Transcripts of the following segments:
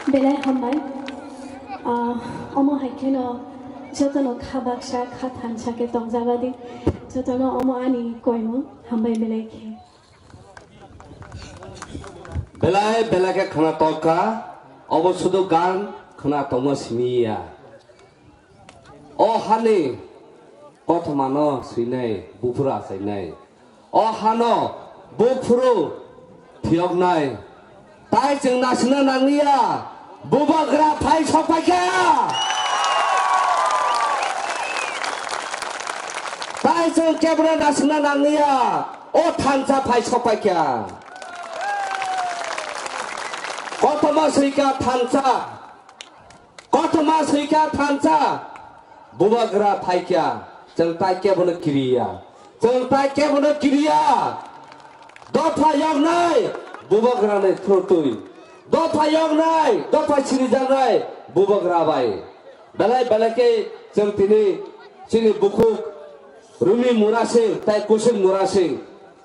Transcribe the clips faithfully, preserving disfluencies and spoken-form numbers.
Belai hambai. Ah, omo hai kheno jotono kha baksa, kha thansa khe tongjagadi. Jotono omo ani koimung hambai belai khe. Belai belai khe khna tokha, obo sudu gan khna tongma simi ya. O hani kothomano swinai, buphuru achainai. O hano buphuru thiyoknai. Tai chwng nasina nangliya, bubagra phai sokphaikha. Ta Chwng kebono nasingna nangliya, o thansa phai sokpaikha. Kothoma swikha thansa, kothoma swikha thansa, bubagra phaikha, chwng tai kebono kiriya, chwng tai kebono kiriya. Dopha yoknai bubagrani thurtwi, dopha yoknai, dopha sirijaknai bubagra bai. Belai belai khe chwng tini chini bukhuk Rumi Murasing tai Kusil Murasing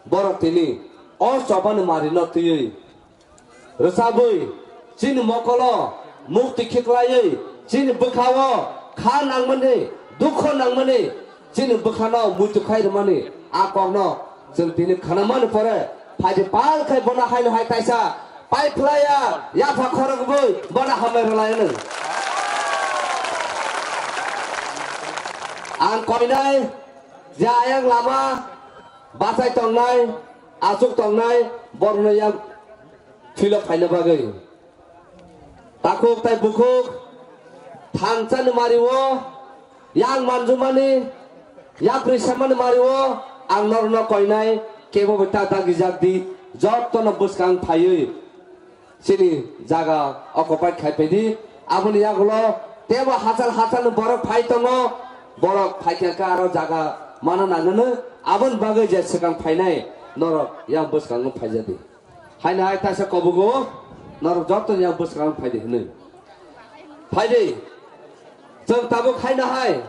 borok tini o chobani marino twiwi rwchabwi chini mokolo mukti khiklaiwi chini bwkhao kha nangmani, dukho nangmani, chini bwkhano muitu khai rwmani a kokno chwng tini khnamani pore phaidi pal khai bono haino hai kaisa pai phlaiya yapha khorokbwi bono hambai rwlaino. Ang koinai je ayang lama bachai tongnai, achuk tongnai borokno yang philo phaina bagwi. Takhuk tai bukhuk thansani mario yang manjumani yapri samani mario ang norokno koinai kebo bai ta dagijak di jottono bwskang phaiwi chini jaga occupy khai phaidi aboni yagulo tebo hachal hachalni borok phai tongo borok phaikha khe aro jaga mana nangnani aboni bagwi je swkang phainai norok yang bwskango phaijadi. Haino hai kaisa kobogo norok joto yang bwskango phaidi hinwi. Phaidi. Chwng tabuk haino hai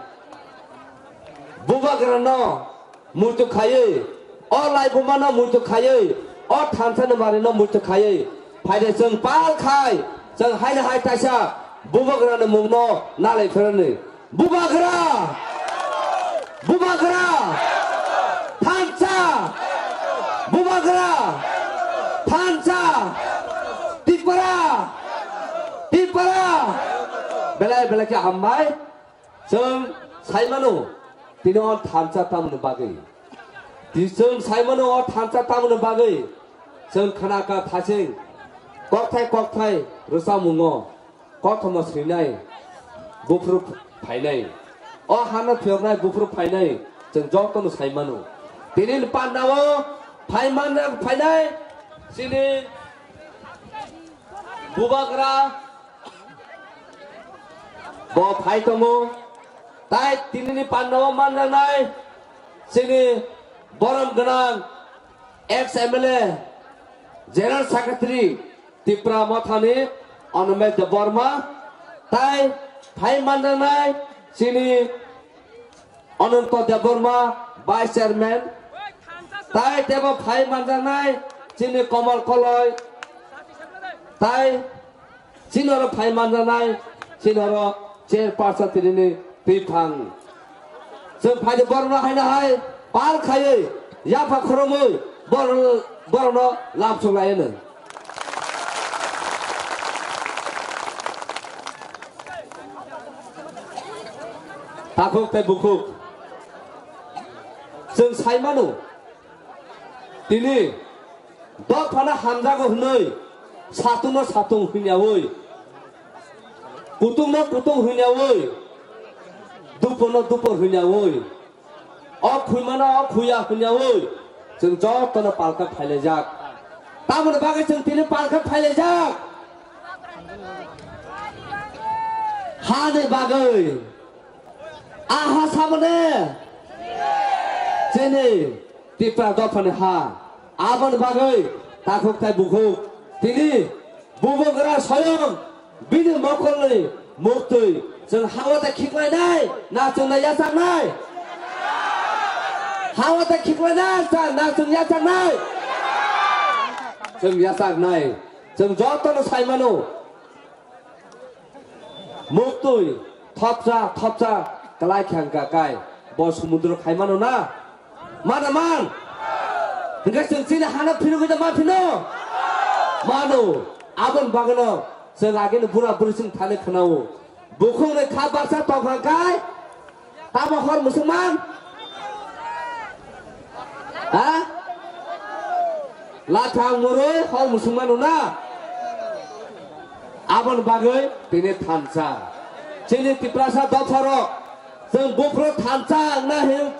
bubagrano muitu khaiwi, o laibumano muitu khaiwi, o thansani marino muitu khaiwi. Phaidi chwng pal khai chwng haino hai kaisa bubagrani mungno nalai phirani. Bubagra! Bubagra! Thansa! Bubagra! Thansa! Tipra! Tipra! Belai belai khe hambai. Chwng saimano tini o thansa tamoni bagwi. Ti chwng saimano o thansa tamoni bagwi. Chwng khna kha thasing kokthai kokthai rwchapmungo. Kothoma swinai buphuru phainai, o hano phiyoknai buphuru phainai chwng jotono sai mano. Tini pandao phai manjak phainai chini bubagra bo phai tongo. Tai tinini pandao manjaknai chini borom gwnang ex M L A, General Secretary, Tipra Mothani Anumay Debbarma, tai phai manjaknai chini Ananto Debbarma, Vice Chairman, tai tebo phai manjaknai chini Komal Koloi, tai chini oro phai manjaknai chini oro chairperson tinini twiphang. Chwng phaidi borokno haino hai pal khaiwi yapha khoromwi borok, borokno lamsok laino. Takhuk tei bukhuk chwng sai mano tini dophano hamjago hwnwi satungno satung hwnyawi kutungno kutung hwnyawi dupono dupo hwnyawi o khwimano o khwiya hwnyawi chwng jotono palka phailaijak. Tamoni bagwi chwng tini palka phailaijak. Hani bagwi. Aha samane. Chini Tipra dophani ha. Aboni bagwi takhuk tai bukhuk. Tini bubagra soyong bini mokolni muktwi chwng hao ta khiklainai na chwng na yachaknai? Hao ta khiklainai cha na chwng yachaknai? Chwng yachaknai. Chwng jotono sai mano. Muktwi thopsa thopsa kwlai khe hwnkha kai bo sumudro khai mano na? Mana man? Hwnkhe chwng chini hano phirogwi da ma phino? Mano. Aboni bagwino chwng agini bura bwrwi chwng thani khwnao. Bukhukni kha baksa tongkha kai. Tamo hor musukman? Ha? Lathang murui hor musukman na? Aboni bagwi tini thansa. Chini Tiprasa dopharok chwng buphuru thansa wngna hin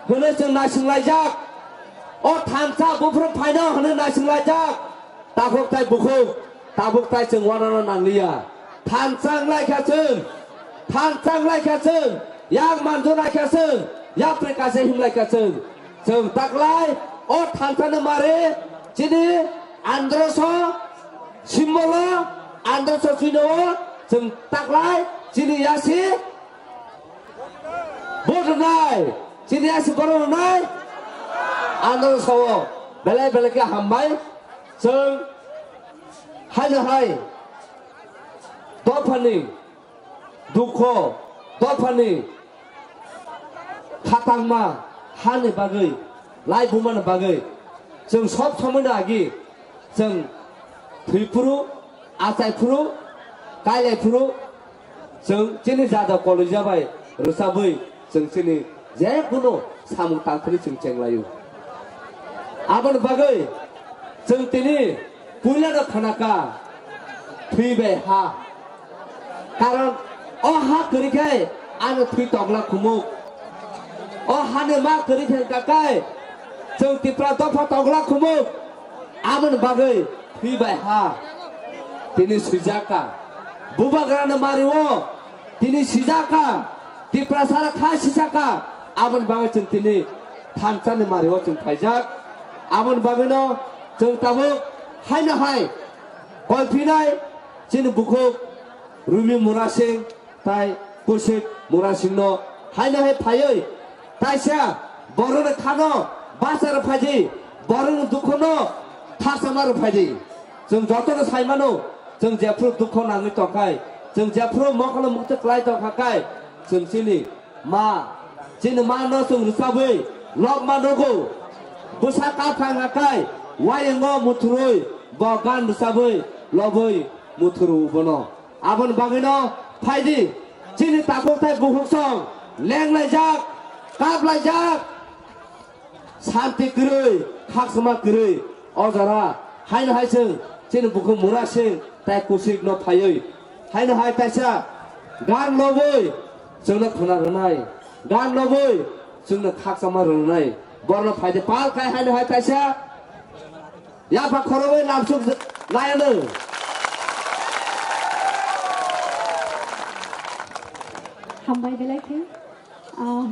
Hwnwi chwng naisinglaijak. O thansa buphuru phaino hwnwi naisinglaijak. Takhuk tai bukhuk, tabuk tai chwng uanano nangliya. Thansa wnglaikha chwng, thansa wnglaikha chwng, yak manjunai kha chwng, yapri kaisa himlaikha chwng. Chwng taklai o thansani mari chini androso simbolo, androso chino chwng taklai chini yasi. Vote rwnai, chini yasi borok rwnai. Ano sao belai belai khe hambai. Chwng haino hai dophani dukho, dophani khatangma hani bagwi, lai bumani bagwi chwng sob somoino agi chwng thwiphuru, achaiphuru, kailaphuru, chwng chini jada koloija bai rwchabwi chwng chini je kunu samung tangthani chwng chenglaio. Aboni bagwi chwng tini puilano khanaka thwi bai ha. Karon o ha kwrwi khe ano thwi tokla khumuk. O hani ma kwrwi khe kakai chwng Tipra dopha tokla khumuk. Aboni bagwi thwi bai ha tini swijak kha. Bubagrani mario tini swijak kha. Tiprasara kha sijak kha. Aboni bagwi chwng tini thansani mario chwng phaijak. Aboni bagwino chwng tabuk haino hai koi phinai chini bukhuk Rumi Murasing tai Kushik Murasingno haino hai phaiwi taisa borokni khano bachar phaidi, borokni dukhono khakchangma rw phaidi. Chwng jotono sai mano, chwng jephuru dukho nangwi tongkhai, chwng jephuru mokolo mukti klai tongkha kai, chwng chini ma, chini ma no chwng rwchabwi lobma nogo. Bwsa kap kha wngkha kai, wayungo muthurwi bo gan rwchabwi lobwi muthuru bono. Aboni bagwino phaidi, chini takhuk tai bukhuk song lenglaijak, kaplaijak. Santi kwrwi, khakchangma kwrwi, o jora haino hai chwng chini bukhuk Murasing tai Kushikno phaiwi haino hai kaisa gan lobwi chwngno khna rwnai, gan lobwi chwngno khakchangma rwnai. Borno phaidi pal khai haino hai kaisa yapha khorogwi lamsuk lai anw. Hambai belai khe. Ah,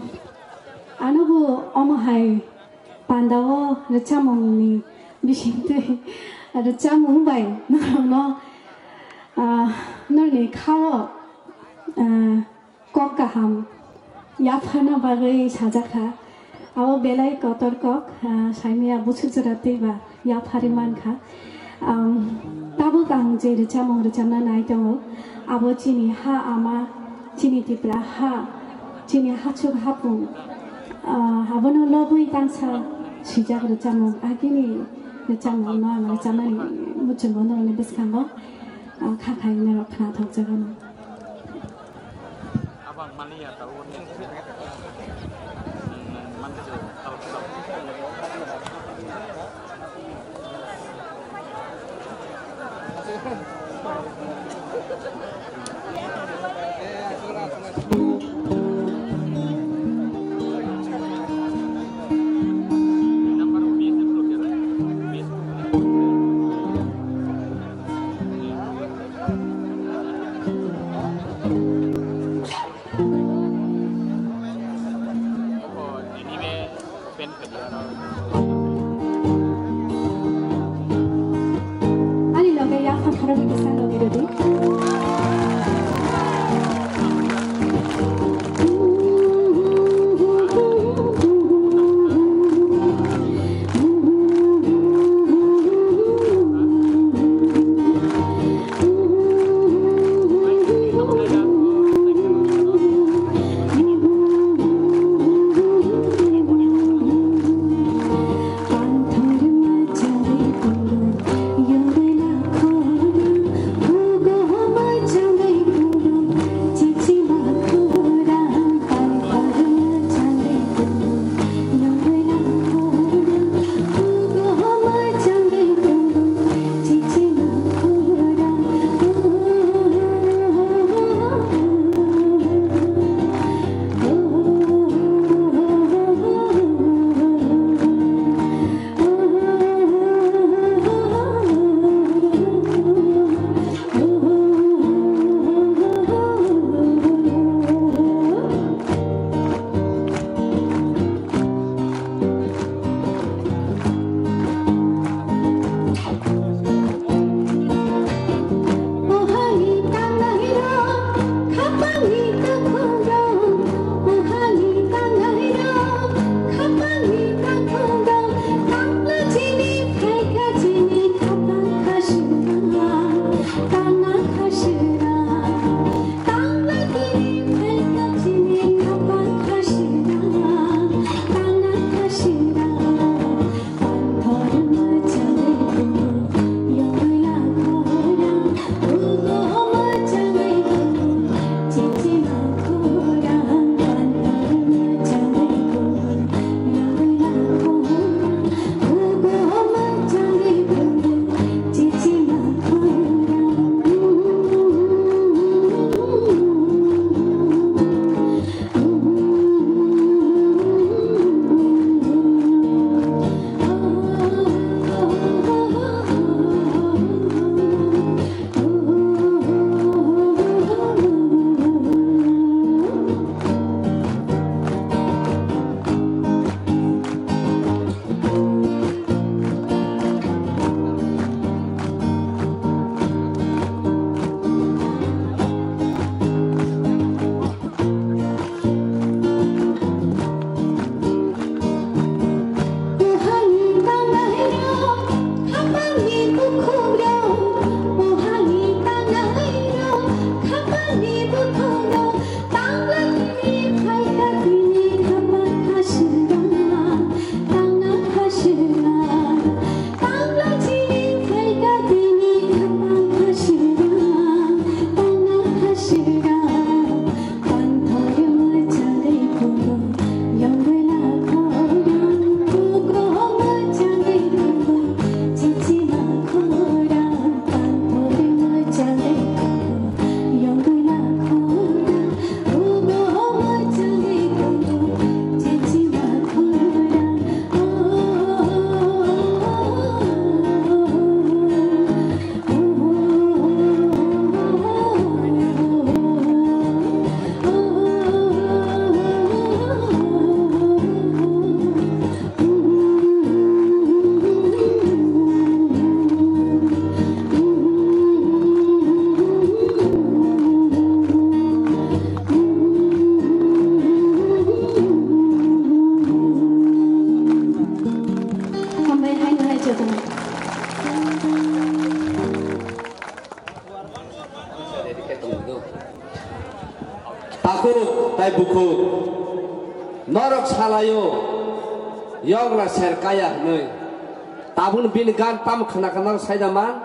ano bo omo hai pandao rwchapmungni bisingtwi rwchapmung bai norokno, ah, norokni khao, ah, kok kaham yaphana bagwi sajakha. Abo belai kotor kok, ah, saimaya buchuk jora twiba. Yapharwi mankha. Ang tabuk ang je rwchapmung rwchapna nai tongo, abo chini ha ama, chini Tipra ha, chini hachuk hapung, ah, abono lobwi tangsa swijak rwchapmung, agini rwchapmungno ang rwchapnani muchungo norokni bwskango, ah, kha khai norok khnathokjago. Ani loge yaphang khoroknwi bwskango birodi. Tai bukhuk, norok salaio, yongla ser kaya hwnwi. Tabukno bini gan tamo khna khna norok saida man?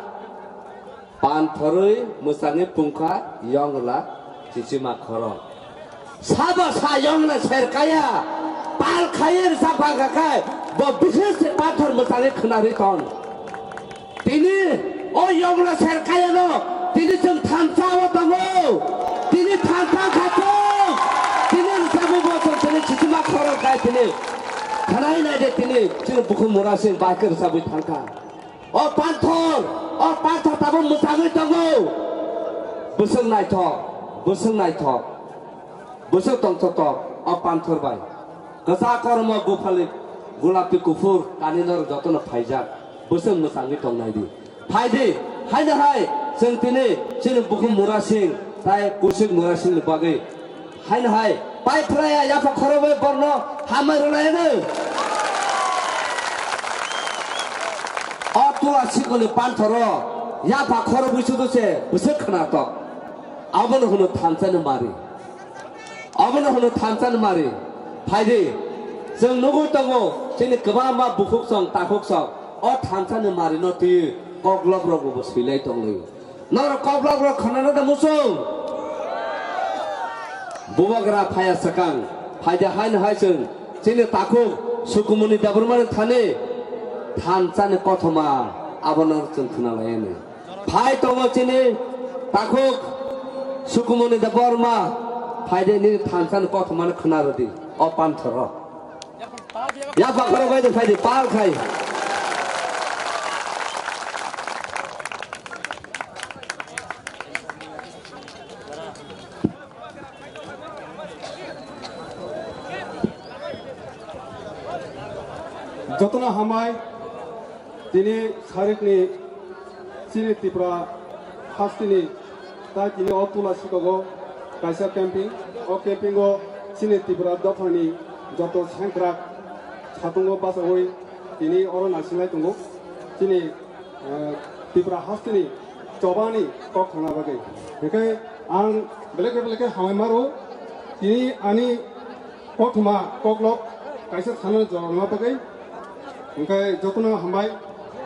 Panthorwi mwchangwi pungkha yongla chichima khorok. Sabo sa yongla ser kaya, pal khaiwi rwchap kha khai, bo bises panthor mwchangwi khwnarwi tong. Tini o yongla ser kaya no, tini chwng thansa o tongo. Tini thansa kha chwng. Tini rwchapwi bo chwng tini chichima khorok khai tini. Khanai nai de tini chwng bukhuk mura sing bai khe rwchapwi thangkha. O panthor, o panthor tabuk mwchangwi tongo. Bwswk naithok, bwswk naithok, bwswk tongthokthok o panthor bai. Kwchak kormo buphalik, gulapi kuphur, kani norok jotono phaijak. Bwswk mwchangwi tongnai di. Phai di, haino hai, chwng tini chini bukhuk mura sing, tai kusik mura singni bagwi Haino hai, pai phlaiya yapha khorokbai borno hambai rwlaino. O tula sikoni panthoro yapha khorokbai sudu se bwswk khnatok. Abono hwno thansa ni mari. Abono hwno thansa ni mari. Phaidi, chwng nugwi tongo, chini kwbangma bukhuk song, takhuk song, o thansa ni mari no twi koklop rok bo swilai tonglaio. Norok koklop rok khwnana da muchung? Bubagra phaya swkang, phaidi haino hai chwng chini takhuk Sukumuni Debbarmani thani thansa ni kothoma abono chwng khwnalaini. Phai tongo chini takhuk Sukumuni Debbarma, phaidi nini thansa ni kothoma no khwnarwdi o panthoro. Yapha khorok bai de phaidi pal khai. Jotono hambai, tini sarikni chini Tripura hasteni tai tini o tula sikogo kaisa camping, o camping o chini Tripura dophani joto sengkrak satungo bachawi tini oro nasinglai tongo. Chini eh, Tripura hasteni chobani kok thangna bagwi. Hinkhe ang belai khe belai khe hamai maro, tini ani kothoma koklop kaisa thana jorokna bagwi. Hinkhe jotono hambai,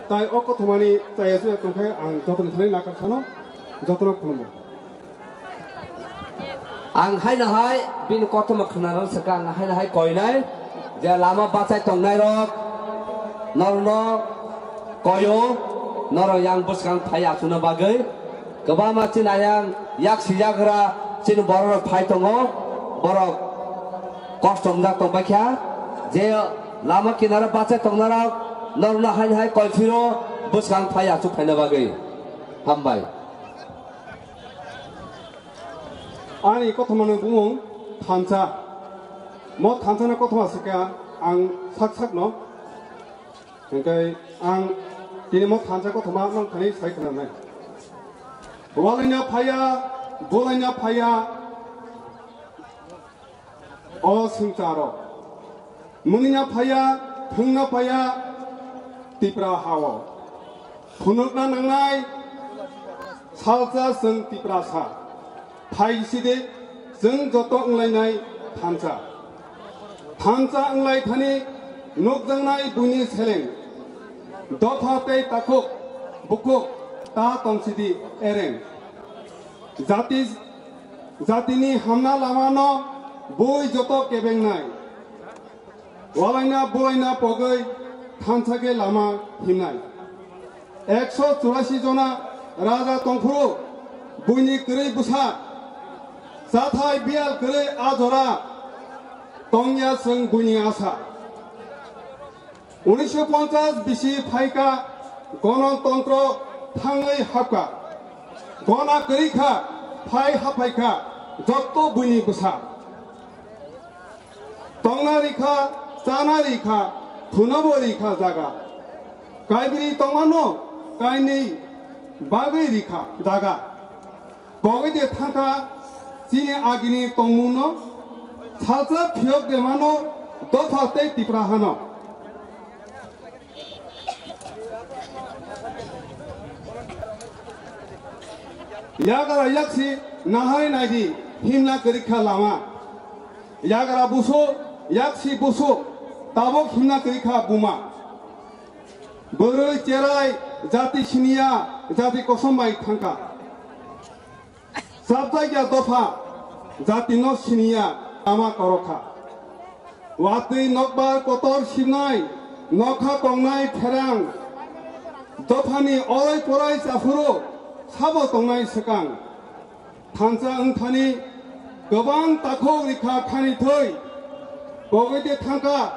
tai o kothomani chaya chuya tongkhe ang jotono thani nakar sano, jotono khulumgo. Ang haino hai bini kothoma khwnarok swkang, ang haino hai koinai je lama bachai tongnai rok norokno koyo, norok yang bwskang phai achukna bagwi. Kwbangma chini ayang yak sijagra chini borok rok phai tongo, borok kosto wngjak tongbaikha je lama kinaro bachai tongnarok norokno haino hai koi phiro bwskang phai achuk phaina bagwi. Hambai. Ani kothomani bumung thansa. Mo thansani kothoma se khe ang sak sakno. Hinkhe ang tini mo thansa kothoma nang thani sai khwnanai. Walaina phaiya, bulaina phaiya. O swngcharo. Mungna phaiya, thwngna phaiya, Tipra hao. Phunukna nangnai, salsa chwng Tiprasa. Phaisidi, chwng joto wnglainai thansa. Thansa wnglaithani nukjaknai buini seleng. Dopha tei takhuk, bukhuk, ta tongsidi ereng. Jati Jatini hamna lamano bui joto kebengnai. Walaina bulaina pogwi thansa khe lama himnai. Ekso churasi jona raja tongphuru buini kwrwi bwsa. Chathai biyal kwrwi a jora tongya chwng buini asa. Unisho ponchas bisi phaikha, gonotontro thangwi hapkha. Gona kwrwi kha, phai haphaikha, jotto buini bwsa. Tongna rikha, chana rikha, thunabo rikha jaga. Kaibri tongmano, kainwi bagwi rikha jaga. Kogwi de thangkha chini agini tongmungno, salsa phiyok de mano dopha tei Tipra hano. Yakara yaksi nahai naidi himna kwrwikha lama. Yagra busu, yaksi busu, tabok himna kwrwi kha buma. Bwrwi cherai jati siniya, jati kosom bai thangkha. Chapjakya dopha, jatino siniya, lama korokha. Watwi nokbar kotor sibnai, nokha tongnai pherang. Dophani orai porai chaphuru, sabo tongnai swkang. Thansa wngthani kwbang takhuk rikha khani thwi. Pogwi de thangkha,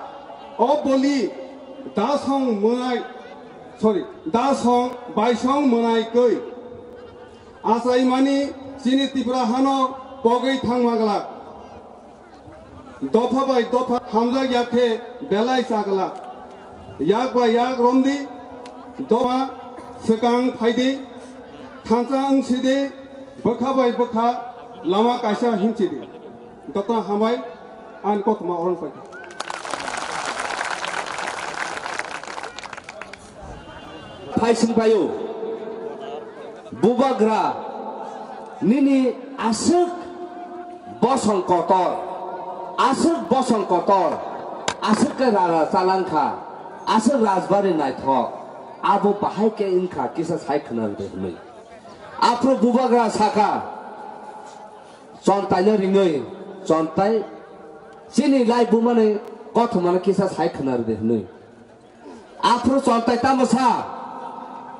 o boli, dasong mwnai, sorry, dasong baisong mwnai kwi. Achaimani chini Tripura hano pogwi thangma glak. Dopha bai dopha hamjak ya khe belai cha glak. Yak bai yak romdi, dopha swkang phaidi, thansa wngsidi, bwkha bai bwkha lama kaisa himchidi. Dopha hambai, ani kothoma oron paikha. Phaising paio, bubagra, nini aswk bosong kotor, aswk bosong kotor, aswk khe rara chalangkha, aswk rajbari naithok, abo bahai khe wngkha kisa sai khwnarwdi hwnwi. Aphuru bubagra sakha, chontaino ringwi, chontai chini lai bumani kothomano kisa sai khwnarwdi hwnwi. Aphuru chontai tamo sa,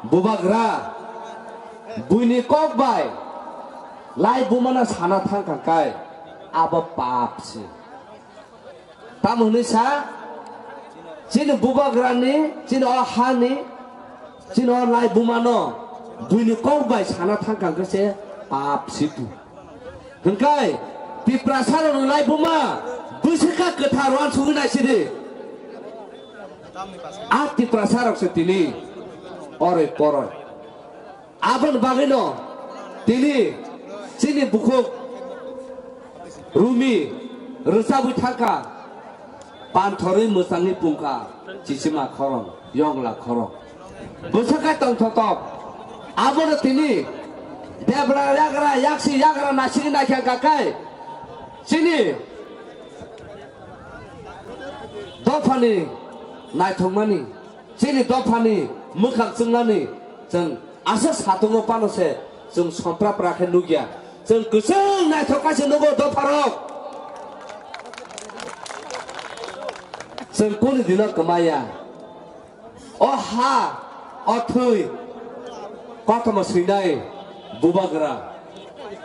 bubagra, buini kok bai lai bumano sana thangkha kai, abo pap se. Tamo hwnwi sa, chini bubagrani, chini o hani, chini o lai bumano buini kok bai sana thangkha khe se pap se tu. Hwnkhe Tiprasa rokni lai buma bwswkha kwthar uansugwi naisidi. A Tiprasa rok se tini oroi poroi. Aboni bagwino tini chini bukhuk Rumi rwchabwi thangkha. Panthorwi mwchangwi pungkha, chichima khorang, yongla khorang. Bwswkha tongthotok. Abono tini debra yagra, yaksi yagra naisingwi naikha kakai. Chini dophani naithokmani, chini dophani mwkhang chwngnani chwng aswk satungo phano se chwng sompra pra khe nukya. Chwng kwchwng naithok khe se nugo dopharok. Chwng kuni dino kwmaya. O ha, o thwi, kothoma swinai bubagra.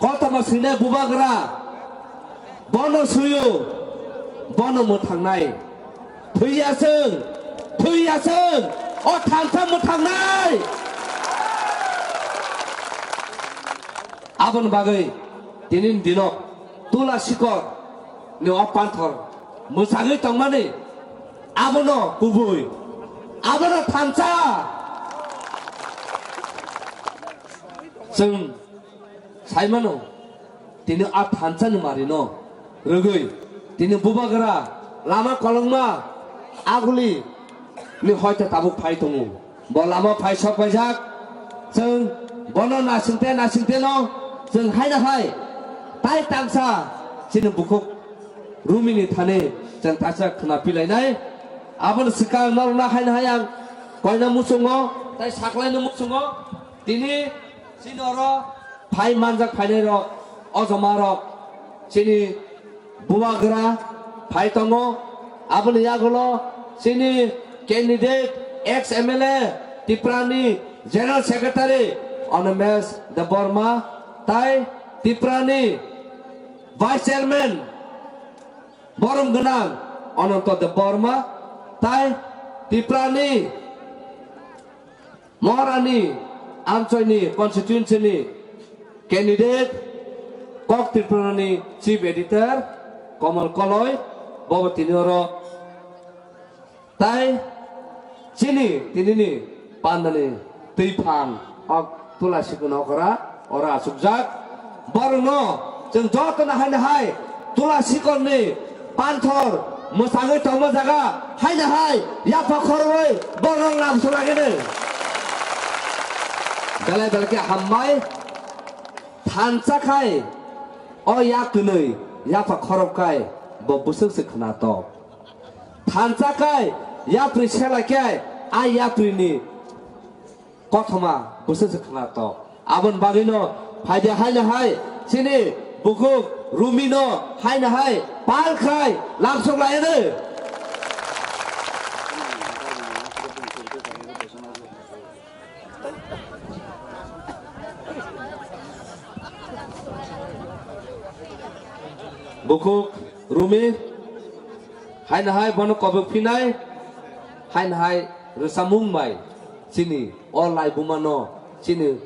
Kothoma swinai bubagra. Bono suyo, bono mwthangnai. Thwiya chwng, thwiya chwng, o thansa mwthangnai. Aboni bagwi tini dino Tula Sikor ni o panthor mwchangwi tongmani abono kubui, abono thansa. Chwng Saimano, tini a thansa ni mari no rwgwi, tini bubagra lama kolokma aguli ni hoite tabuk phai tongo. Bo lama phai sok paijak, chwng bono nasingte nasingte no chwng haina hai tai tangsa chini bukhuk Rumi ni thani chwng taisa khwna pilainai. Aboni swkang norokno haina hai ang koina muchungo tai saklaino muchungo. Tini chini oro phai manjak phainai rok, o joma rok, chini bubagra phai tongo. Aboni yagulo chini candidate ex M L A Tripura ni General Secretary Animesh Debbarma tai Tripura ni Vice Chairman borom gwnang Ananta Debbarma tai Tripura ni Maharani Amchoini constituency ni candidate Kok Tripura ni Chief Editor Komal Koloi, bobo tini oro tai chini tinini pandani twi phan ok Tula Sikon okra oro achukjak. Borokno chwng jotono haino hai Tula Sikorni panthor mwchangwi tongma jaga haino hai yapha khorwi borok nang swlagini. Belai belai khe hambai thansa khai o yak kwnwi yapha khorok khai Bo bwswk se khwnatok. Thansa khai yapri sela khe a yapri ni kothoma bwswk se khwnatok. Aboni bagwi no phaidi haino hai chini bukhuk Rumi no haino hai pal khai lamsok lai de. Bukhuk Rumi, haino hai bono kobok phinai, haino hai rwchapmung bai chini o laibuma no, chini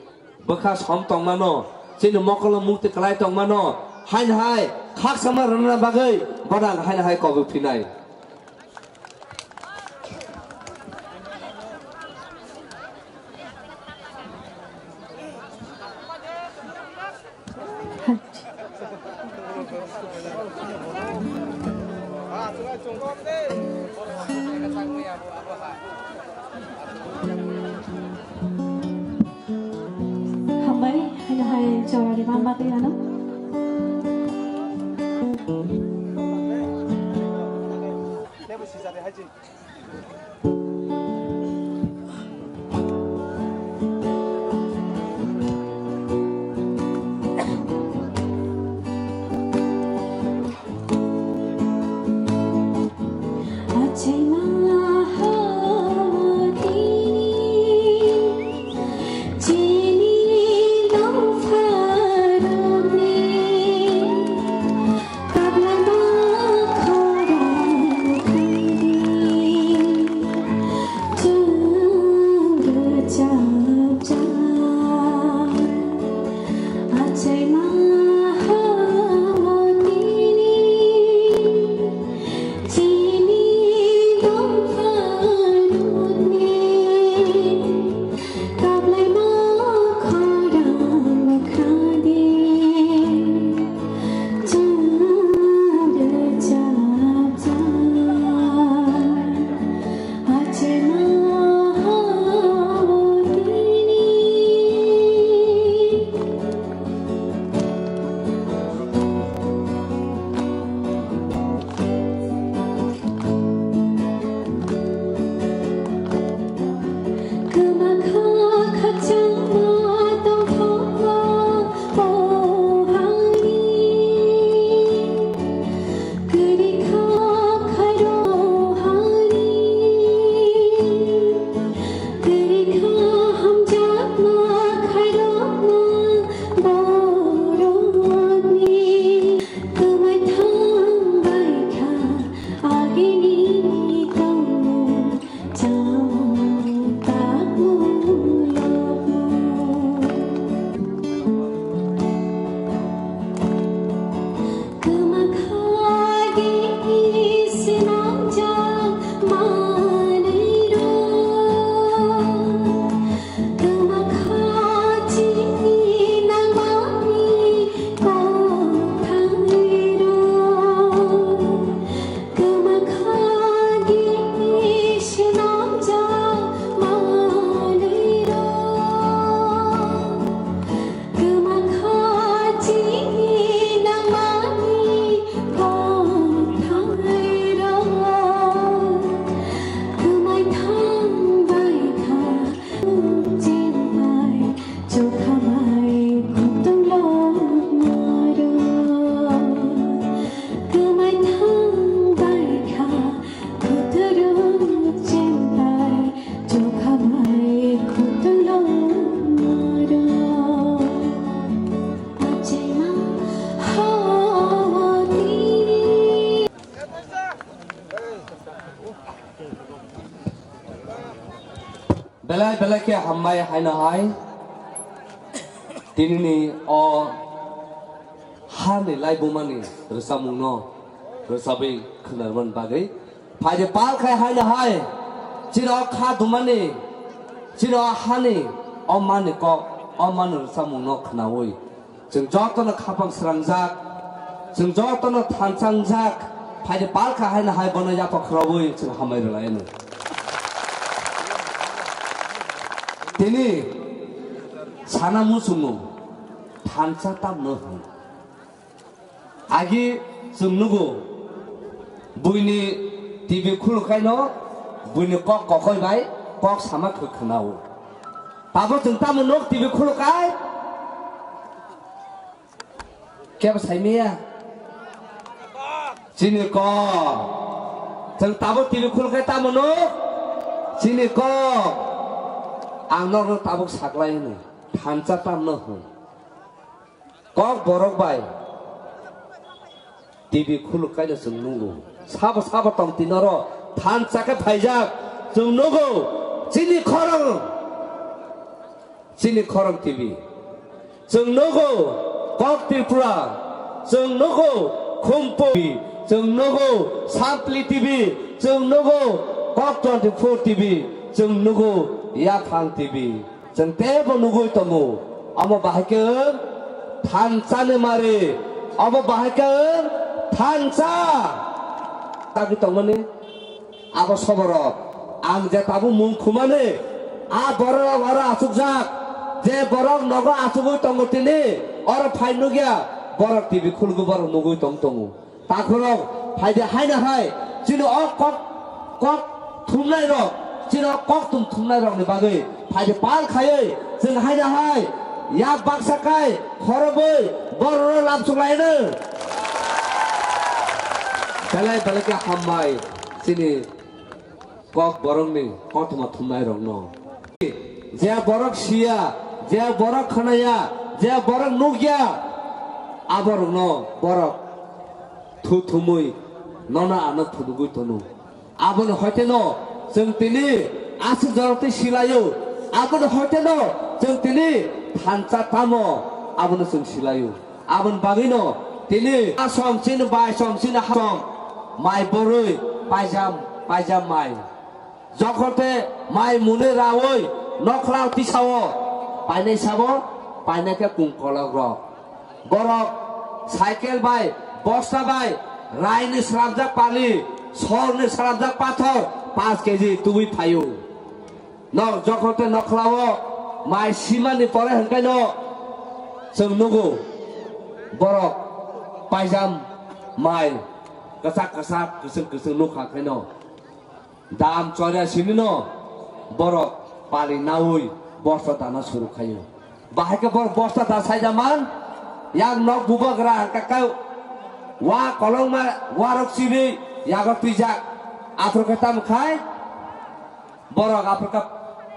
bwkha som tongma no, chini mokolo mukti kwlai tongma no, haino hai khakchangma rwna bagwi bono ang haino hai kobok phinai. Hambai, haino hai jora rima bagwi ano. Belai belai khe hambai haino hai. Tinini o hani laibumani rwchapmungno rwchapwi khwnarwmani bagwi phaidi pal khai haino hai. Chini o kha dumani, chini o hani o mani kok, o mani rwchapmungno khnaui chwng jotono khapang srangjak, chwng jotono thansa wngjak, phaidi pal kha haino hai bono yapha khorobwi chwng hambai rwlaino. Tini sana muchungo thansa tamno hwn. Agi chwng nugo Buini T V khulukhaino buini kok kokoi bai kok sama khwkhnao. Tabo chwng tamo nuk T V khulukhai? Kebo saimaya? Chini kok. Chwng tabo T V khulukhai tamo nuk? Chini kok. Ang nokno tabuk saklai hwnwi. Thansa tamno hwn. Kok borok bai T V khuluk kaino chwng nugo. Sabo sabo tong tini oro thansa khe phaijak chwng nugo. Chini khorang, chini khorang T V. Chwng nugo Kok Tripura, chwng nugo Khumpu T V, chwng nugo Sampli T V, chwng nugo Kok twenty-four T V, chwng nugo Yaphang T V. Chwng teibo nugwi tongo. Omo bahai khe wng thansa ni mari. Omo bahai khe wng thansa. Tagwi tongmani abo soborok. Ang je tabuk mung khumani, a borok oro achukjak. Je borok nogo achugwi tongo tini, oro phai nukya, borok T V khulugwi borok nugwi tong tongo. Takhorok, phaidi haino hai, chini o kok, kok thumnai rok, chini o kok thum thumnai rok ni bagwi, phaidi pal khaiwi, chwng haino hai, yak baksa kai, khorobwi, borok no lamsuk laino. Belai belai khe hambai, chini kok borokni kothoma thumnairokno. Je borok siya, je borok khnaya, je borok nukya, aborokno borok thu thumwi nono ano phunugwi tono. Aboni hoiteno chwng tini aswk jorok twi silaio. Aboni hoiteno chwng tini thansa tamo abono chwng silaio. Aboni bagwino tini asom chini bai som chini hasom mai borwi paijam paijam mai. Jokhon te mai muni rawi nokhla tisao painai sabo painai khe kung kolok rok. Borok cycle bai bosta bai raini sramjak pali sorni sramjak pathor paanch K G tubui phaio. Nok jokhon te nokhlao mai simani pore hwnkhaino chwng nugo borok paijam mai kwchak kwchak kwchwng kwchwng nukha khaino dam chorya sinino borok pali naui bosta dana suru khaio. Bahai khe borok bosta da saida man yang nok bubagra hwnkha khe wa kolongma warok chini yago twijak aphuru khe tamo khai Borok aphuru khe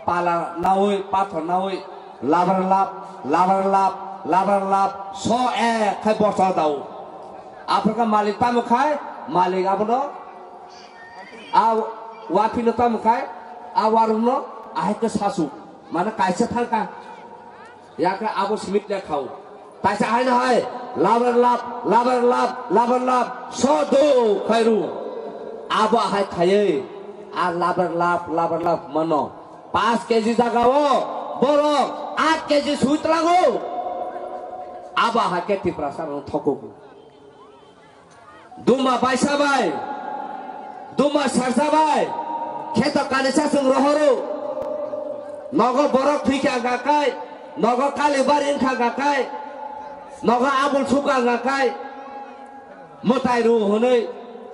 pala naui, pathor naui, labar lab, labar lab, labar lab, so ek khai bosta dao. Aphuru khe malik tamo khai, malik abono, a waphino tamo khai, a warungno ahai khe sasu, mane kaisa thangkha. Yakhe abo simit le khao. Taisa haino hai, labar lab, labar lab, labar lab, so do khairu. Abo hai khaiwi, a labar lab, labar lab mano. Paanch K G jagao, borok aat K G sui tlango. Abo hai khe Tiprasa rok thokogo. Duma baisa bai, duma sersa bai, kheto kanisa chwng rohoro. Nogo borok thwi kha hwnkha kai, nogo kali bari wngkha hwnkha kai, nogo abul sukha hwnkha kai, mwtai rw hwnwi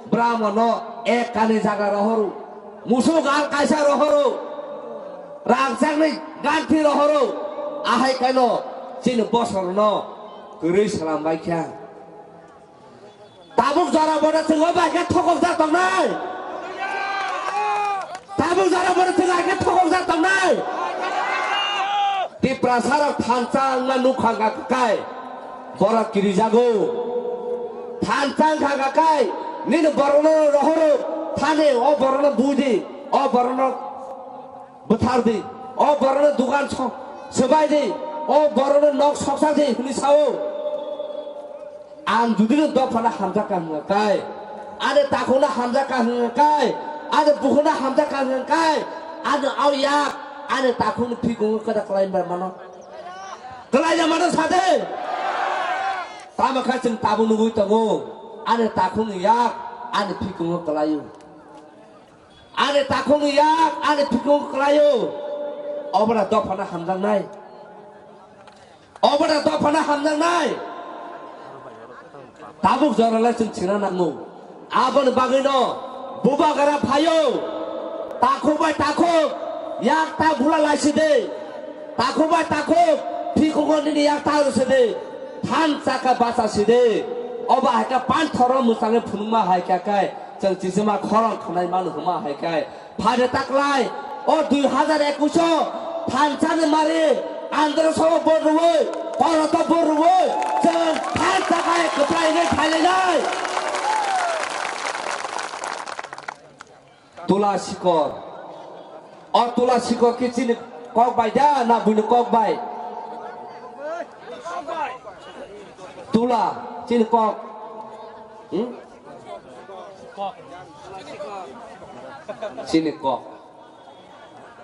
brahmono ek kani jaga rohoro, musuk al kaisa rohoro, rangchakni ganthi rohoro, ahai khaino chini bosorno kwrwi salam bai kha. Tabuk jora bono chwng o bai khe thokokjak tongnai. Tabuk jora bono chwng hai khe thokokjak tongnai. Tiprasa rok thansa wngma nukha hwnkha kai. Borok kirijago. Thansa wngkha hwnkha kai. Nini borokno rohoro. Thani o borokno bui di. O borokno bwthar di, o borokno dugan so-, swbai di, o borokno nok soksa di hwnwi sao. Ang judino dophano hamjakha hwnkha kai, ani takhukno hamjakha hwnkha kai, ani bukhukno hamjakha hwnkha kai, ani au yak, ani takhukni phikungo kwda kwlai mano. Kwlai mano sa de. Tamo khe chwng tabuk nugwi tongo, ani takhukni yak, ani phikungo kwlaio. Ani takhukni yak, ani phikungo kwlaio. Obora dophano hamjaknai. Obora dophano hamjaknai. Tabuk joralai chwng sina nango. Aboni bagwino bubagra phaio, takhuk bai takhuk yak ta bula laisidi, takhuk bai takhuk phikhugo nini yak ta rwsidi, thansa khe bachasidi. Obo hai khe panthoro mwchangwi phunukma hai khe, khe chwng chichima khorang khwnai manu hwnma hai khe. Phaide taklai, o dui hazar ekush o thansa ni mari Andhra Sabha vote rwui, Koroto vote rwui, chwng thansa bai kwplai hwnwi phailainai. Tula sikor. O tula sikor khe chini kok bai da na buini kok bai? Tula chini kok. Hmm? Chini kok.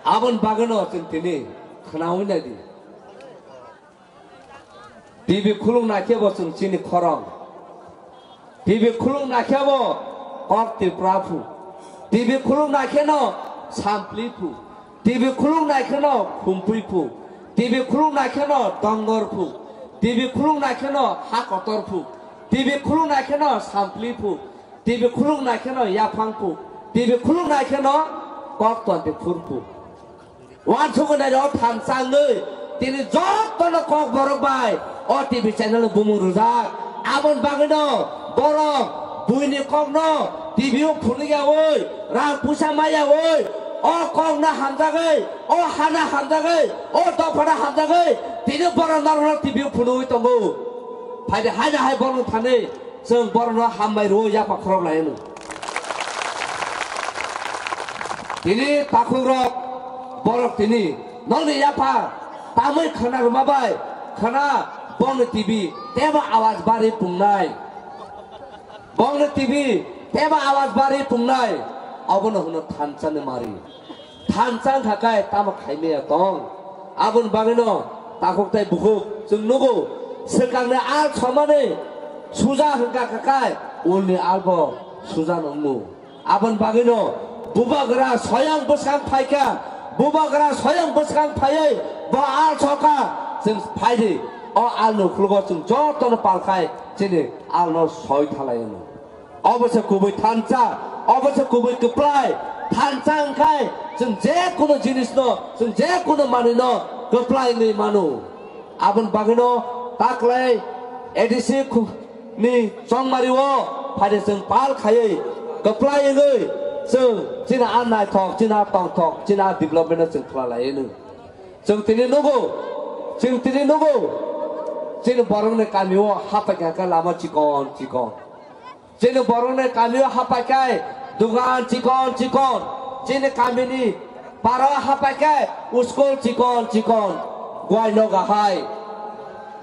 Aboni bagwino chwng tini khwnaui naidi. T V khulung naikhe bo chwng chini khorang. T V khulung naikhe bo kok Tripura phu. T V khulung naikheno Sampli phu. T V khulung naikheno Khumpui phu. T V khulung naikheno Dongor phu. T V khulung naikheno Hakotor phu. T V khulung naikheno Sampli phu. T V khulung naikheno Yaphang phu. T V khulung naikheno kok twenty four phu. Wansugwi nairok thansa wngwi tini jotono kok borok bai o T V channel bumung rwjak. Aboni bagwino borok buini kokno T V o phunukyaui, rang puisa maiyaui, o kokno hamjagwi, o hana hamjagwi, o dophano hamjagwi tini borok norokno T V o phunugwi tongo. Phaidi haino hai borokno thani chwng borokno hambai rwo yapha khorok laino. Tini takhukrok borok tini nokni yapha tamwi khwna rwma bai khwna bongni T V tebo awaj bari pungnai. Bongni T V tebo awaj bari pungnai. Obono hwno thansa ni mari. Thansa wngkha khe tamo khaimaya tong. Aboni bagwino takhuk tai bukhuk chwng nugo, swkangni al somani suja hwnkha khe ulni albo suja nungnu. Aboni bagwino bubagra soyang bwskang phaikha, bubagra soyang bwskang phaiwi bo al sokha, chwng phaidi o alni uklogo chwng jotono palkhai chini alno soi thalaiwi. Obo se kubui thansa, obo se kubui kwplai. Thansa wngkhai chwng je kunu jinisno, chwng je kunu manwino kwplai wngwi mano. Aboni bagwino taklai A D C khu-, ni chongmario phaide chwng pal khaiwi kwplai wngwi chwng chini a naithok, chini a tongthok, chini a development no chwng khlai lai nw. Chwng tini nugo, chwng tini nugo, chini borokni kamio hapai kha khe lama chikon chikon. Chini borokni kamio hapai khe dugan chikon chikon. Chini kamini paro hapai khe school chikon chikon. Guai no gahai.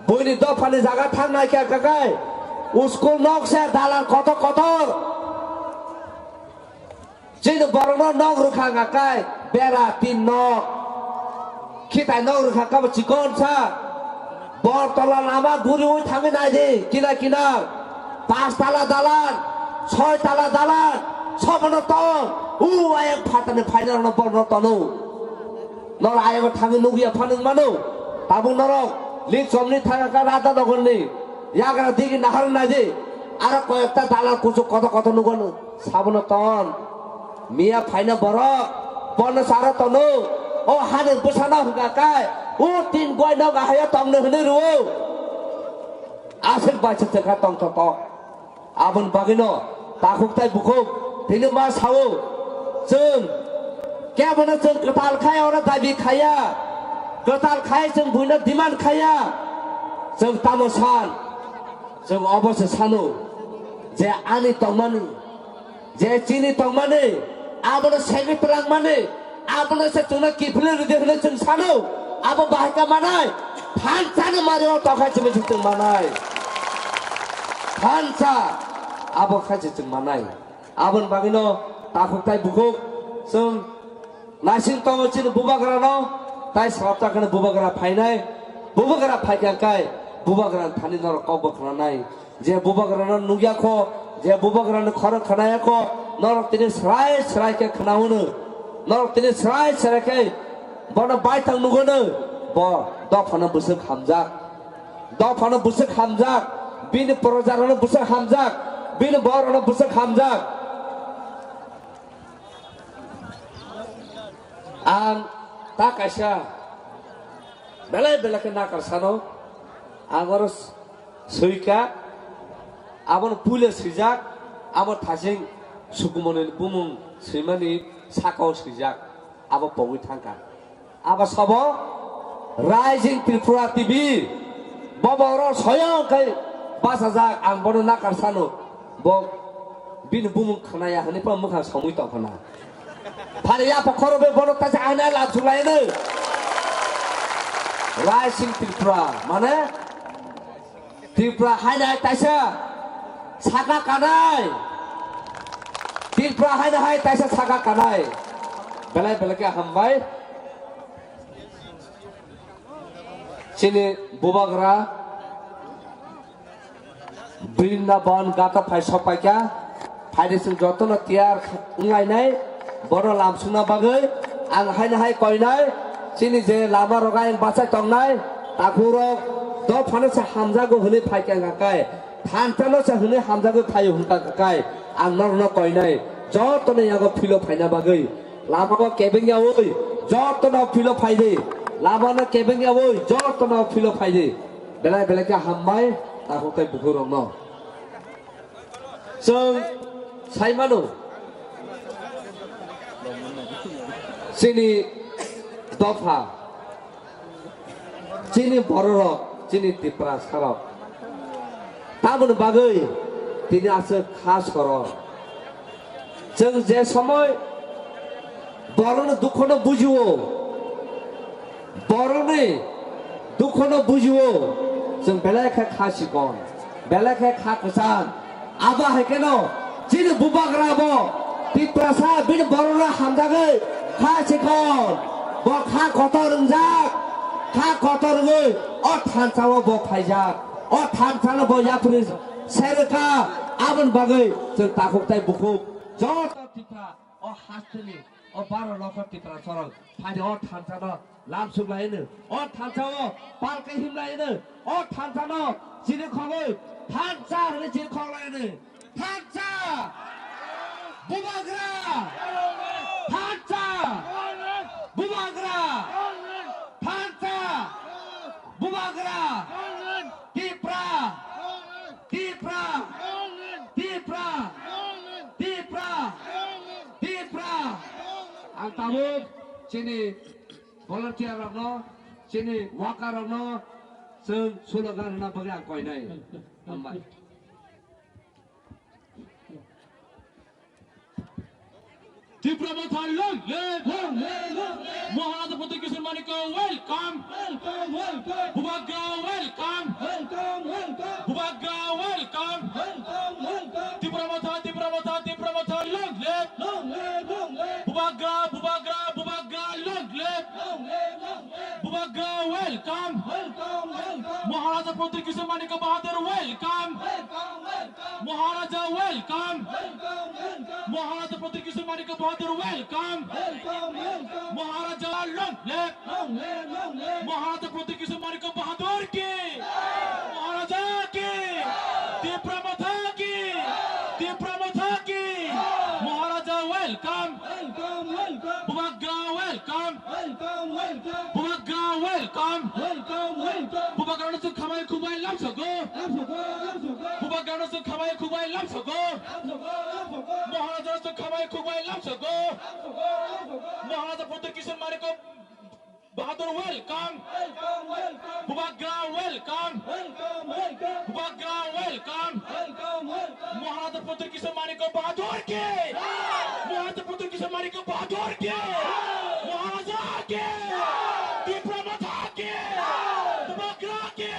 Buini dophani jaga thangnai khe khe school nok se dalan kotor kotor. Chini borokno nok rwkha hwnkha khe bera tin nok. Khitai nok rwkha khe bo chikon sa. Bortola lama guriui thangwi naidi, kina kina. Pas tala dalan, soi tala dalan, sobono ton. U ayang phatani phainarokno borno tono. Norok ayang thangwi nugya phano wngmano. Tabuk norok link somni thangkha Radha Nagarni. Yagra digi nahar naidi. Aro koyekta dalan kuchuk kotor kotor nugano. Sabono ton. Miya phaina borok, bono sara tono. O hani bwsano hwnkha khe, o tin guai no gahaya tongno hwnwi rwo. Aswk bai se chwkha tongthotok. Aboni bagwino takhuk tai bukhuk tini ma sao. Chwng kebono chwng kwtal khai oro dabi khaiya. Kwtal khai chwng buino demand khaiya. Chwng tamo san? Chwng obo se sano je ani tongmani, je chini tongmani, abono segwi twlangmani, abono se chwngno kiphilwi rwdi hwnwi chwng sano. Abo bahai kha manai, thansa ni mari o tokha chini se chwng manai. Thansa abo kha se chwng manai. Aboni bagwino takhuk tai bukhuk chwng naising tongo chini bubagrano, tai salapta kheno bubagra phainai, bubagra phaikha khe bubagrani thani norok kokbo khwnanai. Je bubagrano nukya kho, je bubagrani khorang khwnaya kho, norok tini srai srai khe khwnaono, norok tini srai srai khe bono baithang nugono, bo dophano bwswk hamjak. Dophano bwswk hamjak, bini projarokno bwswk hamjak, Bini borokno bwswk hamjak. Ang ta kaisa belai belai khe nakar sano. Ang oro s-, swika. Abono puila swijak. Abo thasing Sukumoni bumung swimani sakao swijak. Abo pogwi thangkha. Abo sabo Rising Tripura T V, bo borok soyang khai bachajak, ang bono nakar sano, bo bini bumung khnaya hwnwi phano mwkhang somwi tongkha na. Phari ya pokhoro be bono taisa haina lab sulaino. Rising Tripura, mane Tripura haina hai taisa saka kanai. Tripura haina hai taisa saka kanai. Belai belai khe hambai. Chini bubagra Brindaban gata phai sokpaikha. Phaidi chwng jotono tiyar wnglainai, bono lamsukna bagwi ang haino hai koinai, chini je lama rogo ayang bachai tongnai, takhukrok dophano se hamjago hwnwi phaikha hwnkha kai, thansa no se hwnwi hamjagwi phaio hwnkha kai, ang norokno koinai, jotono yago philo phaina bagwi, lamao kebengyaui jotono philo phaidi, lamano kebengyaui jotono philo phaidi, belai belai khe hambai takhuk tei bukhurokno. Chwng sai mano, chini dopha, chini bororok, chini Tiprasarok, tamoni bagwi tini aswk kha soro. Chwng je somoi borokni dukhono bujio, borokni dukhono bujio, chwng belai khe kha sikon, belai khe kha kwchang. Abo hai kheno chini bubagra bo Tiprasa bini borokno hamjagwi kha sikon, bo kha kotor wngjak, kha kotor wngwi o thansa o bo phaijak, o thansa no bo yapri serwkha, aboni bagwi chwng takhuk tai bukhuk joto Tipra o hasteni, o baro lokho Tiprasarok phaidi o thansa no lamsuk laino, o thansa o palkai him laino, o thansa no chini khogwi thansa hwnwi chini khok laino. Thansa! Bubagra! Thansa! Bubagra! Thansa! Bubagra! Tipra! Tipra! Tipra! Tipra! Tipra! Ang tabuk chini volunteer rokno, chini worker rokno chwng slogan rwna bagwi ang koinai. Hambai. Tipra Motha long live! Long live, long live! Maharaja Pradyut Kishore Manikya welcome! Welcome, welcome! Bubagra welcome! Welcome, welcome! Bubagra welcome! Welcome, welcome! Tipra Motha, Tipra Motha, Tipra Motha long live! Long live, long live! Bubagra, Bubagra, Bubagra long live! Long live, long live! Bubagra welcome! Welcome, welcome! Maharaja Pradyut Kishore Manikya Bahadur welcome! Welcome, welcome! Maharaja welcome! Welcome, welcome! Maharaja Pradyut Kishore Manikya Bahadur welcome! Welcome, welcome! Maharaja long live! Long live, long live! Maharaja Pradyut Kishore Manikya Bahadur ki! Maharaja ki! Tipra Motha ki! Tipra Motha ki! Maharaja welcome! Welcome, welcome! Bubagra welcome! Welcome, welcome! Bubagra welcome! Welcome, welcome! Bubagrano chwng khamai khukbai lamsogo! Lamsogo, lamsogo! Bubagrano chwng khamai khukbai lamsogo! Lamsogo, lamsogo! Maharaja chwng khamai khukbai lamsogo! Lamsogo, lamsogo! Maharaja Pradyut Kishore Manikya Bahadur welcome! Welcome, welcome! Bubagra welcome! Welcome, welcome! Bubagra welcome! Welcome, welcome! Maharaja Pradyut Kishore Manikya Bahadur ki! Maharaja Pradyut Kishore Manikya Bahadur ki! Maharaja ki! Tipra Motha ki! Bubagra ki!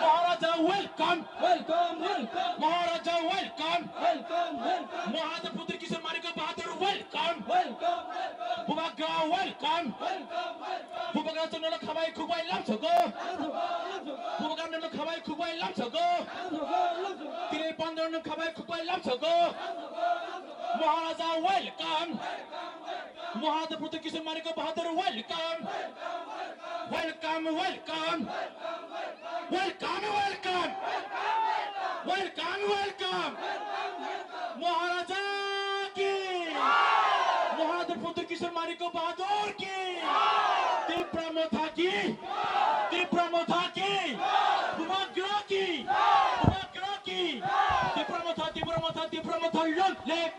Maharaja welcome! Welcome, welcome! Maharaja welcome! Welcome, welcome! Maharaja Pradyut Kishore Manikya Bahadur welcome! Welcome, welcome! Bubagra welcome! Welcome, welcome! Bubagra chwng nono khamai khukbai lamsogo! Bubagra nono khamai khukbai lamsogo! Tini pandra nono khamai khukbai lamsogo! Maharaja welcome! Maharaja Pradyut Kishore Manikya Bahadur welcome! Welcome, welcome! Welcome, welcome! Welcome, welcome! Long live!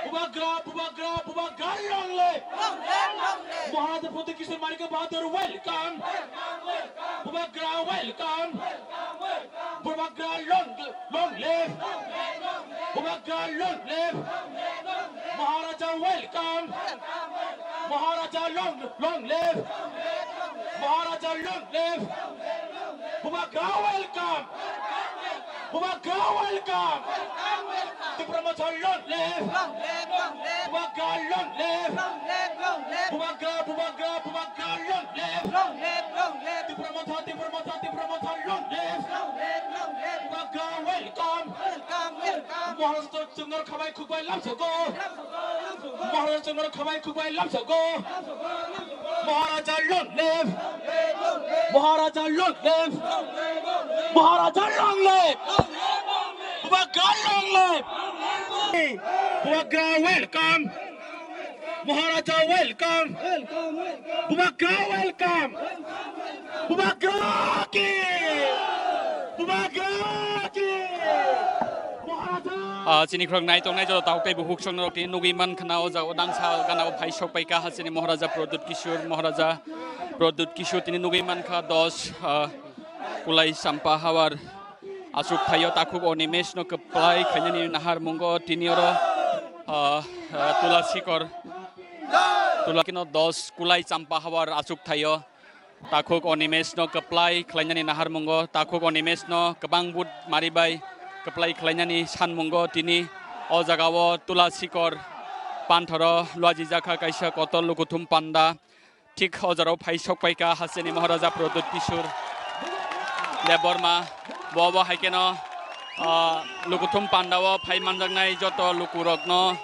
Bubagra, Bubagra, Bubagra, long live! Maharaja Pradyut Kishore Manikya Bahadur, welcome! Bubagra, welcome! Bubagra, long, long live! Bubagra, long live! Maharaja, welcome! Maharaja, long, long live! Maharaja, long live! Bubagra, welcome! Bubagra, welcome! Tipra Motha, long live! Bubagra, long live! Bubagra, Bubagra, Bubagra, long live! Tipra Motha, Tipra Motha, Tipra Motha, long live! Bubagra, welcome! Maharaja chwngno khabai khukbai lamsogo! Maharaja chwngno khabai khukbai lamsogo! Maharaja long live! Maharaja long live! Maharaja long live! Bubagra long live! Bubagra, welcome! Maharaja, welcome! Bubagra, welcome! Bubagra ki! Bubagra ki! Maharaja! Ah, chini khorok nai tongnai joto tabuk tei bukhuk songno rok tini nugwi man khna o jaga o dangsa gana o phai sok pai kha ha chini Maharaja Pradyut Kishore, Maharaja Pradyut Kishore tini nugwi man kha dos, ah, Kulai Champa Hawar achuk thaio takhuk o Animesh no kwplai khainani nahar mungo tini oro, ah, ah, Tula Sikor, Tula kino dos Kulai Champa Hawar achuk thaio. Takhuk o Animesh no kwplai khlainani nahar mungo, takhuk o Animesh no kwbang but mari bai kwplai khlainani san mungo tini o jaga o Tula Sikor panthoro luaji jakha kaisa kotor lukuthum panda thik o jora o phai sok pai kha ha chini Maharaja Pradyut Kishore Debbarma bo bo hai khe no, ah, lukuthum panda o phai manjaknai joto lukurok no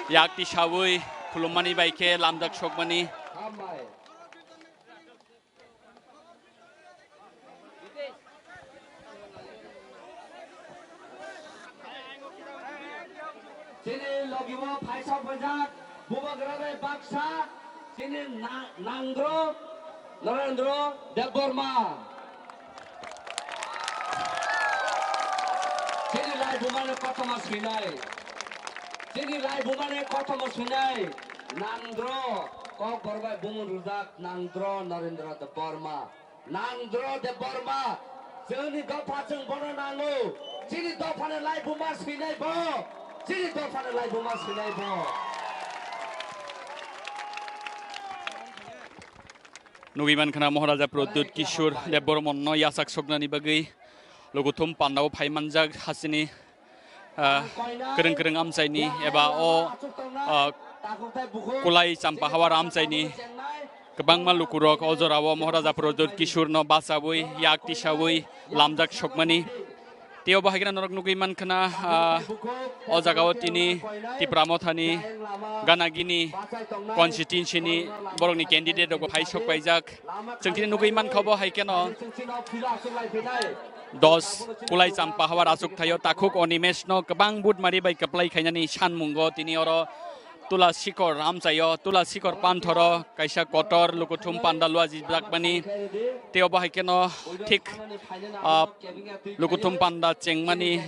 yak tisaui khulummani bai khe lamjak sokmani. Chini logi o phaisa phaijak Bubagra bai baksa chini na-, Nangdro Narendra Debbarma. Chini laibumani kothoma swinai. Chini laibumani kothoma swinai. Nangdro, Kokborok bai bumung rwjak Nangdro Narendra Debbarma. Nangdro Debbarma, chini dopha chwng bono nango. Chini dophani laibuma swinai bo. Chini dophani laibuma swinai bo. Nugwi man khna Maharaja Pradyut Kishore Debbarma no yachak soknani bagwi lukuthum panda o phai manjak ha chini, ah, kwrwng kwrwng amchaini eba o, ah, Kulai Champa Hawar amchaini kwbangma lukurok o jora o Maharaja Pradyut Kishore no bachaui yak tisaui lamjak sokmani. Tei obo hai kheno norok nugwi man khna, ah, o jaga o tini Tipra Mothani gana gini constituency ni borokni candidate rok bo phai sok paijak. Chwng tini nugwi man kha bo hai kheno dos Kulai Champa Hawar achuk thaio takhuk o Animesh no kwbang but mari bai kwplai khainani san mungo tini oro Tula Sikor amchaio, Tula Sikor panthoro kaisa kotor lukuthum panda luaji jakmani. Tei obo hai kheno thik, ah, lukuthum panda chengmani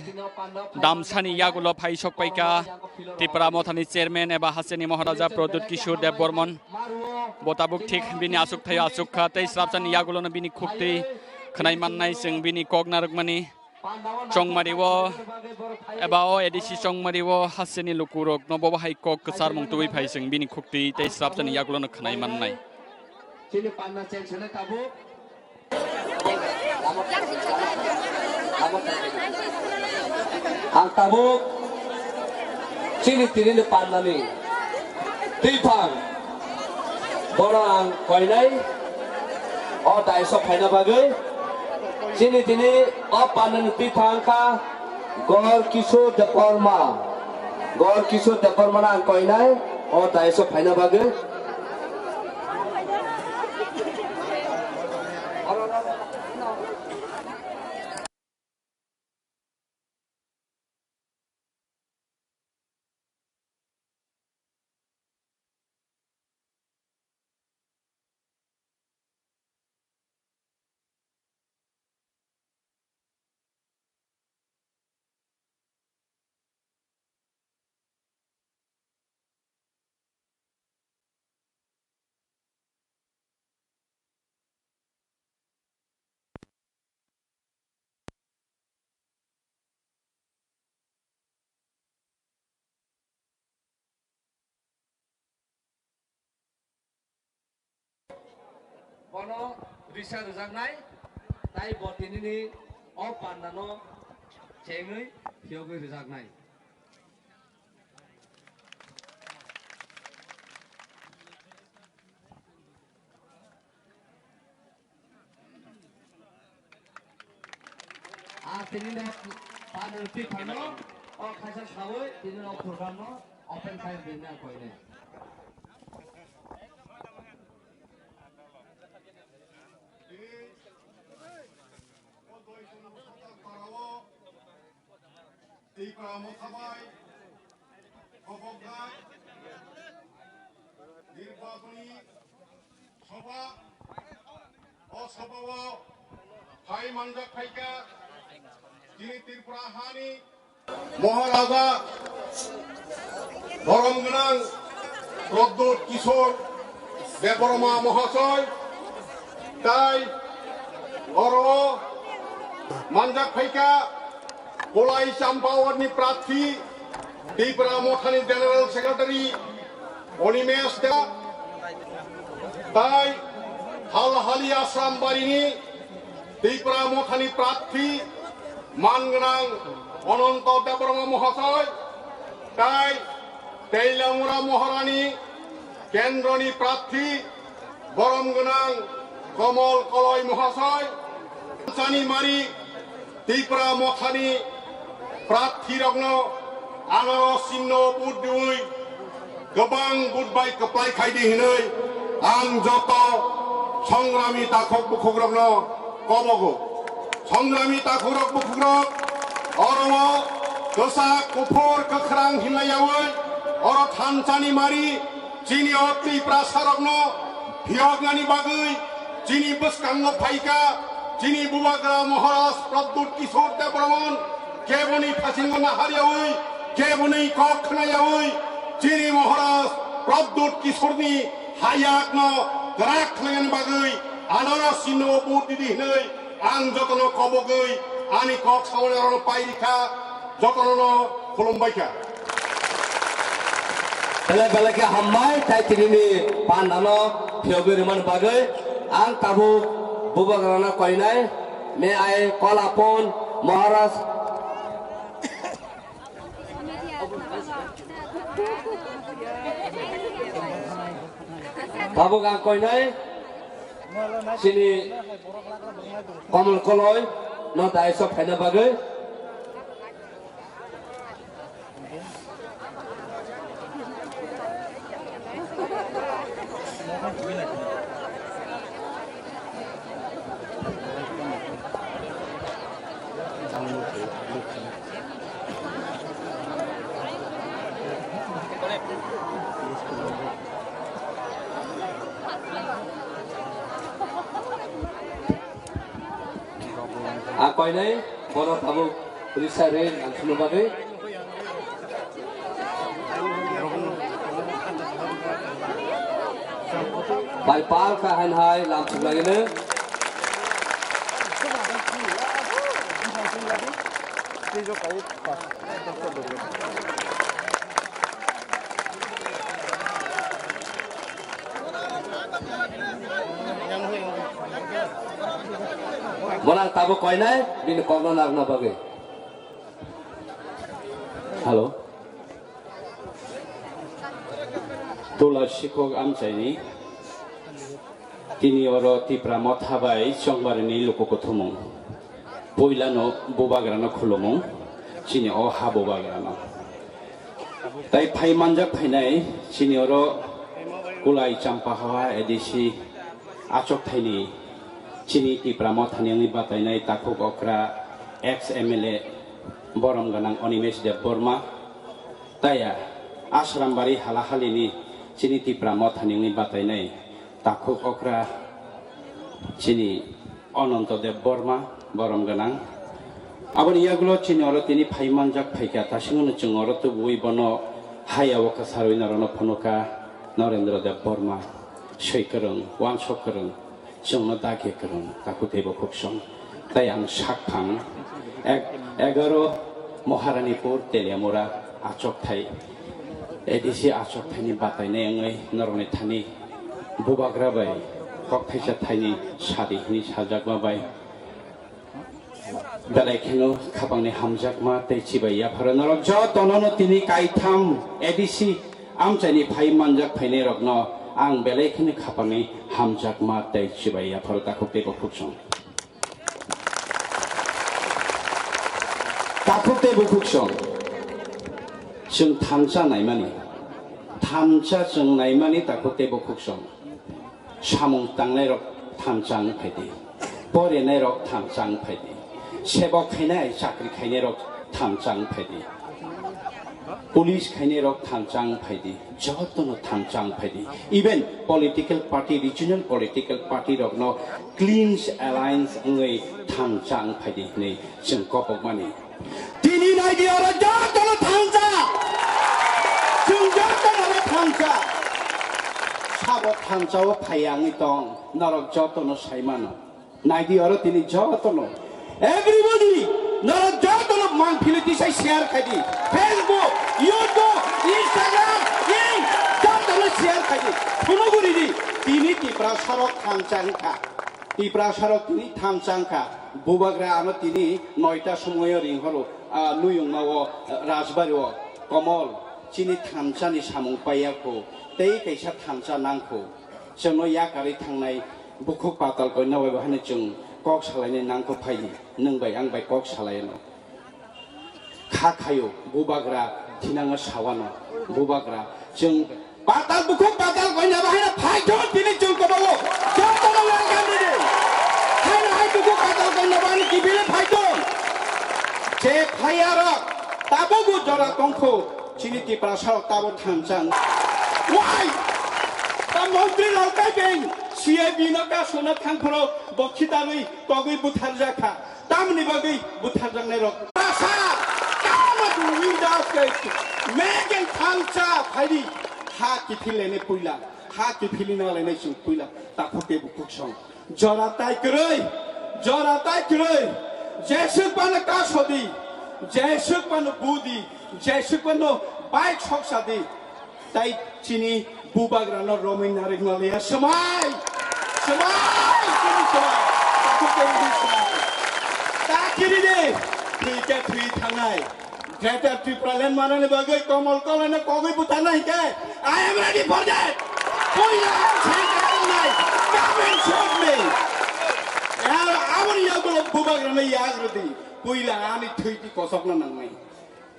damsani yagulo phai sok paikha Tipra Mothani chairman eba hachini Maharaja Pradyut Kishore Debbarma. Bo tabuk thik bini achuk thaio achuk kha tei srapsani yagulono bini khuktwi khwnai mannai chwng bini kok narwkmani. Chongmari o eba o A D C Chongmari o hachini lukurok no bo hai kok kwchar mung tubui phai chwng bini khuktwi tei srapsani yagulono khwnai mannai. Chini panna cheng sene tabuk. Ang tabuk chini tini ni panna ni twi thang. Bono ang koinai o daiso phaina bagwi. Chini tini o panna ni twi thang kha Gor Kishore Debbarma. Gor Kishore Debbarma no ang koinai o daiso phaina bagwi. Bono risa rwjaknai, tai bo tinini o pandano chengwi phiyogwi rwjaknai. Ah, tini no panel twi phano, o khaisa sawi, tini no program no open khai rwna koine. Tini o doi Tipra Motha bai khobokjak nirbachoni sobha, o sobhao phai manjak phaikha chini Tripura hani Maharaja borom gwnang Pradyut Kishore Debbarma Mahasoy, tai oro manjak phaikha Kulai Champaorni prarthi, Tipra Mothani General Secretary Animesh Debbarma, tai Halhali Ashram Barini Tipra Mothani prarthi man gwnang Ananta Debbarma Mahasoy, tai Teilamura Maharani Kendroni prarthi borom gwnang Komol Koloi Mahasoy, Chani Mari Tipra Mothani prarthi rokno anaro sinno vote diwi kwbang vote bai kwplai khaidi hinwi ang joto songrami takhuk bukhukrokno kobogo. Songrami takhukrok bukhukrok, oro o kwchak kuphur kwkhrang hinlaiyawi oro thanchani mari chini o Tiprasarokno phiyoknani bagwi chini bwskango phaikha chini Bubagra Maharaj Pradyut Kishore Debbarman, keboni phasingo naharyawi, keboni kok khnayawi, chini Maharaj Pradyut Kishoreni hayakno kwrak khlainani bagwi anaro sinno vote didi hinwi ang jotono kobogwi ani kok samonarokno pai rikha, jotono khulumbaikha. Belai belai khe hambai, tai tinini pandano phiyogwi rwmani bagwi ang tabuk Bubagrano koinai. May I call upon Maharaj? Tabuk ang koinai chini Komol Koloi no dais o phaina bagwi. A koinai bono tabuk risa ring ang sunu bagwi. Bai pal ka han hai lam suk lagi ne. Bolang tabuk koinai bini kokno narwkna bagwi. Hello. Tula sikhok amchaini. Tini oro Tipra Motha bai Chongbarini luku kuthumung. Puilano Bubagrano khulumung, chini o ha Bubagrano. Tai phai manjak phainai chini oro Kulai Champahawa A D C achok thaini chini Tipra Mothani wngwi batainai takhuk okra ex M L A borom gwnang Animesh Debbarma. Taya Asrambari halahalini chini Tipra Mothani wngwi batainai takhuk okra chini Ananta Debbarma borom gwnang. Aboni yagulo chini oro tini phai manjak phaikha, ta singno chwng oro tubuwi bono haya o kwcharwi norokno phunukha Narendra Debbarma, swi kwrwng, uansuk kwrwng. Chwngno dagi kwrwng takhuk teibo khuksong. Tai ang sakphang ek-, egaro Maharanipur Teliamura achokthai, A D C achokthaini batainai wngwi norokni thani Bubagra bai Kok thaisa thaini sadi hwnwi sajakma bai belai kheno khapangni hamjakma tei chibai yapharo norok jotono no tini kaitham A D C amchaini phai manjak phainairokno ang belai kheno khapangni hamjakma tei chibai yapharo takhuk tei bukhuksong. Takhuk tei bukhuksong. Chwng thansa naimani. Thansa chwng naimani takhuk tei bukhuksong. Samung tangnairok thansa wng phaidi. Porenairok thansa wng phaidi. Sebok khainai, chakri khainairok thansa wng phaidi. Police khainairok thansa wng phaidi. Jotono thansa wng phaidi. Even political party, regional political party rokno clean alliance wngwi thansa wng phaidi hwnwi chwng kobokmani. Tini naidi oro jotono thansa. Chwng jotono thansa. Sabo thansa o phaiya wngwi tong. Norok jotono saimano. Naidi oro tini jotono. Everybody, norok jotono mangphili tisai share khaidi. Facebook, YouTube, Instagram, link, jotono share khaidi. Phunuguri di, tini Tiprasarok thansa wngkha. Tiprasarok tini thansa wngkha. Bubagra ano tini noita somoyo ringhoro, ah, nuyungma o, ah, Rajbari o. Komol, chini thansani samung paiya kho. Tei kaisa thansa nang kho. Chwngno yakarwi thangnai bukhuk patal koina bai bahai chwng kok salainai nangkuk phaidi, nwng bai ang bai kok salai ano. Kha khayo, bubagra thinango sawano, bubagra chwng patal bukhuk patal koina bahai phaithon tini chwng kobago, jotono welcome ridi. Haino hai bukhuk patal koina bahai kibili phaithon. Je phayarok, tabukbo jora tongkho. Chini Tiprasarok tabo thansa wng. Wai! Ta montri rok tai beng C I B no kasuna thangphuru bo khitarwi togwi butharjakha. Tamni bagwi butharjaknai rok. Tiprasa! Tamo tu windas ke megen thansa phaidi. Ha kiphil lene puila. Ha kiphili na lene sung puila. Takhuk tei bukhuk song. Jora tai kwrwi, jora tai kwrwi. Jeswk pano kasodi, jeswk pano budi, jeswk pano bike soksadi. Tai chini bubagrano romwi narwk maliya swmai, swmai, chini swmai. Takhuk tei bini swmai. Ta kiri de, thwi khe thwi thangnai. Greater Tipraland manani bagwi Komol Kolai no kogwi butharna hinkhe, I am ready for that. Puila ang sankha wngnai, come and shoot me. Ar aboni yagulo bubagrano yagrwdi. Puila ani thwiti kosokna nangnai.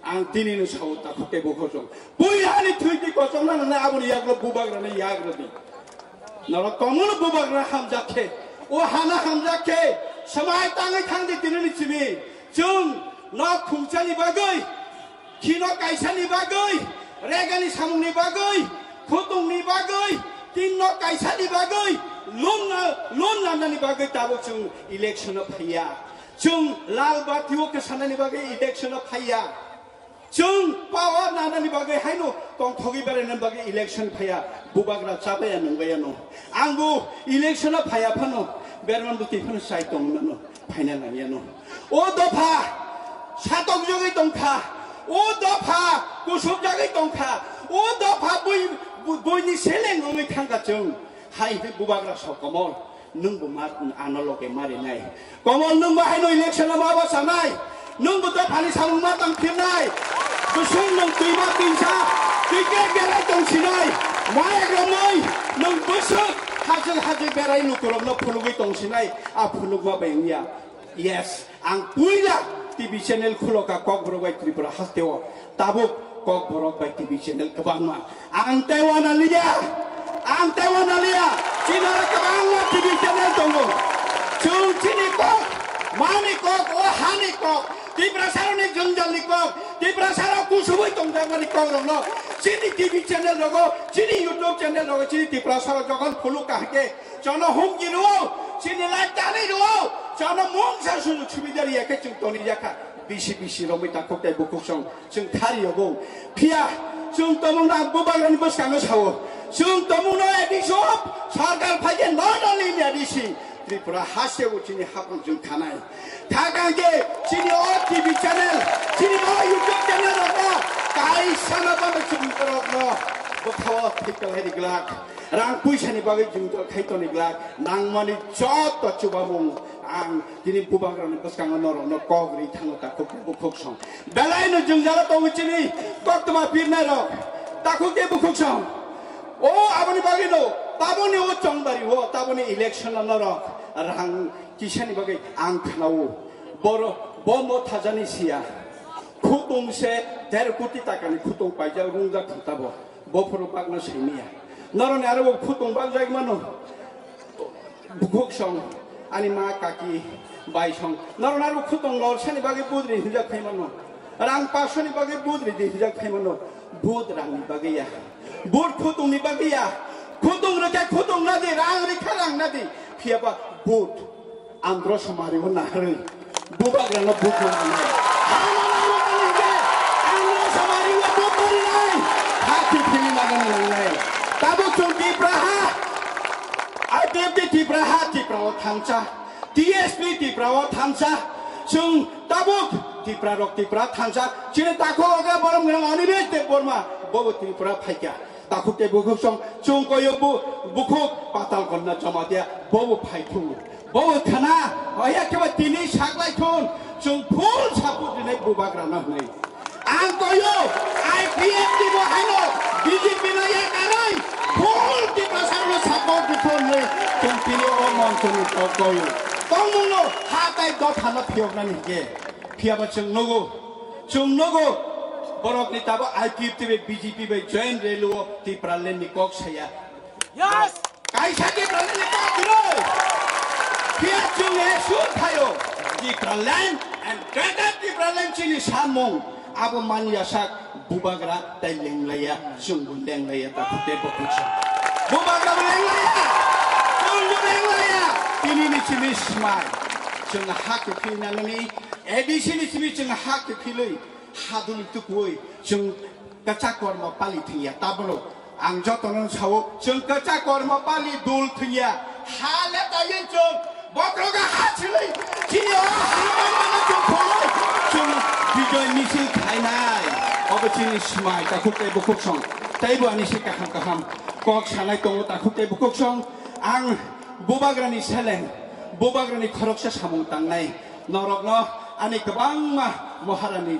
Ang tinino sao takhuk tei bukhuk song. Puila ani thwiti kosokna nangnai aboni yagulo bubagrano yagrwdi. Norok komono bubagra hamjak khe, o hana hamjak khe, swmai tangwi thangdi tinini simi. Chwng nok khungchani bagwi, khino kaisani bagwi, regani samungni bagwi, khutungni bagwi, tin nok kaisani bagwi, loan na, loan lanani bagwi tabuk chwng election-o phaiya. Chwng lal bati-o kwsanani bagwi election-o phaiya. Chwng power nanani bagwi haino tongthogwi berainani bagwi election phaiya, bubagra chabaya nungbaya no. Angbo election-o phaiya phano, berman bwtwi phano chai tongmano, phaina nangya no. O dopha satok jogwi tongkha, o dopha kusuk jagwi tongkha, o dopha bui, bui, buini seleng wngwi thangkha chwng. Hai hwnwi bubagra sok Komol. Nwng bo ma ano loge marinai. Komol nwng bo haino election o ma bo sanai. Nwng bo dophani samung ma tang phirnai. Bwswk nwng twima twisa. Twi khe berai tong sinai. Ma egromoi nwng bwswk hajwk hajwk berai lukurokno phunugwi tong sinai. A phunukma bai wngya. Yes. Ang puila T V channel khuloka Kokborok bai Tripura hasteo, tabuk Kokborok bai T V channel kwbangma. Ang tei wana liya, ang tei wana liya, chini oro kwbangma T V channel tongo. Chwng chini kok, mani kok, o hani kok, Tiprasarokni jwngjalni kok, Tiprasarok kusubui tongjakmani kokrokno chini T V channel rogo, chini YouTube channel rogo, chini Tiprasarok jokhon phuluk kahai khe, Chono humki rwo, chini lai tanwi rwo, chono mungsa sujuk subida riya khe chwng toni yakha. Bisi bisi romwi takhuk tei bukhuk song chwng thari yogo. Phiya chwng tomungno ang bubagrani bwskango sao. Chwng tomungno A D C o sarkar phaikhe not only in A D C, Tripura hasteo chini hapang chwng thanai. Thakang khe chini o T V channel, chini o YouTube channel rokno kaisa no bangma chwng rokno Bwkhao thwiklai rijlak, rang puisani bagwi jwngjal khai toni glak, nangmani joto chubamung ang tini bubagrani bwskango norokno kok ri thango takhuk tei bukhuk song. Belaino jwngjalo tongo chini koktwma pirnai rok, takhuk tei bukhuk song. O aboni bagwino taboni o chongbari o taboni election o norok rang kisani bagwi ang khnao. Boro bo mo thajani siya. Khutung se der koti takani khutung paijak rungjak thung tabo. Bophuru bakno simiya. Noroni aro bo khutung bakjak mano. Bukhuk song, ani ma kaki bai song. Noroni aro bo khutung lor sani bagwi budri hinjak phai mano. Rang pasoni bagwi budri di hinjak phai mano. Bud rangni bagwi ya. Bud khutungni bagwi ya. Khutung rwkhe khutung nadi, rang rikha rang nadi. Phiyaba bud. Andro somari o naharwi bubagrano buk manai. Hano nangmani hwnkhe andro somari o buk manai. Hati phili nangani nangnai. Tabuk chwng Tipra ha. I P F T Tipra ha, Tipra o thansa. T S P Tipra o thansa. Chwng tabuk Tipra rok Tipra thansa. Chini takhuk oga borom gwnang Animesh Debbarma. Bobo Tripura phaikha. Takhuk tei bukhuk song chwng koyo bu-, bukhuk Patal Kanya Jamatia bobo phaithung. Bobo khana, oya khe ba tini saklai thun, chwng full support rinai bubagrano hwnwi. Ang koyo I P F T bo haino B J P no yakarwi full Tiprasano support di thun hwnwi chwng tini o monchoni koyo. Tongmungno ha tai dophano phiyoknani hwnkhe. Phiyaba chwng nugo, chwng nugo, borokni tabuk I P F T bai B J P bai joint rally o Tipraland ni kok saya. Yes! Kaisa Tipraland ni kok rw. Phiya chwng assume khayo, Tipraland and Greater Tipraland chini samung abo manya sak bubagra tai lenglaiya, chwng bo lenglaiya, ta khute bo kuksa. Bubagra bo lenglaiya, chwng bo lenglaiya, tini ni chini smai. Chwng ha khe phina nani A D C ni simi chwng ha kiphilwi, ha dul tukui, chwng kwchak kormo pali thwngya. Tabuk ang jotono sao, chwng kwchak kormo pali dul thwngya. Ha le taiwi chwng bokhrogo ha silwi, chini o ha manmano chwng phunwi, chwng bijoy misil khainai. Obo chini smai, takhuk tei bukhuk song. Teibo ani se kaham kaham kok sanai tongo, takhuk tei bukhuk song. Ang bubagrani seleng, bubagrani khoroksa samung tangnai. Norokno ani kwbangma Maharani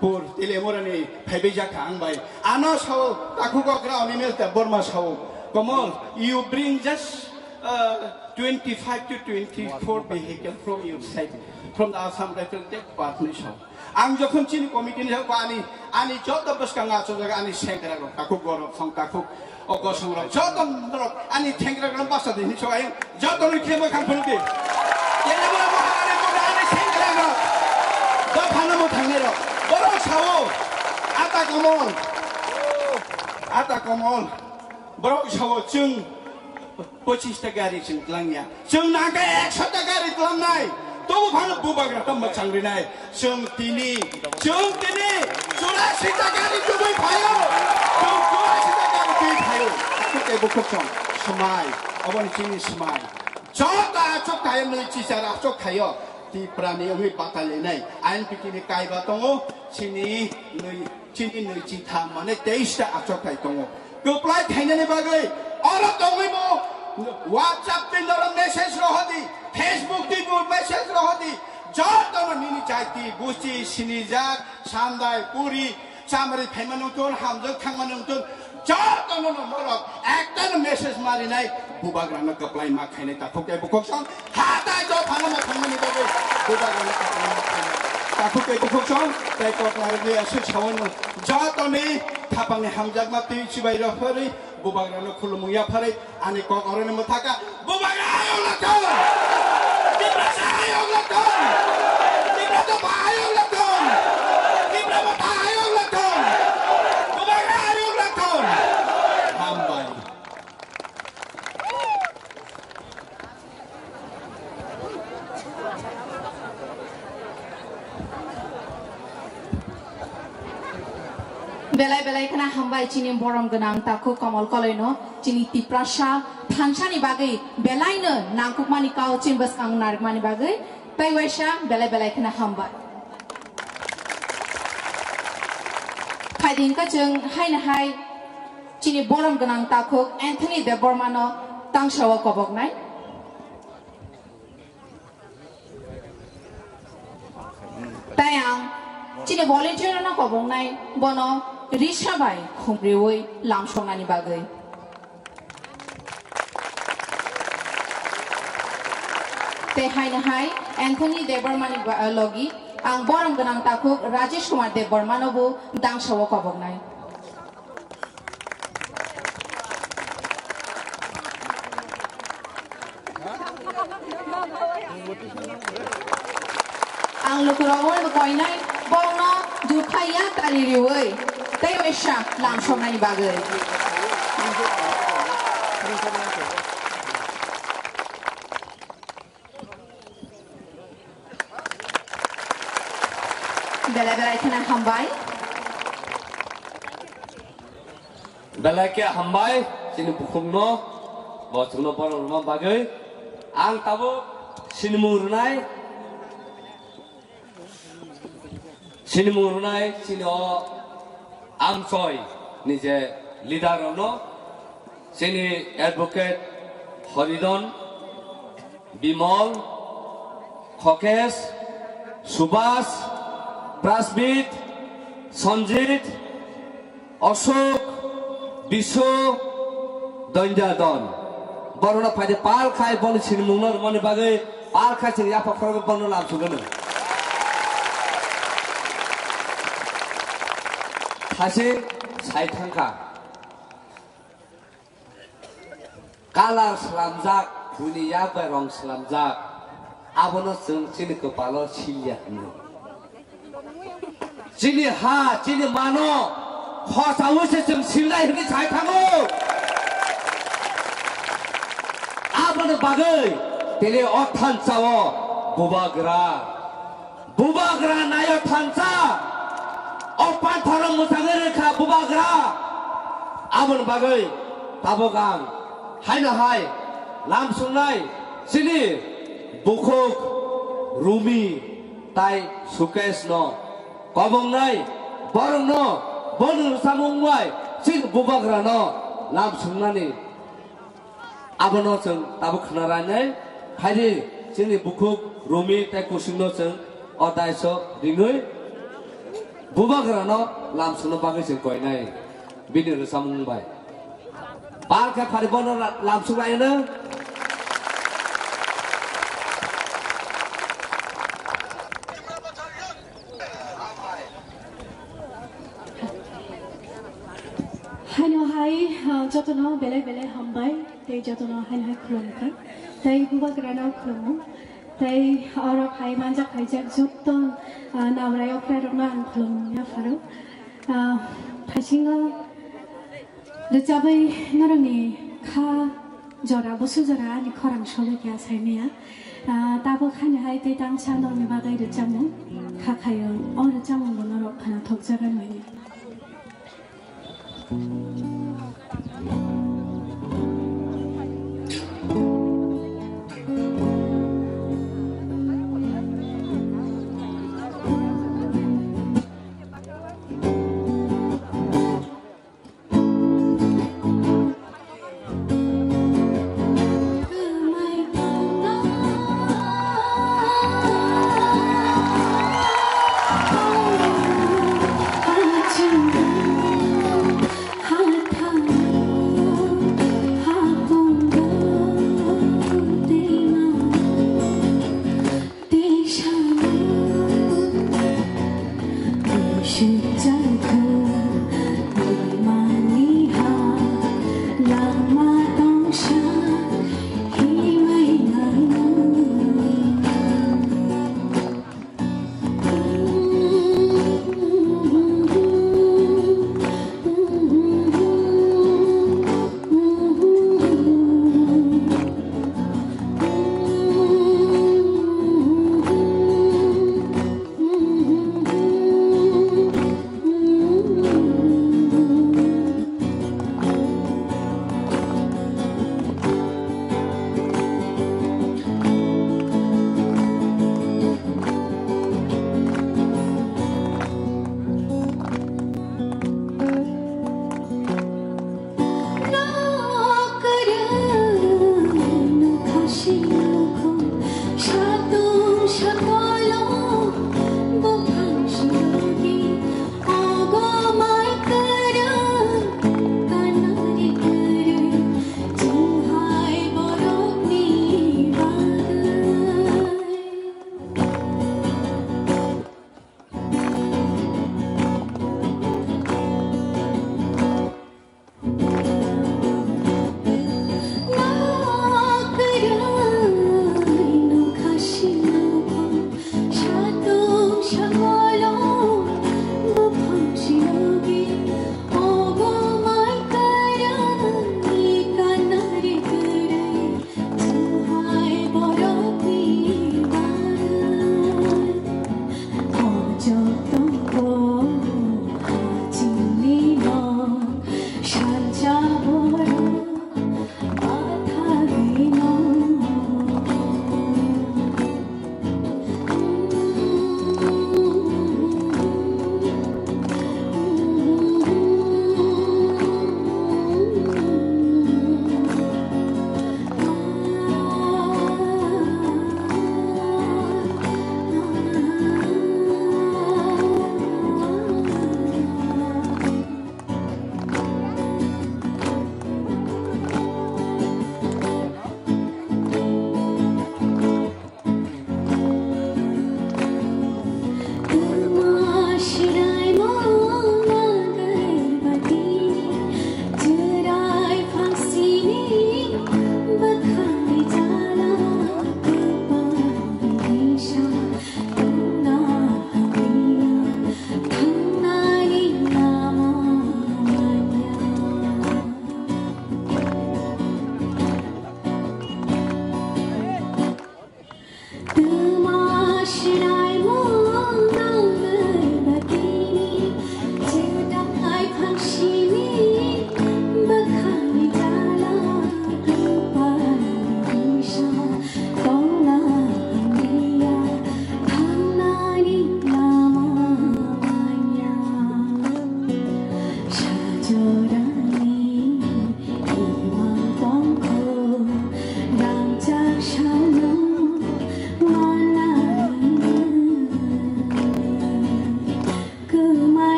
pur Telemurani phaibai jakha ang bai. Ano sao, takhuk okra Animesh Debbarma sao, Komol, you bring just, uh, twenty-five to twenty-four vehicle from your side, from the Assam Rifle Tech Partnership. Ang jokhon chini committee ni hok ani, ani joto bwskango achukjak ani sengkrak rok, takhuk gorok song takhuk. O kosong rok, joto norok ani thengra rok basa di hinwi sokai, joto ni khemo khang phunuk di. Kene bo bo ani bo ani thengra rok. Do phano mo thangnai rok. Borok sao, ata komol. Ata komol. Borok sao chwng pochis ta gari chwng tlangya. Chwng nangkhe ekso ta gari tlangnai. Tobo phano bubagra ta mwchang rinai. Chwng tini, chwng tini churasi ta gari tubui phaio. Chwng churasi ta gari tubui phaio. Aswk tei bukhuk chwng swmai. Oboni chini swmai. Joto achuk khaio, nui chichar achuk khaio. Tiprani wngwi batai lainai. I N P T ni kaiba tongo. Chini nui Chini nui chitham mane teis ta achukthai tongo. Kwplai khainani bagwi oro tongwi bo WhatsApp tei norok message rohodi, Facebook tei bo message rohodi. Jotono nini jati, busti, sinijak, sandai, puri, chamari phaima nungtun, hamjak thangma nungtun. Jotono no norok ekta no message marinai, bubagrano kwplai ma khainai takhuk tei bukhuk song. Hatai do phano ma thangmani bagwi bubagrano kwplai ma khainai. Takhuk tei bukhuk song, tei kok narwgwi aswk sawano. Jotoni khapangni hamjakma twi chibai rw pharwi, bubagrano khulumung ya pharwi, ani kok oroni mwthaka, bubagra ayok lathon! Tiprasa ayok lathon! Tipra dopha ayok lathon! Tipra motha ayok lathon! Bubagra ayok lathon! Hambai. Belai belai kheno hambai chini borom gwnang takhuk Komol Koloino, chini Tiprasa thansani bagwi belaino nangkukmani kau chini bwskang narwkmani bagwi tei waisa belai belai kheno hambai. Phaidi hwnkha chwng haino hai Chini borom gwnang takhuk Anthony Debbarmano tangsao koboknai. Tai ang chini volunteer no koboknai, bono risa bai khumriwi lamsoknani bagwi. Tei haino hai Anthony Debbarmani ba-, logi ang borom gwnang takhuk Rajesh Kumar Debbarmano bo tangsao koboknai. Ang lukurogwi koinai bongno juthai ya tari riwi tei waisa lamsoknani bagwi. Belai belai kheno hambai. Belai khe hambai chini bukhukno, bo chwngno borok rwma bagwi. Ang tabuk sinimung rwnai, sinimung rwnai chini o amchoi ni je leader rokno, chini advocate Horidon, Bimol, Khokesh, Subhas, Prasmit, Sanjit, Ashok, Bisho, Doinjadon. Borokno phaidi pal khai boni sinimungno rwmani bagwi pal khai chini yapha khoroknwi bono lamsugwino. Thasing sai thangkha. Kalar slamjak, buini yak bai rong slamjak, abono chwng chini kwpalo silya hwnwi. Chini ha, chini mano khosaui se chwng silnai hwnwi sai thango. Aboni bagwi tini o thansa-o bubagra. Bubagra naio thansa, o panthoro mwchangwi rwkha bubagra. Aboni bagwi tabuk ang haino hai lamsongnai chini bukhuk Rumi tai Sukeshno kobongnai, borokno boni rwchapmung bai chini bubagrano lamsongnani. Abono chwng tabuk khna rainai, phaidi chini bukhuk Rumi tei Kusingno chwng o daiso ringwi bubagrano lamsokna bagwi chwng koinai bini rwchapmung bai. Pal khe phari bono la-, lamsok laino. Haino hai, ah, jotono belai belai hambai, tei jotono haino hai khulumkha, tei bubagrano khulumo, tei oro hai manjak haijak joto, ah, nabrai okra rokno ang khulumya pharo. Ah, thaisingo rwchabwi norokni kha jora, busu jora ani khorang sogwi khe achaimaya. Ah, tabuk haino hai tei tangsa norokni bagwi rwchapmung kha khaio. O rwchapmungbo norok khwnathokjagan manya.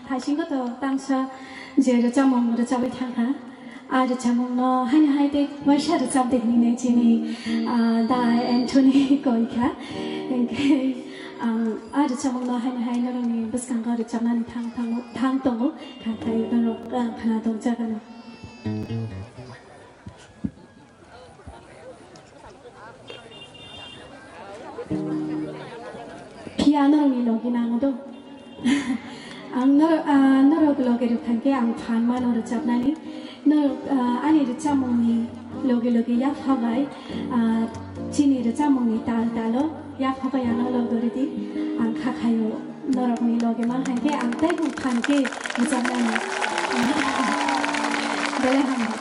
Haisingo to tangsa je rwchapmung rwchapwi thangkha. A rwchapmungno haino hai tei waisa rwchap de hinwi chini, ah, Da Anthony koikha. Hinkhe ang a rwchapmungno haino hai norokni bwskango rwchapnani thang, thang, thang tongo. Hathai norok, ah, khna tongjakgano. Phiya norokni logi nango do. Ang norok, ah, norok logi rwkha khe ang phan mano rwchapnani. Norok, ah, ani rwchapmungni logi logi yapha bai, ah, chini rwchapmungni tal talo yapha bai ano logi rwdi. Ang kha khaio. Norokni logi man hai khe ang tei bung phan khe rwchapnani. Belai hambai.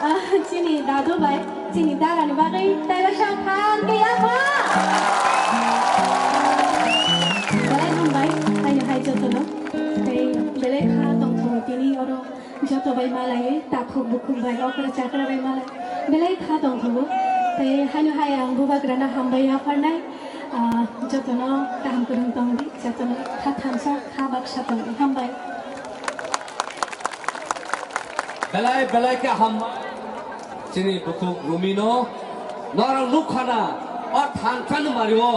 Ah, chini dadu bai, chini dara ni bagwi tailaisa phan khe yapha. Bai malai, takhuk bukhuk bai, okra chakra bai malai. Belai kha tongthogo. Tei haino hai ang bubagrano hambai yapharnai. Ah, jotono kaham kwrwng tongdi, jotono kha thansa, kha baksa tongdi. Hambai. Belai, belai khe hambai. Chini bukhuk Rumino, norok nukhana, o thansa ni mario,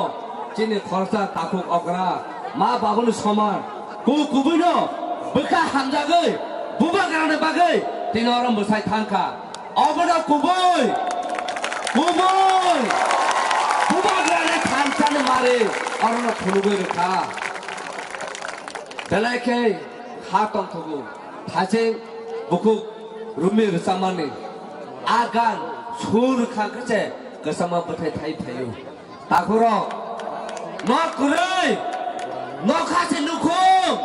chini khoroksa takhuk okra, ma babuni soman, ku kubuino, bwkha hamjagwi, bubagrani bagwi, tini oro mwsai thangkha. Obono kubui, kubui, bubagrani thansa ni mari, orono phunugwi rwkha. Belai khe kha tongthogo, thaiching bukhuk Rumi rwchapmani. A gan sur kha khe se kwchangma bwthai thai phaio. Takhurok, nok kwrwi, nokha se nukhung,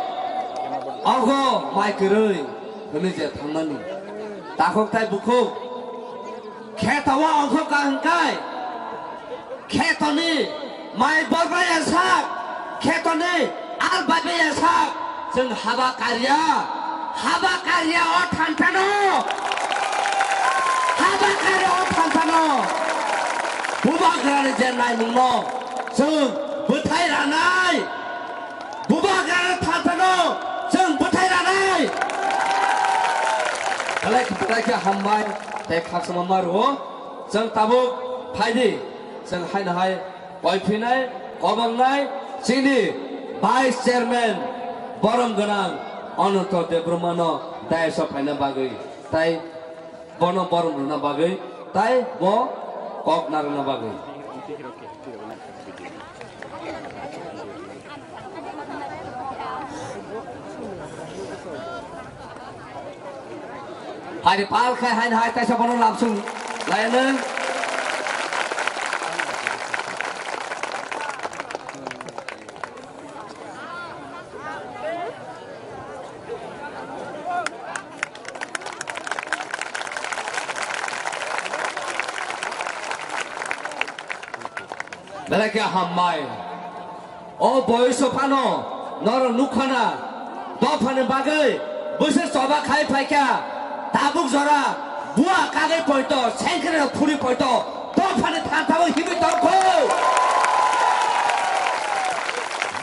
ogo mai kwrwi hwnwi je thangmani. Takhuk tai bukhuk, kheto o ongkho ka hwnkhai, khetoni mai borbai ya sak, khetoni al baibai ya sak, chwng haba karya, haba karya o thanthano, haba karya o thanthano. Bubagrani je naimungno chwng bwthai ranai, bubagrani thanthano chwng bwthai ranai. Belai khe, belai khe hambai tei khakchangma ma rwo. Chwng tabuk phaidi, chwng haino hai koiphinai, kobangnai chini Vice Chairman borom gwnang Ananto Debbarmano dais o phaina bagwi, tai bono borom rwna bagwi, tai bo kok narwkna bagwi. Haini pal khai haini hai kaisa bono lamsung lainung. Belai khe hambai. O boiso phano norok nukhana dophani bagwi bwswk choba khai phaikha, tabuk jora bua kagwi poito, sengkre phuri poito, dophani thanthago himwi tongkho.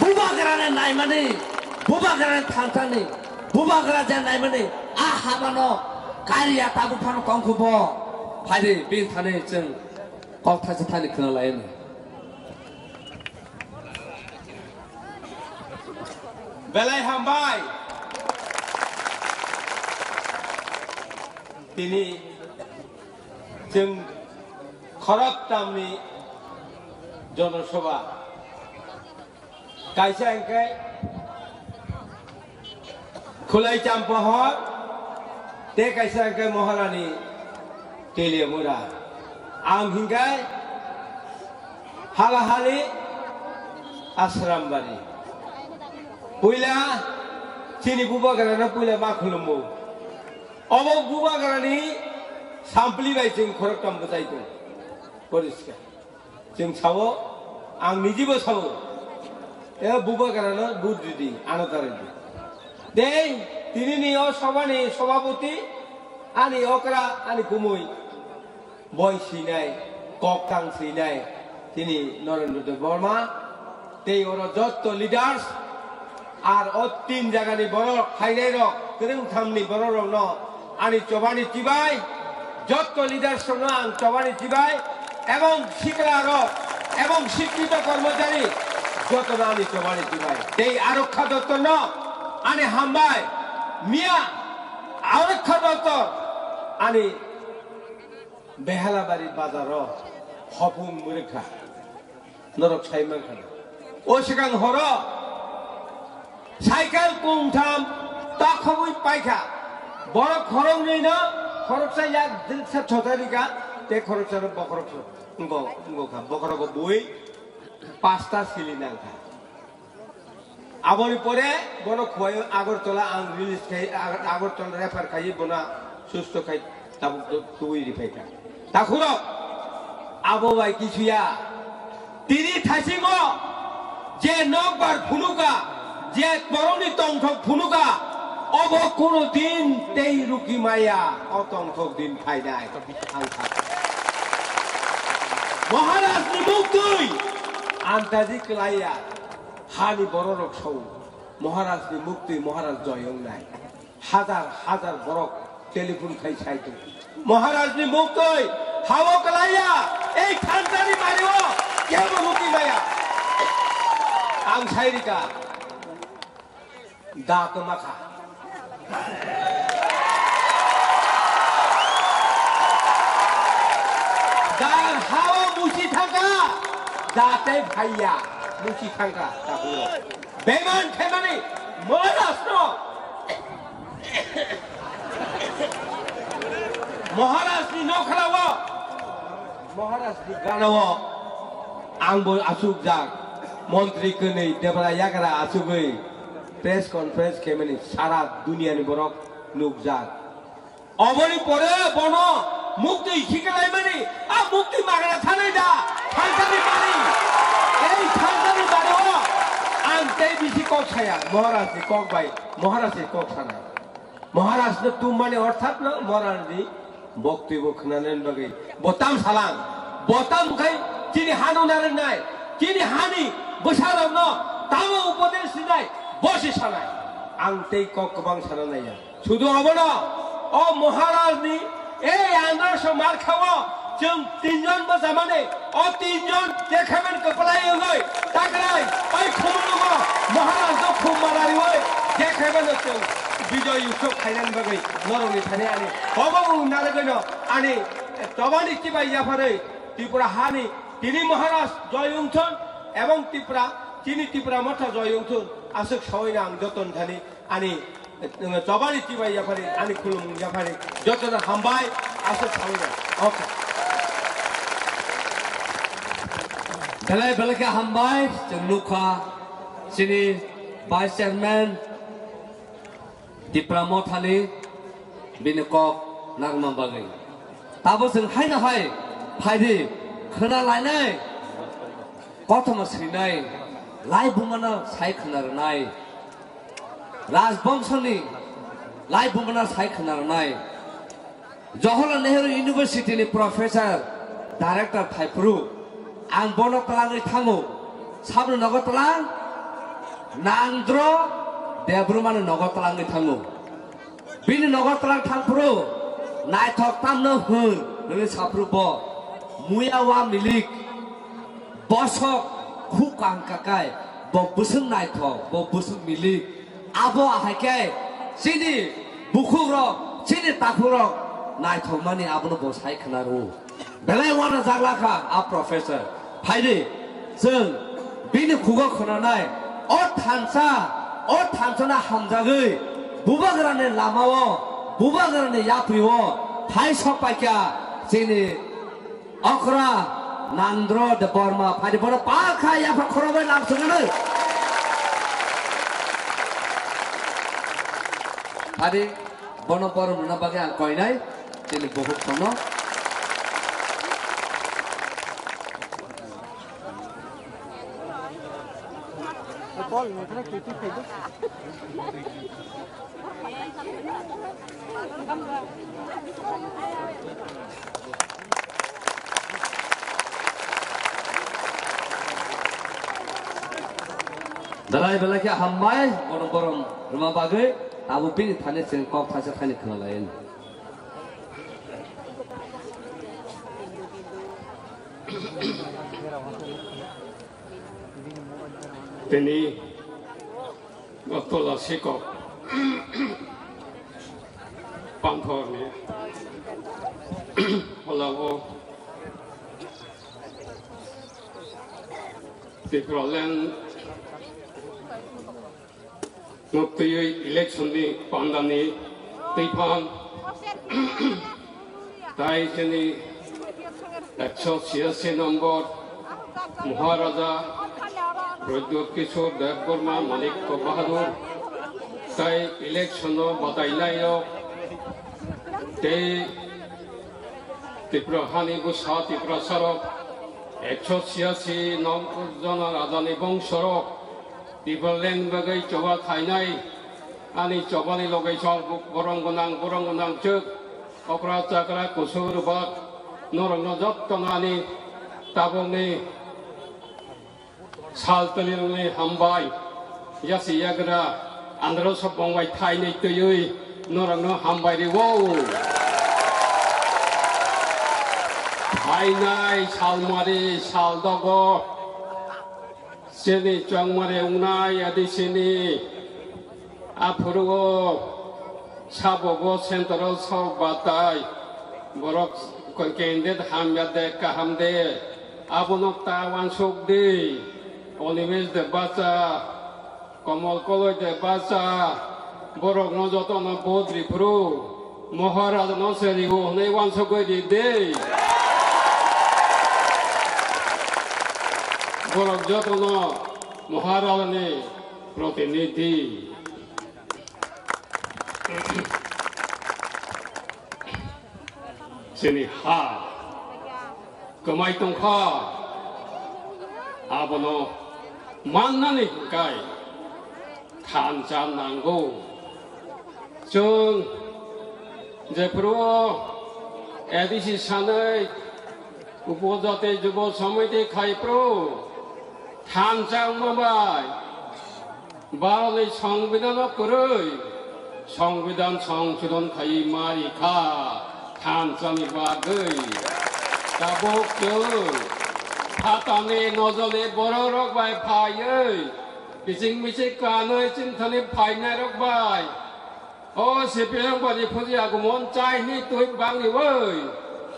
Bubagrani naimani, bubagrani thanthani, bubagra je naimani, a habano kariya tabuk phano tongkho bo. Phaidi bini thani chwng kok thaisa thani khna laino. Belai hambai. Tini chwng khoroktamni jonosabha. Kaisa hwnkhe Khulai Champohor, tei kaisa hwnkhe Maharani Teliamura. Ang hwnkhe Halahali Asrambari. Puila chini bubagrano puila ma khulumbo. Obo bubagrani sampli bai chwng khoroktham bwchai tongo. Poriskar. Chwng sao, ang nijibo sao. E bubagrano vote ridi, ano ta ridi. Tei tinini o sobhani sobhapoti, ani okra, ani kumui. Boi swinai, kok tang swinai, chini Narendra Debbarma, tei oro jotto leaders, ar o tin jagani borok, phainairok, kwrwngthamni borokrokno ani chobani chibai, jotto leaders rokno ang chobani chibai, ebong siklarok, ebong sikkito kormochari, jotono ani chobani chibai. Tei Arokha Dottorno ani hambai, miya Arokha Dottor ani Behalabari bazaro hopung mwrwkha. Norok sai mankha. O swkang horo cycle kungtham takhogwi paikha. Borok khoroknwino khoroksa yak dwksa chota rika, tei khoroksano bokhorok so-, wngkha, wngkha. Bokhorogo bui pasta sili nangkha. Aboni pore bono khwlaiwi Agartala ang release khai, Agar-, Agartala refer khai bono susto khai tabuk tu-, tubui riphai kha. Takhurok abo bai kisu ya. Tini thaisingo je nokbar phunuka, je borokni tongthok phunuka, Obo kuno din tei ruki maya, o tongthok din phainai. Ang sakha. Maharaj ni muktwi antaji kwlaiya, hani bororok sao. Maharaj ni muktwi Maharaj joy wngnai. Hajar hajar borok telephone khai sai tong. Maharaj ni muktwi hao kwlaiya, ei thansa ni mari o kebo muktwi maya. Ang sai rika. Da kwma kha. Da hao musi thangkha. Da tei phaiya musi thangkha. Takhuk rok. Beman khaimani Maharaj no. Maharaj ni nokhrao. Maharaj ni ganao. Ang bo asuk jak. Montri kwnwi Debra yagra asugwi. Press conference khaimani sara duniani borok nukjak. Oboni pore bono muktwi hikalaimani, a muktwi magna thanai da, thansani mani. Ei thansani mani o ang tei bisi kok saya, Maharaj ni kok bai, Maharaj ni kok sanai. Maharaj no tum mani orthat no Maharaj ni Bokti bo khwnanani bagwi bo tam salang, bo tam khai chini hano narwknai, chini hani bwsarokno tamo upodesh rinai, bo se sanai. Ang tei kok kwbang sana naiya. Sudu obono, o Maharaj ni ei andro so mar khawo, chwng tinjon bo jamani, o tinjon je khaimani kwplai wngwi takrai, oi khumulugo Maharaj no khum mara riwi je khaimano chwng Bijoy Utsav khainani bagwi norokni thani ani obo wng narwgwino ani tobani chibai yapharwi Tripura hani tini Maharaj joy wngthun ebong Tripura chini Tripura motha joy wngthun aswk sawi ang joton thani ani tobani chibai yapharwi ani khulumung yapharwi jotono hambai aswk sawi ang. Okay. Belai belai khe hambai chwng nukha chini Vice Chairman Tipra Mothani bini kok narwkna bagwi. Tabo chwng haino hai phaidi khwna lainai, kothoma swinai, lai bumano sai khwna rwnai, Rajbongshoni lai bumano sai khwna rwnai. Jawaharlal Nehru University ni professor, director phaiphuru ang bono twlangwi thango. Sabni nogo twlang? Nandro Debbarma ni nogo twlangwi thango. Bini nogo twlang thangphuru naithok tamno hwn hwnwi saphuru bo muya wa milik. Bosok khuk kaham kakai, bo bwswk naithok, bo bwswk milik. Abo ahai khe chini bukhukrok, chini takhukrok naithokmani abono bo sai khwna rwo. Belai uanajak lakha a professor. Phaidi, chwng bini khugo khwnanai, o thansa, o thansano hamjagwi, bubagrani lamao, bubagrani yaprio phai sok paikha chini Okra Nandro Debbarma, phaidi bono palkha yapha khorokbai lam swngnai. Phaidi bono borom rwna bagwi ang koinai chini bukhuk songno. Belai belai khe hambai, borom borom rwma bagwi, abo bini thani chwng kok thaisa thani khna lai. Tini Gotola Sikok Panthorni Holao Tipraland Muktwi election ni pandani twiphang tai chini ekso chiyasi nombor Maharaja Pradyot Kishore Debbarma Manikya Bahadur tai election o batailai rok tei Tripura hani bwsa Tiprasa rok ekso chiyasi nom jona raja ni bongso rok Tipraland bagwi choba khainai Ani chobani loge chong borom gwnang, borom gwnang chwk, okra chakra kusur bak, norokno jottono ani tabukni sal twlwirokni hambai, yasi yagra, andro sok bongbai thainwi twiwi norokno hambai rwo. Phainai salmari, saldogo, chini chongmari wngnai A D C ni aphuru o sabogo central sok batai borok candidate hamya de kaham de abono ta wansuk di. Onimesh de bacha, Komol Koloi de bacha, borokno jotono vote riphuru Maharajano se rigo hwnwi wansugwi ri de. Borok jotono Maharajani protinidhi. Chini ha kwmai tongkha, abono mannani hwnkhe thansa nango. Chwng jephuru A D C sanwi upojati jubo samiti khaiphuru thansa wngma bai Bharatni Songbidan o kwrwi Songbidan songsodon khaiwi ma rikha thansani bagwi. Tabuk chwng phatani nojolni bororok bai phaiwi kiching miching kanwi chini thani phainairok bai O C P M bani phuji agumon chai hwnwi twi bangni oi.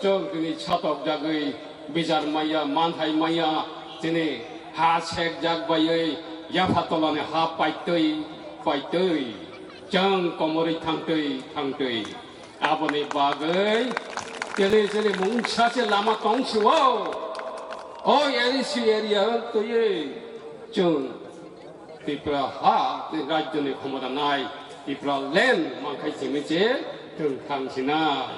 Chwng tini satok jagwi bijar maya, manthai maya, tini ha sek jak baiwi yapha tolani ha paitwi, paitwi. Chwng komorwi thangtwi, thangtwi. Aboni bagwi tini chini mungsa se lama tong si o. O A D C area twi chwng Tripura ha ni rajyoni khomota nai Tripura land mankhai simi se thwng thang sinai.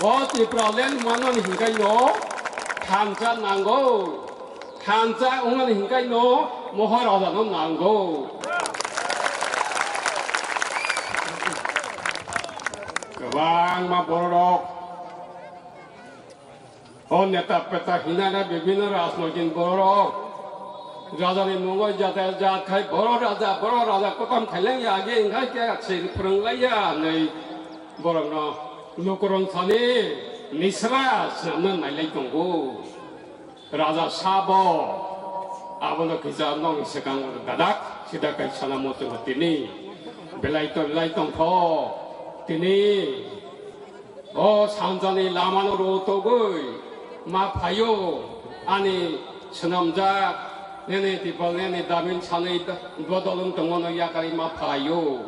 O Tripura land manani hinkhai no thansa nango, thansa wngnani hinkhai no Maharaja no nango. Kwbangma bororok O neta peta hinana bibhinno rajnoitik borok rajani mungwi jata jat khai borok raja, borok raja kotom khaileng ya age wngkha khe se phwrwng lai ya hinwi borokno lukurok thani nisra swnamna nailai tongo. Raja sabo abono kisa nokni swkang dadak sida kai sana muchungo tini belai to belai tongkho tini. O sanjani lamano rotogwi ma phaio ani swnamjak nini tipal nini damin sanwi bodolwng tongmano yakarwi ma phaio.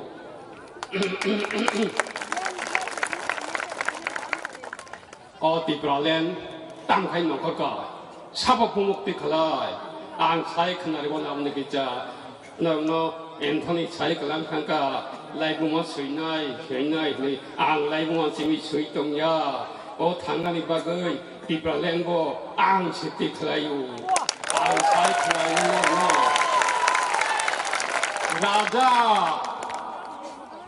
O Tipraland tamkhai nongkhorka sabo bumukti khalai ang sai khwnaribo naboni kisa. Norokno Anthony sai kwlang thangkha, laibuma swinai, swinai hinwi ang laibuma simi swi tongya. O thangnani bagwi Tipraland bo ang siti khlaio. Ang sai khlaio norokno. Raja,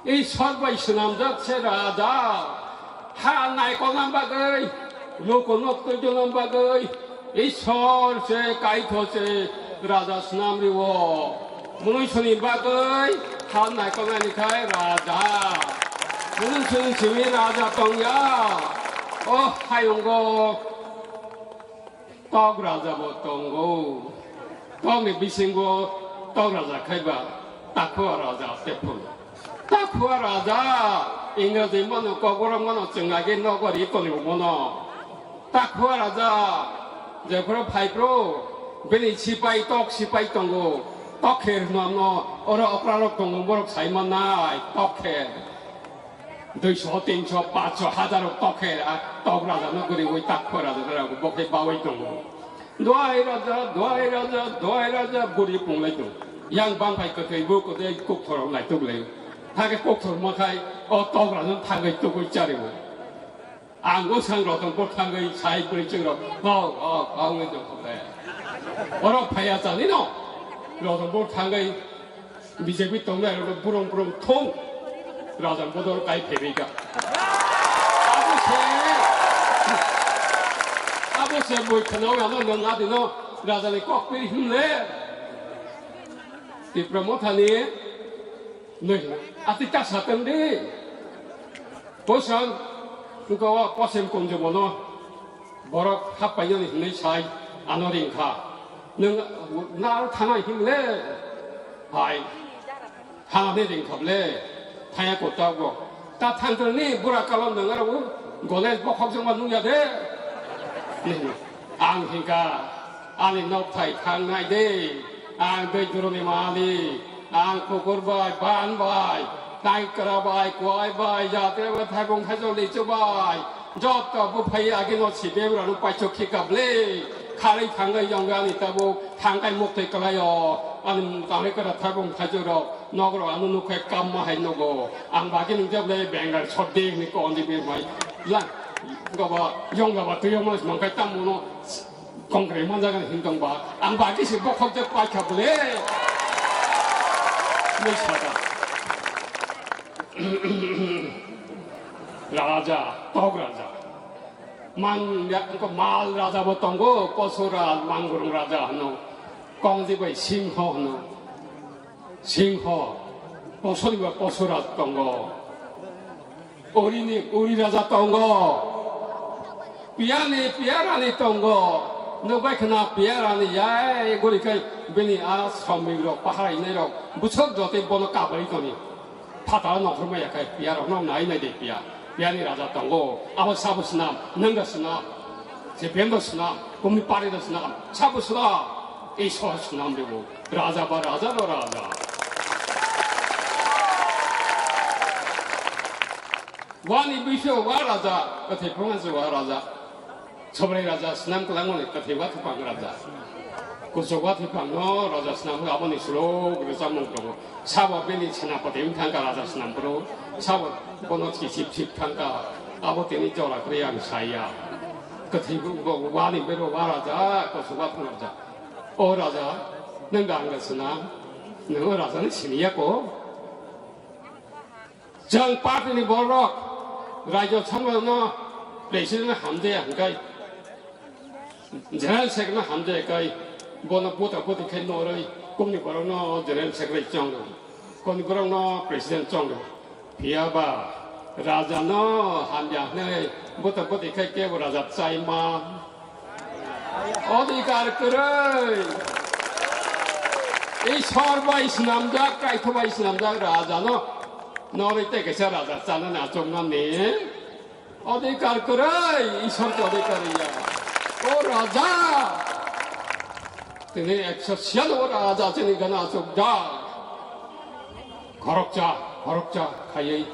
Ishwar bai swnamjak se raja. Ha naikolna bagwi, lukuno twidulna bagwi, Ishwar se, kaitho se, raja swnam rio. Munuisuni bagwi ha naikolnani khai raja. Munuisuni simi raja tongya. O hayungo tok raja bo tongo. Tokni bisingo tok raja khaiba takhua raja tephuru. Takhua raja, Ingraji mano, Kokborok mano, chwng age nogo ri toni mono. Takhua raja, jephuru phaiphuru, bini sipai, tok sipai tongo. Tokher hwnamno, oro okrarok tongo, borok sai mannai, tokher. Duiso, tinso, paanso, hazaro tokher, a tok raja no guriwi takhua raja no rago, bokhe bawi tongo. Duai raja, duai raja, duai raja, buri punglai tong. Yang bangphai kwthwi bo kwthwi kokthorok naituk lai. Thake kokthor makhai, o tok raja no thangwi tugwi chario. Ang bwsang Rotongpur thangwi sai bwrwi chwng rok, hok, hok, hok wngwi tong khe. Borok phaiya chani no. Rotongpur thangwi B J P tongnai rok burung burung thung. Raja bodol kai phebika. Abo se, abo se boi khwnao ano nwng adino raja ni kok piri himle. Tipra Motha ni nwi hino. Ati ta satang di. Bosan, engko o Posem Kunjo bono. Borok happainani hinwi sai ano ringkha. Nwng naro thanai hinle. Hai. Thanani ringkha ble. Thaya kota go. Ta thangtani bura kalon nangaro. Goles bokhok jongma nungya de. Ang hinka. Ani nokthai thangnai de. Ang dei duruni mali. Ang kukur bai, ban bai, taikra bai, kuai bai, jatre bai, thaibung thaijol lichu bai, joto buphai agino sibem rano paisok khika ble, kharwi thangwi yongwi ani tabuk thangkai muktwi kwlaio, ani tangwi kwra thaibung thaijol rok, nok rok ano nukhai kamma hai nugo, ang bagwi nungjak ble Bengal sodde hwnwi kondi bai, la, goba, yong goba twi yong mangkai tamo no, Kongkre manjak ang hintong ba, ang bagi si bokhok je paikha bole. Ni sata. Raja, tok raja. Mang ya ko mal raja bo tongo, Posuraj, Mangurung raja hano. Kongji bai Singho hano. Singho, Posuriba Posuraj tongo. Urini, Uri raja tongo. Piyani, Piyarani tongo. Nukbai khna Piyarani yai guri khai bini a somik rok, pahar inai rok, bwswk jotoi bono kabai toni. Phataro nongkhorma yakhai Piyarokno nai nai de Piya. Piyani raja tongo. Abo sabo swnam, nangda swnam. Sipendo swnam, kumni parida swnam, sabo swnam. Isor swnam de bo. Raja ba raja ba raja. Wani bisio wa raja, kathai phunga se wa raja. Sobrai raja, snam kwlangmani kathai wa thupang raja. Kuchuk wa thupang no raja snam aboni suro gre chamung tongo. Sabo bini senapati wng thangka raja snam bro. Sabo bono chisip sip thangka. Abo tini jora kwrwi ang saya. Kathai bo, bo, wani bero wa raja, kuchuk wa thang raja. O raja, nang da ang swnam. Nang o raja ni siniya ko. Chwng party ni borok rajyo songno president hamjaya hwnkhe, general secretary no hamjaya khai, bono buta buti khai norwi, kumni borok no general secretary chong rw, kumni borok no president chong rw. Phiya ba raja no hamya hwnwi buta buti khai kebo raja chaima. Odhikar kwrwi. Ishwar bai swnamjak, Kaitho bai swnamjak raja no. Norwi tei kaisa raja chanani achuknani. Odhikar kwrwi, Ishwar khe odhikar ya. O raja. Tini ekso siyal o raja chini gana achukjak. Khoroksa, khoroksa khaiwi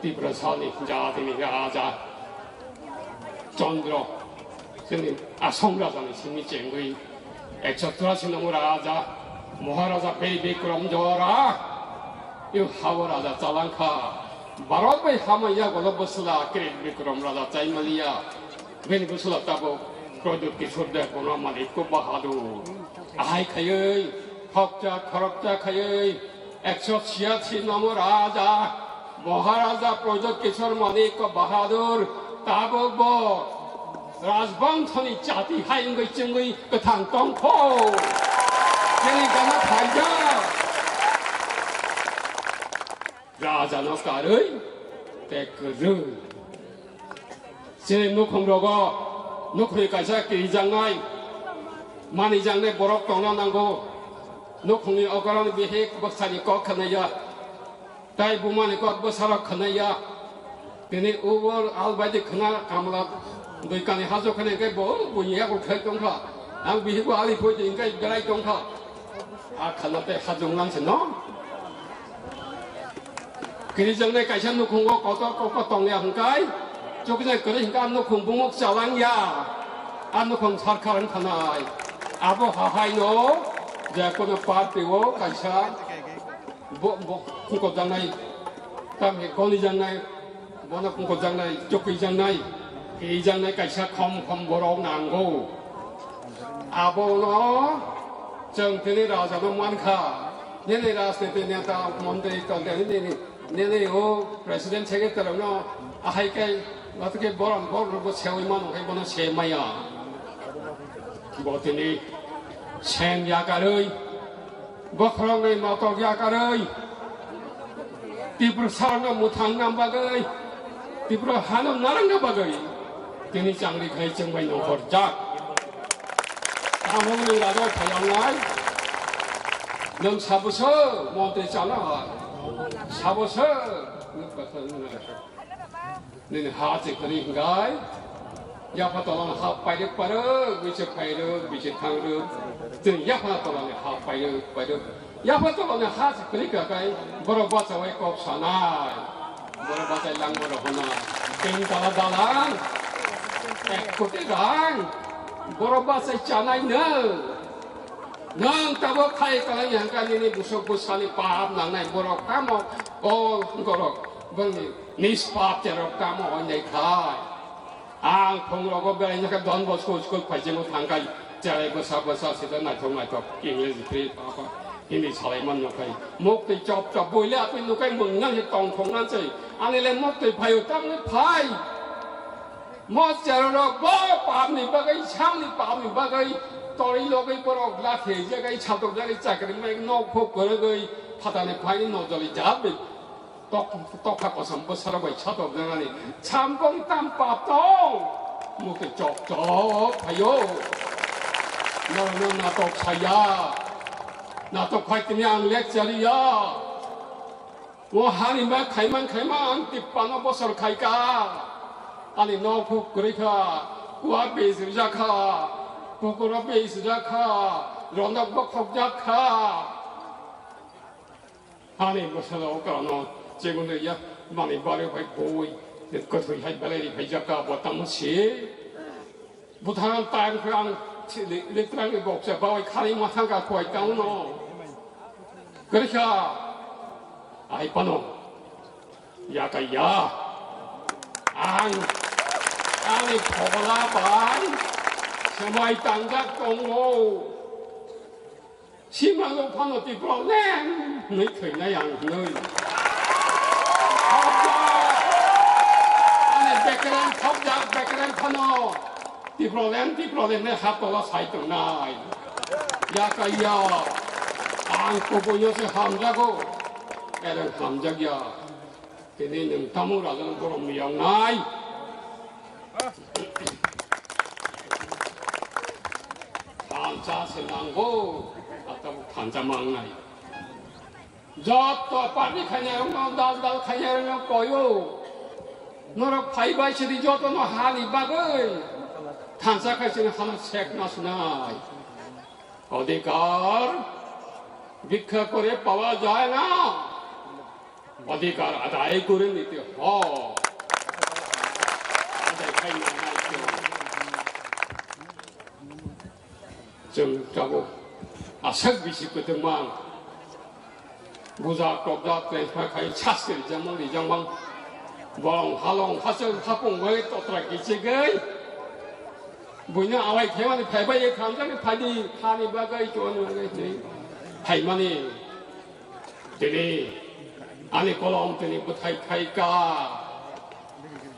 Tiprasani jatini raja Chandra, chini Asom rajani simi chengwi ekso churasi nong raja, Maharaja Bey Bikram Jora, i hao raja chalangkha. Bharat bai hamya golo bwsla Kirit Bikram raja chaimaliya. Bini bwsla tabuk Pradyut Kishore Deb bono malik ko bahadur. Ahai khaiwi, khokcha khorokcha khaiwi, ekso chiyasi nomo raja, Maharaja Pradyut Kishore Manik Bahadur, tabuk bo Rajbongshoni chati hai wngwi chwngwi kwthang tongkho. Chini gana phaijak. Raja no karwi, tei kwrwi. Chini nukhung rogo, nukhungni kaisa kirijaknai, manijaknai borok tongna nango. Nukhungni okoroni bihik bwsani kok khwnaiya, tai bumani kok bwsarok khwnaiya. Tini ubo albaidi khwna kamla dui kani hajo khwna khe bo buini yago khai tongkha. Ang bihik bo ali phoi di ingkai belai tongkha. A khwna tei hajong lang se no. Kirijaknai kaisa nukhungo kotor kokma tongya hwnkhe, chukjak kwrwi hwnkhe a nukhung bumuk chalangya, a nukhung sarkar wng thanai. Abo hahaino je kono party o kaisa bo, bo, khungkotjaknai, tamni golijaknai, bono khungkotjaknai, chukwijaknai, khijaknai kaisa khom khom borok nango. Abono chwng tini rajano mankha. Nini rajniti neta, montri tongkhe nini Nini o president secretary no ahai kai, wato ke borom bor rogo sewi mano kai bono se maya. Bo tini sen yakaroi, bokhorok ni motok yakaroi, Tripura sarno muthang nam bagoi, Tripura hano narang na bagoi, tini changri khai chengbai nongkhor jak. Tamo ni raja phayang nai, nang sabuso montri chana hai, sabuso nini ha chikari hingai, yapha tolong ha pairuk paruk, biche pairuk, biche thangruk, tini yapha tolong ha pairuk paruk, yapha tolong ha chikari kakai, borok bachawai kok sanai, borok bachai lang borok hona, tin tala dalang, ek koti rang, borok bachai chanai no. Nwng tabuk khai kwlai hwnkha nini busuk bwsani pap nangnai borok tamo o borok bwngni nispap cherok tamo wngnai khai. Ang phungrogo berai nokha Don Bosco school phaisingwi thangkhai cherai bwsa bwsa sida naithok naithok English free papa Hindi salai man nukhai. Muk twi chop chop boile atwi nukhai mwngnang se tongthok nan se. Ani le muk twi phaio tamni phai. Mo cherorok bo papni bagwi, samni papni bagwi, torwi logwi borok lathi jagai, satok jagai, chakri mai nok phok kwrwgwi, phatani phaini nojoli jabwi, tok-, tokha kosom bwsarok bai satok jagani, sampong tam pap tong, mukti chok chok phaio. Norokno natok saya, natok khai tini ang lecture ya. O hani ma khaiman khaiman ang tippano bosor khaika. Ani nok huk kwrwi kha, kua bes rijak kha, pokoro bes rijak kha, rondok bokhok jak kha. Ani bwsalo kano chibwnwi ya mani bari bai boi kwthwi hai belai ri phai jak kha, bo tamo si. Bwthang time khe ang si-, li-, litrangni boksa bawai khani mathang ka koi tangno. Kwrwikha ai pano. Ya ka ya. Ang ani phola bai semai tangjak tongo. Sima no phano Tripura leng hwnwi thwinai ang hwnwi. Khokjak. Ani bekereng khokjak, bekereng phano Tripura leng, Tripura leng hwnwi ha tola sai tongnai. Ya kaiya. Ang kubuino se hamjago. Ereng hamjakya. Tini nwng tamo raja no borom yangnai. Thansa se nango, atabo thansa mangnai. Joto party khainai rokno, dal dal khainai rokno koyo. Norok phaibai sidi joto no hani bagwi. Thansa khai sini hano sek na sunai. অধিকার ভিক্ষা করে পাওয়া যায় না, অধিকার আদায় করে নিতে হয়। আদায় খাই না, নাই তো। Chwng tabuk aswk bisi kwtwngma. Buja kobja tei pha khai sas se rijak mang rijak mang. Bolong halong hachal hapung bai totra kichigwi. Buino awai khaimani phaibai ye khamjani phaidi khani bagwi chon bagwi tei phaimani. Tini ani kolom tini bwthai khai ka.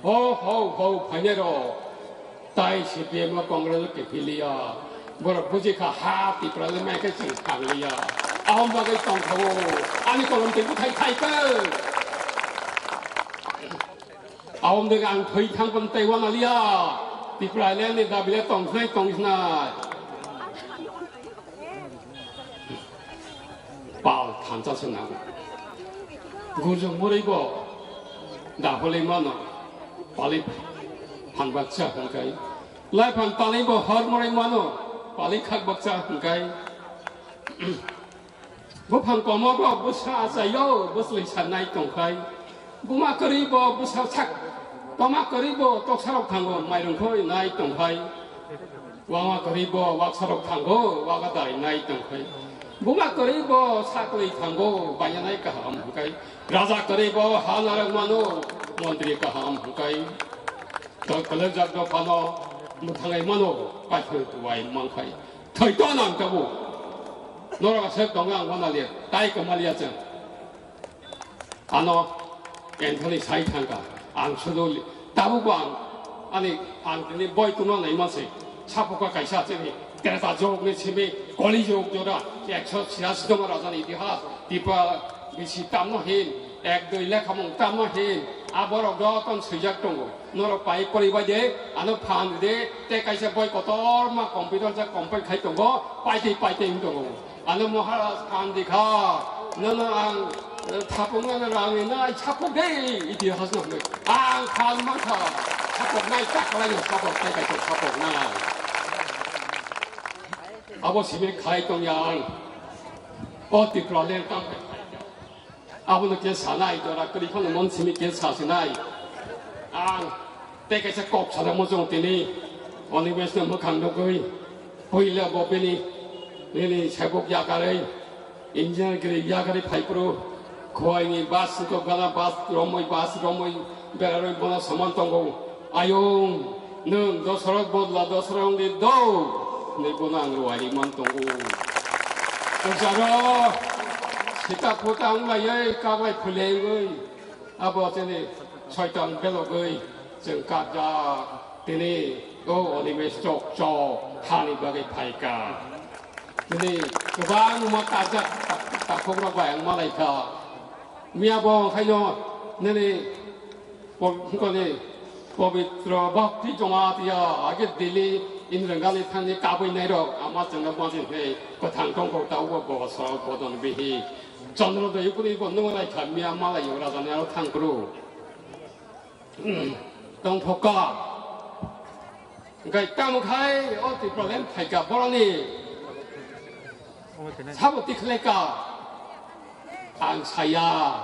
Ho, ho, ho, phainai rok. Tai C P M o Congress o kiphiliya. Borok buji kha ha Tipra le mai khe chwng thangliya. Ahom bagwi tongthao. Ani kolom twi bwthai khai khe. Ahom de ang thwi thang pon tei wana liya. Tipra le ni dabi le tong khnai tong khnai. Pal thansa se nango. Gurjung murui bo daholi mano, pali phan baksa hwnkai. Lai phan pali bo hor murui mano, pali khak baksa hwnkai. Buphang komo bo bwsa achaio, bwsli sanai tongkhai. Buma kwrwi bo bwsa sak, toma kwrwi bo toksarok thango, mairung khoi nai tongkhai. Wama kwrwi bo waksarok thango, waga dai nai tongkhai. Buma kwrwi bo sakli thango, bayanai kaham hwkai. Raja kwrwi bo ha narwk mano, montri kaham hwkai. Tol kwlwk jak dophano mwthangai mano, paithor tuwai mankhai. Thoi to nang tabuk. Norok aswk tongo ang wana liya, tai kwma liya chwng. Ano Enthani sai thangkha, ang sudu li-, tabukbo ang, ani, ang tini boi tungna naima se, sapoka kaisa chini, Treta jog ni simi, Koli jog jora, ekso chirasi tongma rajani itihas, Tipa bisi tamno hin, ek dui lekhamung tamno hin, a borok joton swijak tongo. Norok pai pori bai de, ano phan de, te kaisa boi kotorma computer ja compile khai tongo, paitei paitei wng tongo. Ano Maharaj phan di kha, nono ang, eh, thapung nana rang ni nai sapuk de, itihas no hwnwi. Ang phan man kha, sapuk nai tak lai no sapuk, tai kaisa sapuk nai. Abo simi khai tong ya ang. O Tripura land kam. Abono khe sanai, jora kwrwi phano mon simi khe sasinai. Ang tei kaisa kok sana mojong tini Oni West no mwkhang nugwi puila bo bini nini sabuk yakarwi engineer giri yakarwi phaiphuru Khowai ni bus kok gana bus romwi bus romwi berarwi bono soman tongo. Ayung, nwng Dosrot bodla Dosrot wngdi do, hwnwi bono ang ruari man tongo. Kwcharo sita phuta wnglaiwi kabai phulengwi abo chini soitan belogwi chwng kakjak tini o Oni West chok chok hani bagwi phaikha. Tini kwbangma kakjak takhuk rok bai ang malaikha. Miya bo khaino nini Pov-, koni Pavitra Bhakti Jamatia age Delhi Indira Gandhi thangni kabui nairok ama chwngno bangsin hei kwthang tongkok ta ubo bo so bodon bihi Chandra Dayukuni bo nunglai kha miya malai yo raja ni aro thang kru tong thoka. Hingke tamo khai o Tripura land phaika boroni sabo tikhleka ang saya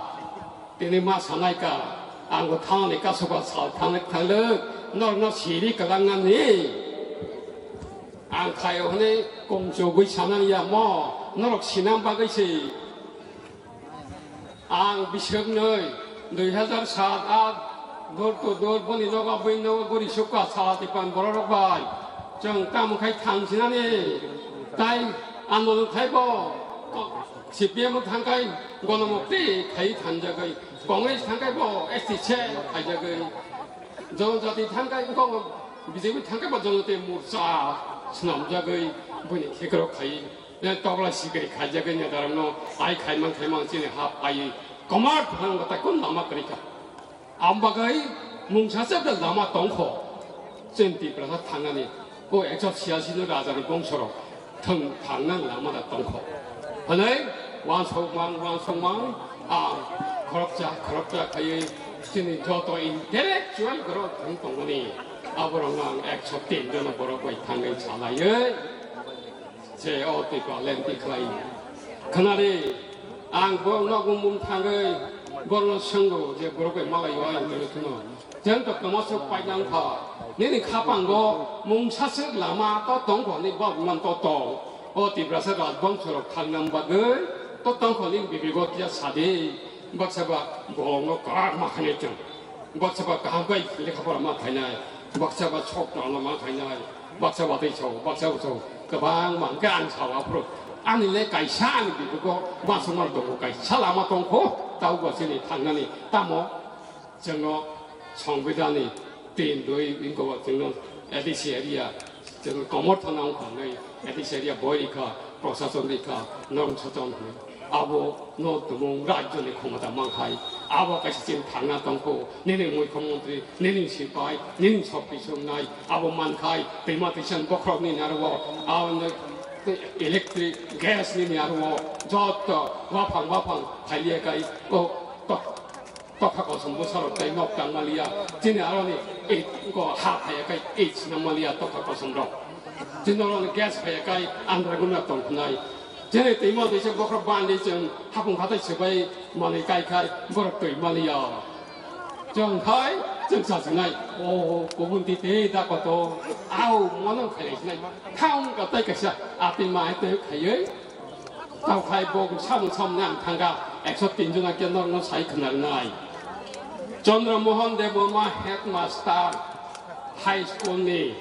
tini ma sanaika ang bo thangni kasoka sal thangni thanglwk norokno siri kwlangnani ang khaio hwnwi kongchogwi sanani ya mo norok sinam bagwi se. Ang biswknwi dui hazar sat at door to door boni nogo bini nogo guri sukha sala tipan bororok bai chwng tamo khai thang sinani tai andolon khai bo C P M thang khai gonomukti khai thanjagwi Congress thang khai bo S T se khaijagwi jonojati thang khai wngkok B J P thang khai bo jonojati morcha swnamjagwi bini khikrok khai. Yang tokla sikri khaijagwi netaramno ai khaimang khaimang chini hap ai komar thang batai kun lama kwrwi kha. Am bagwi mungsa chapda lama tongkho. Chini Tiprasa thangnani o ekjon siyasi no raja ni bongso rok thang thangnang lama da tongkho. Hwnwi wansokmang wansokmang ang khoroksa khoroksa khaiwi chini joto intellectual borok thang tongmani aborok ang ekso tin jono borok bai thangwi salaiwi. Je o twi palen twi khlai. Khnari, ang bo nogo mung thangwi borokno swngo je borok bai malai o ang twi thwngno. Jeng to kwma sok painang kha. Nini khapango mungsa se lama to tongkho ni bok man to tong. O Tiprasa rajbongso rok thangnang bagwi to tongkho ni bibego tia sadi. Baksa ba bolongno kwrak ma khainai chwng. Baksa ba kaham khe lekha pora ma khainai, baksa ba sok tangno ma khainai, baksa ba tei sao, baksa ba sao, kwbangma hwnkhe ang sao aphuru. Ani le kaisa ani bibugo masukma tongo, kaisa lama tongkho, tabukbo chini thangnani. Tamo chwngno Songbidanni tin dui wngkha chwngno A D C area, chwng komor thana wngkha hwnwi A D C area boi rikha, prosason rikha, norok soton hwnwi. Abo no tumung rajyo ni khomota mankhai, abo kaisa chini thangna tongkho, nini mukhyamantri, nini sipai, nini sokti songnai, abo mankhai, twima twisan bokhorok nini aro, abo no electric, gas nini aro, joto waphang waphang phailia kai, o tok, tokha kosom bwsarok tai nok tang maliya, chini aroni ei ko ha phaiya kai ei sinang maliya tokha kosom rok. Chini aroni gas phaiya kai andra guna tong khnai. Chini twima twi se bokhorok bandi chwng hapung hatai swbai manwi kai khai borok twi maliya. Chwng khai chwng sa sinai. O kubun ti te da koto. Au mono khai sinai. Khaung ka tai kaisa ati mai te khaiye. Tao khai bo samung samung nang thangka ekso tin jona ke norno sai khna nai. Chandra Mohan Debbarma headmaster high school ni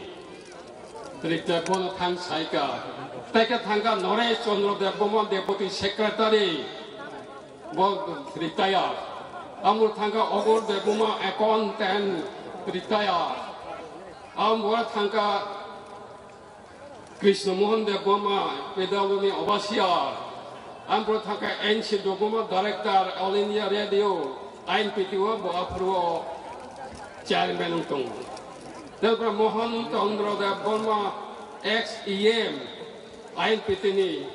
rite bono thang saika. Teke thangka Naresh Chandra Debbarma deputy secretary bo retire. Amro thangkha Ogor Debbarma, accountant, retire. Amro thangkha Krishna Mohan Debbarma, P W ni overseer. Amro thangkha N C Debbarma, director, All India Radio, I N P T o, bo aphuru o chairman wng tongo. Tei Mohan Chandra Debbarma, ex E M, I N P T ni.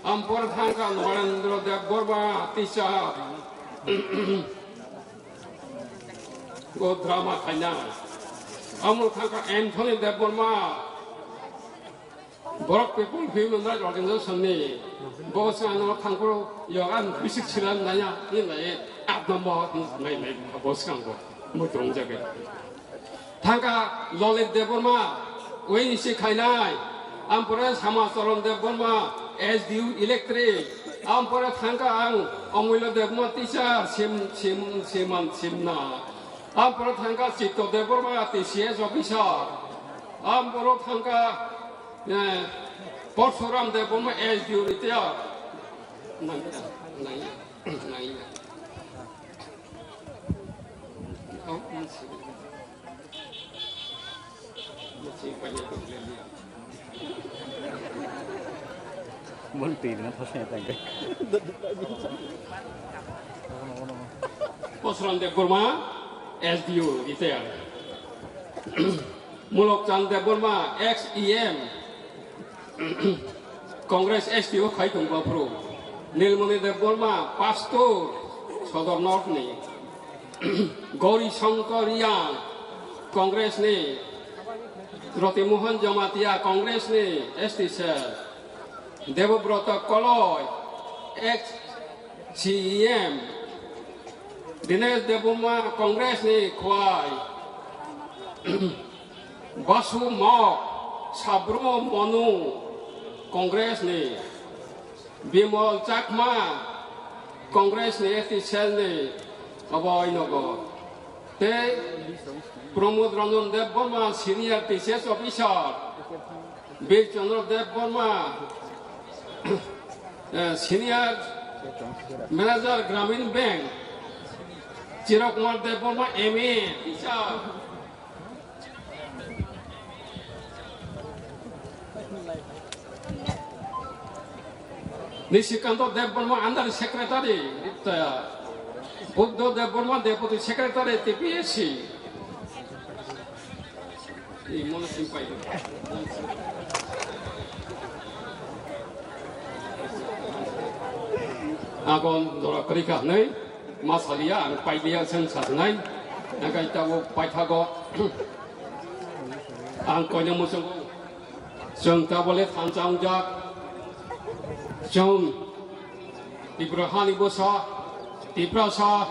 Amro thangkha Narendra Debbarma, teacher. O drama khaina. Amro thangkha Anthony Debbarma, Borok People Human Rights Organization ni. Bo se ano thangkro yo an bisik silan naya, ni nai, abdambo nai nai, bo se ang bo. Mo tong jage. Thangkha Lalit Debbarma, O N G C khainai, ampore Samacharan Debbarma, S D U electric, ampore thangkha ang Omulya Debbarma, teacher, sim, sim, siman, simna, ampore thangkha Chitto Debbarma, T C S officer, ampore thangkha, eh, Porsuram Debbarma, S D U retire. Nangya, nangya, nangya. Mon twi rwna thosnya tangkhe. Posran Debbarma, S D O, retire. Mulokchand Debbarma, ex E M, Congress S T O khai tong baphuru. Nilmoni Debbarma, Pastor, Sodor North ni. Gauri Shankar Reang, Congress ni. Roti Mohan Jamatia, Congress ni, S T cell. Debobroto Koloi, ex C E M. Dinesh Debbarma, Congress ni, Khwai. Basu Mok, Sabrumo Monu, Congress ni. Bimal Chakma, Congress ni S T cell ni, obo oinogo. Tei Pramod Ranjan Debbarma, senior T C S officer. Bir Chandra Debbarma, eh, senior manager Gramin Bank. Chirok Kumar Debbarma, M A, teacher. Nishikanta Debbarma, under secretary, Buddha Debbarma, deputy secretary, T P S C. Agon dora kwrwi kha hwnwi ma saliya, ang pailiya, chwng sajwnai. Hwnkhe tabuk paithago ang koino muchungo. Chwng tabole thansa wngjak. Chwng Tripura hani bwsa, Tiprasa,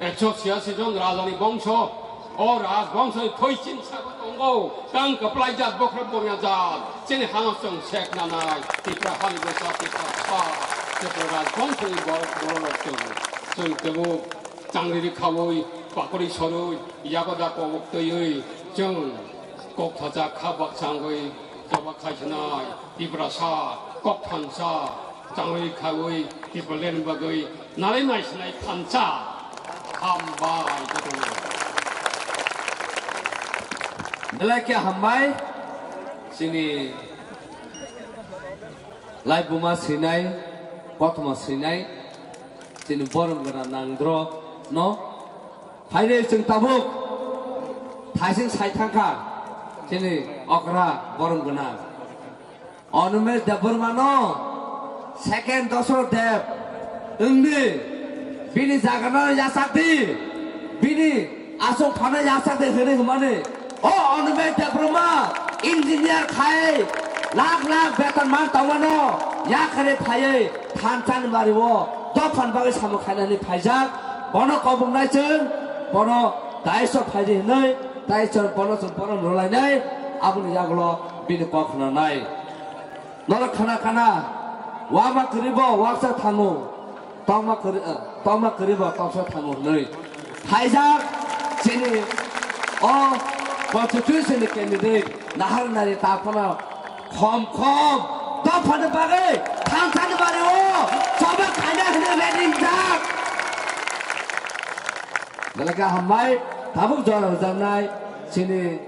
ekso chiyasi jon rajani bongso, o rajbongso ni thoi chimsa bo tongo, tang kwplai jat, bokhorok bongya jat, chini hano chwng sek nanai, Tripura hani bwsa, Tiprasa, Tripura rajbongso ni borok, borok rok chwng, chwng tabuk changri rikhaui, pakori sorui, yagoda kobok twiwi, chwng kok thajak kha baksa wngwi, choba khaisinai, Tiprasa, kok thansa, changwi khaui, Tipraland bagwi, nalai naisinai thansa. Hambai jotono. Belai khe hambai, chini laibuma sinai, kothoma sinai, chini borom gana nangdro no. Phainai chwng tabuk thaising sai thangkha, chini okra borom gana. Animesh Debbarma no second Dasarath Deb wngdi, bini jaga no yachak di, bini aswk phano yachak di hwnwi hwnmani. O Animesh Debbarma engineer khai lakh lakh beton man tongmano, yakhare phaiwi thansa ni bari o dophan bagwi samung khainani phaijak. Bono koboknai chwng, bono daiso phaidi hwnwi, daiso bono chwng borom rwlainai, aboni yagulo bini kok khwnanai. Norok khana khana, wama kwrwibo waksa thango, tongma kwrwi, eh, tongma kwrwibo tongsa thango hwnwi. Phaijak chini o constituency ni candidate nahar nari ta phano khom khom dophani bagwi thansa ni bari o choba khaina hwnwi ready wngjak. Belai khe hambai, tabuk jora rwjaknai chini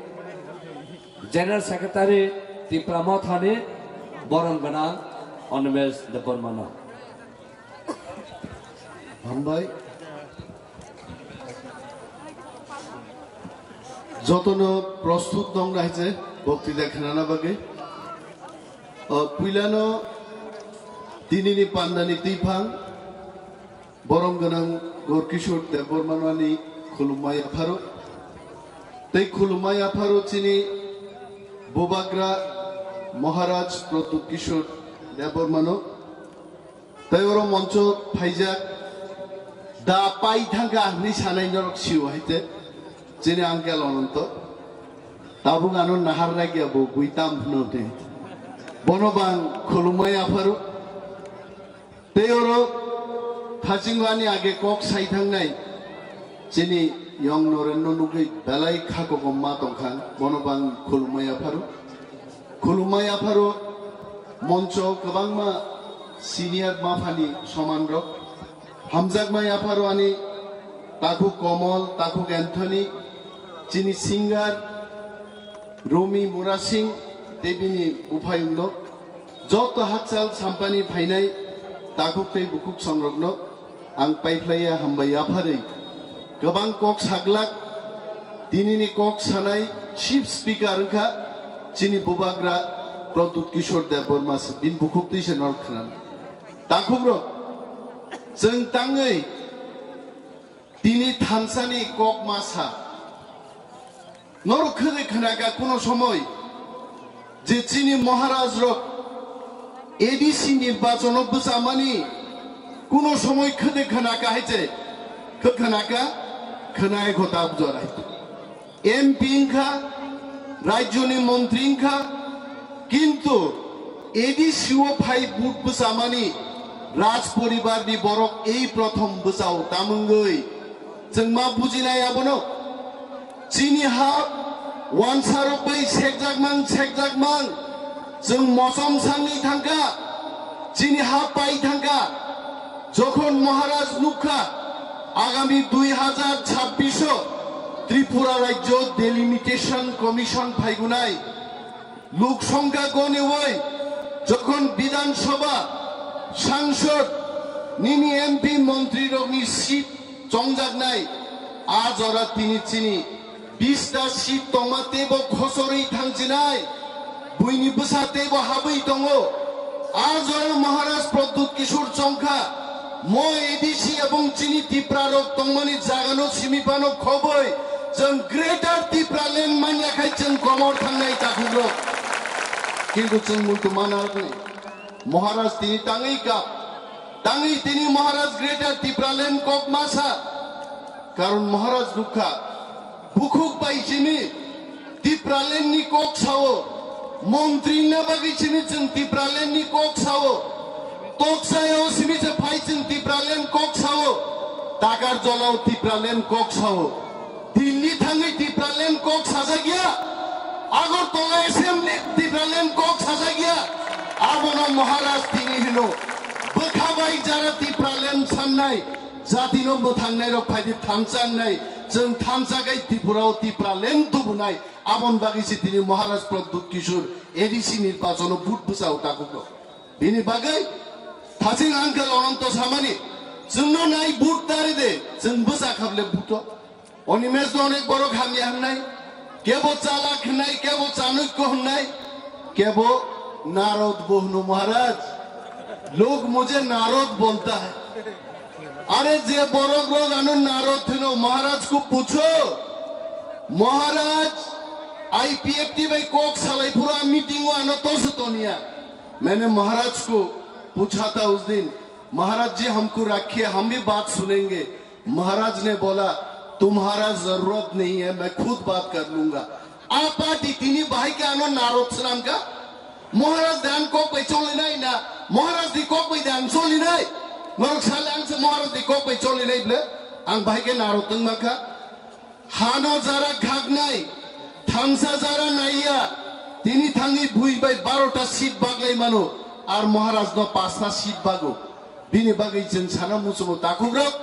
General Secretary Tipra Mothani borom gwnang Animesh Debbarmano. Hambai. Jotono prostut tong raise boktwita khnana bagwi. O puilano tinini pandani twiphang borom gwnang Gorkishor Debbarmano ani khulumma yapharo. Tei khulumma yapharo chini Bubagra Maharaj Pradyut Kishore Debbarmano. Tei oro moncho phaijak da pai thangkha hinwi sanai norok sio haite chini uncle Ananto. Tabuk ano nahar ragya bo bui tam phano de. Bono bang khulumma yapharo. Tei oro thachingwani age kok sai thangnai chini yong Norenno nugwi belai kha kokomma tongkha, bono bang khulumma yapharo. Khulumma yapharo moncho kwbangma senior maphani somanrok. Hamjakma yapharo ani takhuk Komol, takhuk Anthony, chini singer, Romi Murasing tei bini buphayungno, joto hakchal sampani phainai takhuk tei bukhuk songrokno ang paiphlaiya hambai yapharwi. Kwbang kok saglak, tinini kok sanai chief speaker wngkha chini Bubagra Pradyut Kishore Debbarma se, bini bukhuk twi se norok khwnana. Takhukrok, chwng tangwi tini thansani kok ma sa. Norok khede khnaka kuno somoi je chini Maharaj rok A D C nirbachon o bwchamani kuno somoi khede khnaka hai je khe khnaka khnaye khota bujora. M P wngkha, rajyoni montri wngkha, kintu A D C o phai vote bwchamani Raj poribarni borok ei prothom bwchao tamungwi. Chwng ma bujinai abono. Chini ha wansarok bai sekjakmang, sekjakmang. Chwng mosom sangwi thangkha. Chini ha pai thangkha. Jokhon Maharaj nukha, agami dui hajar chabbish o Tripura Rajyo Delimitation Commission phaigunai. Lok songkha goniwi jokhon Bidhan Sabha sangsod nini M P montri rokni seat chongjaknai, a jora tini chini bista seat tongma teibo khosorwi thangchinai, buini bwsa teibo habwi tongo. A jora Maharaj Pradyut Kishore chongkha, mo A D C ebong chini Tipra rok tongmani jagano simi phano khoboi, chwng Greater Tipraland manya khai chwng komor thangnai takhukrok. Kintu chwng muntu manarokni Maharaj tini tangwi kap, tangwi tini Maharaj Greater Tipraland kok masa. Karon Maharaj nukha, bukhuk bai simi Tipraland ni kok sao, montri na bagwi simi chwng Tipraland ni kok sao, Toksai o simi se phai chwng Tipraland kok sao, Takarjala o Tipraland kok sao, Delhi thangwi Tipraland kok sajak ya, Agartala Assembly Tipraland kok sajak ya, abono Maharaj tini hino, bwkha bai jara Tipraland sannai, jatino mwthangnai rok phaidi thansa wngnai, chwng thansa khai Tripura o Tipraland tubunai, aboni bagwi se tini Maharaj Pradyut Kishore A D C nirbachon o vote bwchao takhuk rok. Bini bagwi thaching uncle Ananto samani, chwngno nai vote tari de, chwng bwsa khable vote o. Animesh no onek borok hamya hwngnai, kebo chalak hwngnai, kebo chanukko hwngnai, kebo narod bo hwno Maharaj. Log mujhe narod bolta hai. Are je borok rok ano narod hwno Maharaj ko pucho. Maharaj I P F T bai kok salai phuru a meeting o ano tosu toniya. मैंने महाराज को पूछा था उस दिन, महाराज जी हमको रखिए, हम भी बात सुनेंगे। महाराज ने बोला, तुम्हारा जरूरत नहीं है, मैं खुद बात कर लूंगा। A party tini bahai khe ano narod swnam kha? Maharaj de ang kok bai choli nai na, Maharaj ni kok bai de ang choli nai? Norok sale ang se Maharaj ni kok bai choli nai ble, ang bahai khe narod wng ma kha? Hano jara khaknai, thansa jara naiya, tini thangwi bui bai barota seat baglai mano, ar Maharaj no pasta seat bago. Bini bagwi chwng sana muchungo takhukrok,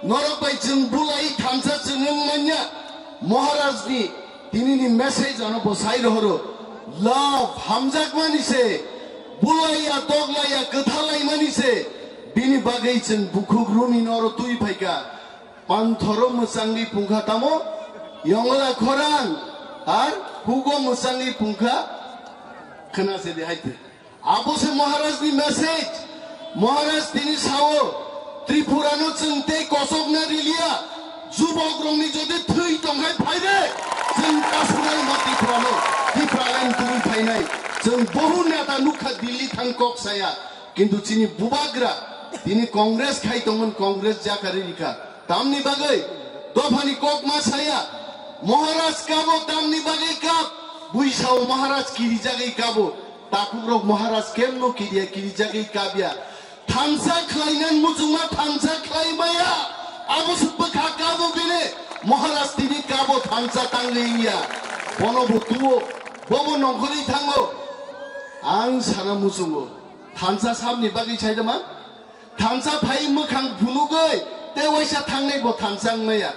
Norok bai chwng bulai thansa chwng wng manya. Maharaj ni tini ni message ano bo sai rohoro. Love, hamjakmani se, bulaiya, toklaiya, kwthalaimani se, bini bagwi chwng bukhuk runi noro twi phaika. Panthoro mwchangwi pungkha tamo, yongla khorang, ar hugo mwchangwi pungkha, khna se de haite. Abo se Maharaj ni message. Maharaj tini sao, Tripura no chwng tei kosok na riliya. Jubok rong ni jodi thwi tongkhai phaide, chwng kasunai ma Tripura no, Tripura land tubui phainai. Chwng bohu neta nukha Delhi thang kok saya. Kintu chini bubagra, tini Congress khai tongmani Congress jakari rikha. Tamni bagwi dophani kok ma saya. Maharaj kabo tamni bagwi kap. Buisao Maharaj kirijagwi kabo. Takukrok Maharaj kemno kiriya, kirijagwi kabya. Thansa khlainan muchungma thansa khlai maya. Abo se bwkha kabo bini. Maharaj tini kabo thansa tangwi wngya. Bono bo tuo. Bobo nongkhorwi thango. Ang sana muchungo. Thansa sabni bagwi saidama? Thansa phai mwkhang phunugwi tei waisa thangnai bo thansa wngmaya.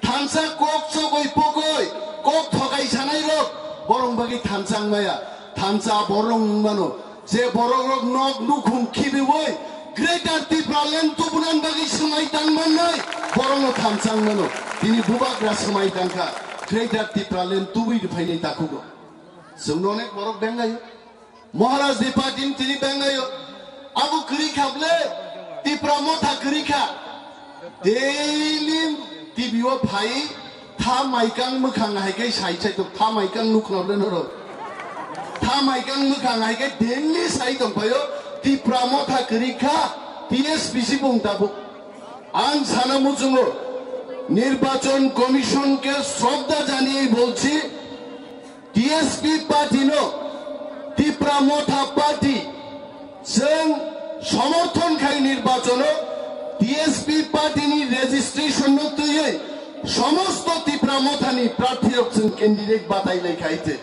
Thansa kok chogwi pogwi kok thokai sanai rok borong bagwi thansa wngmaya. Thansa borong wngmano je borok rok nok nukhung khibiwi Greater Tipraland tubunan bagwi swmai tang mannai borokno thansa wngmano. Tini bubagra swmai tangkha Greater Tipraland tubui rwphainai takhugo. Chwngno onek borok bengayo. Maharaj ni party ni tini bengayo. Abo kwrwi kha ble, Tipra Motha kwrwi kha. Daily T V o phai, tha maikang mwkhang hai khe sai sai tok, tha maikang nukna ble norok. Tha maikang mwkhang hai khe daily sai tong phaio, Tipra Motha kwrwi kha, T S P C bung tabuk. Ang sana muchungo, Nirbachon Commission ke shraddha janiye bolchi, T S P party no, Tipra Motha party, chwng somorthon khai nirbachono T S P party ni registration no twiwi somosto Tipra Motha ni prarthi rok chwng candidate batai lai khai te.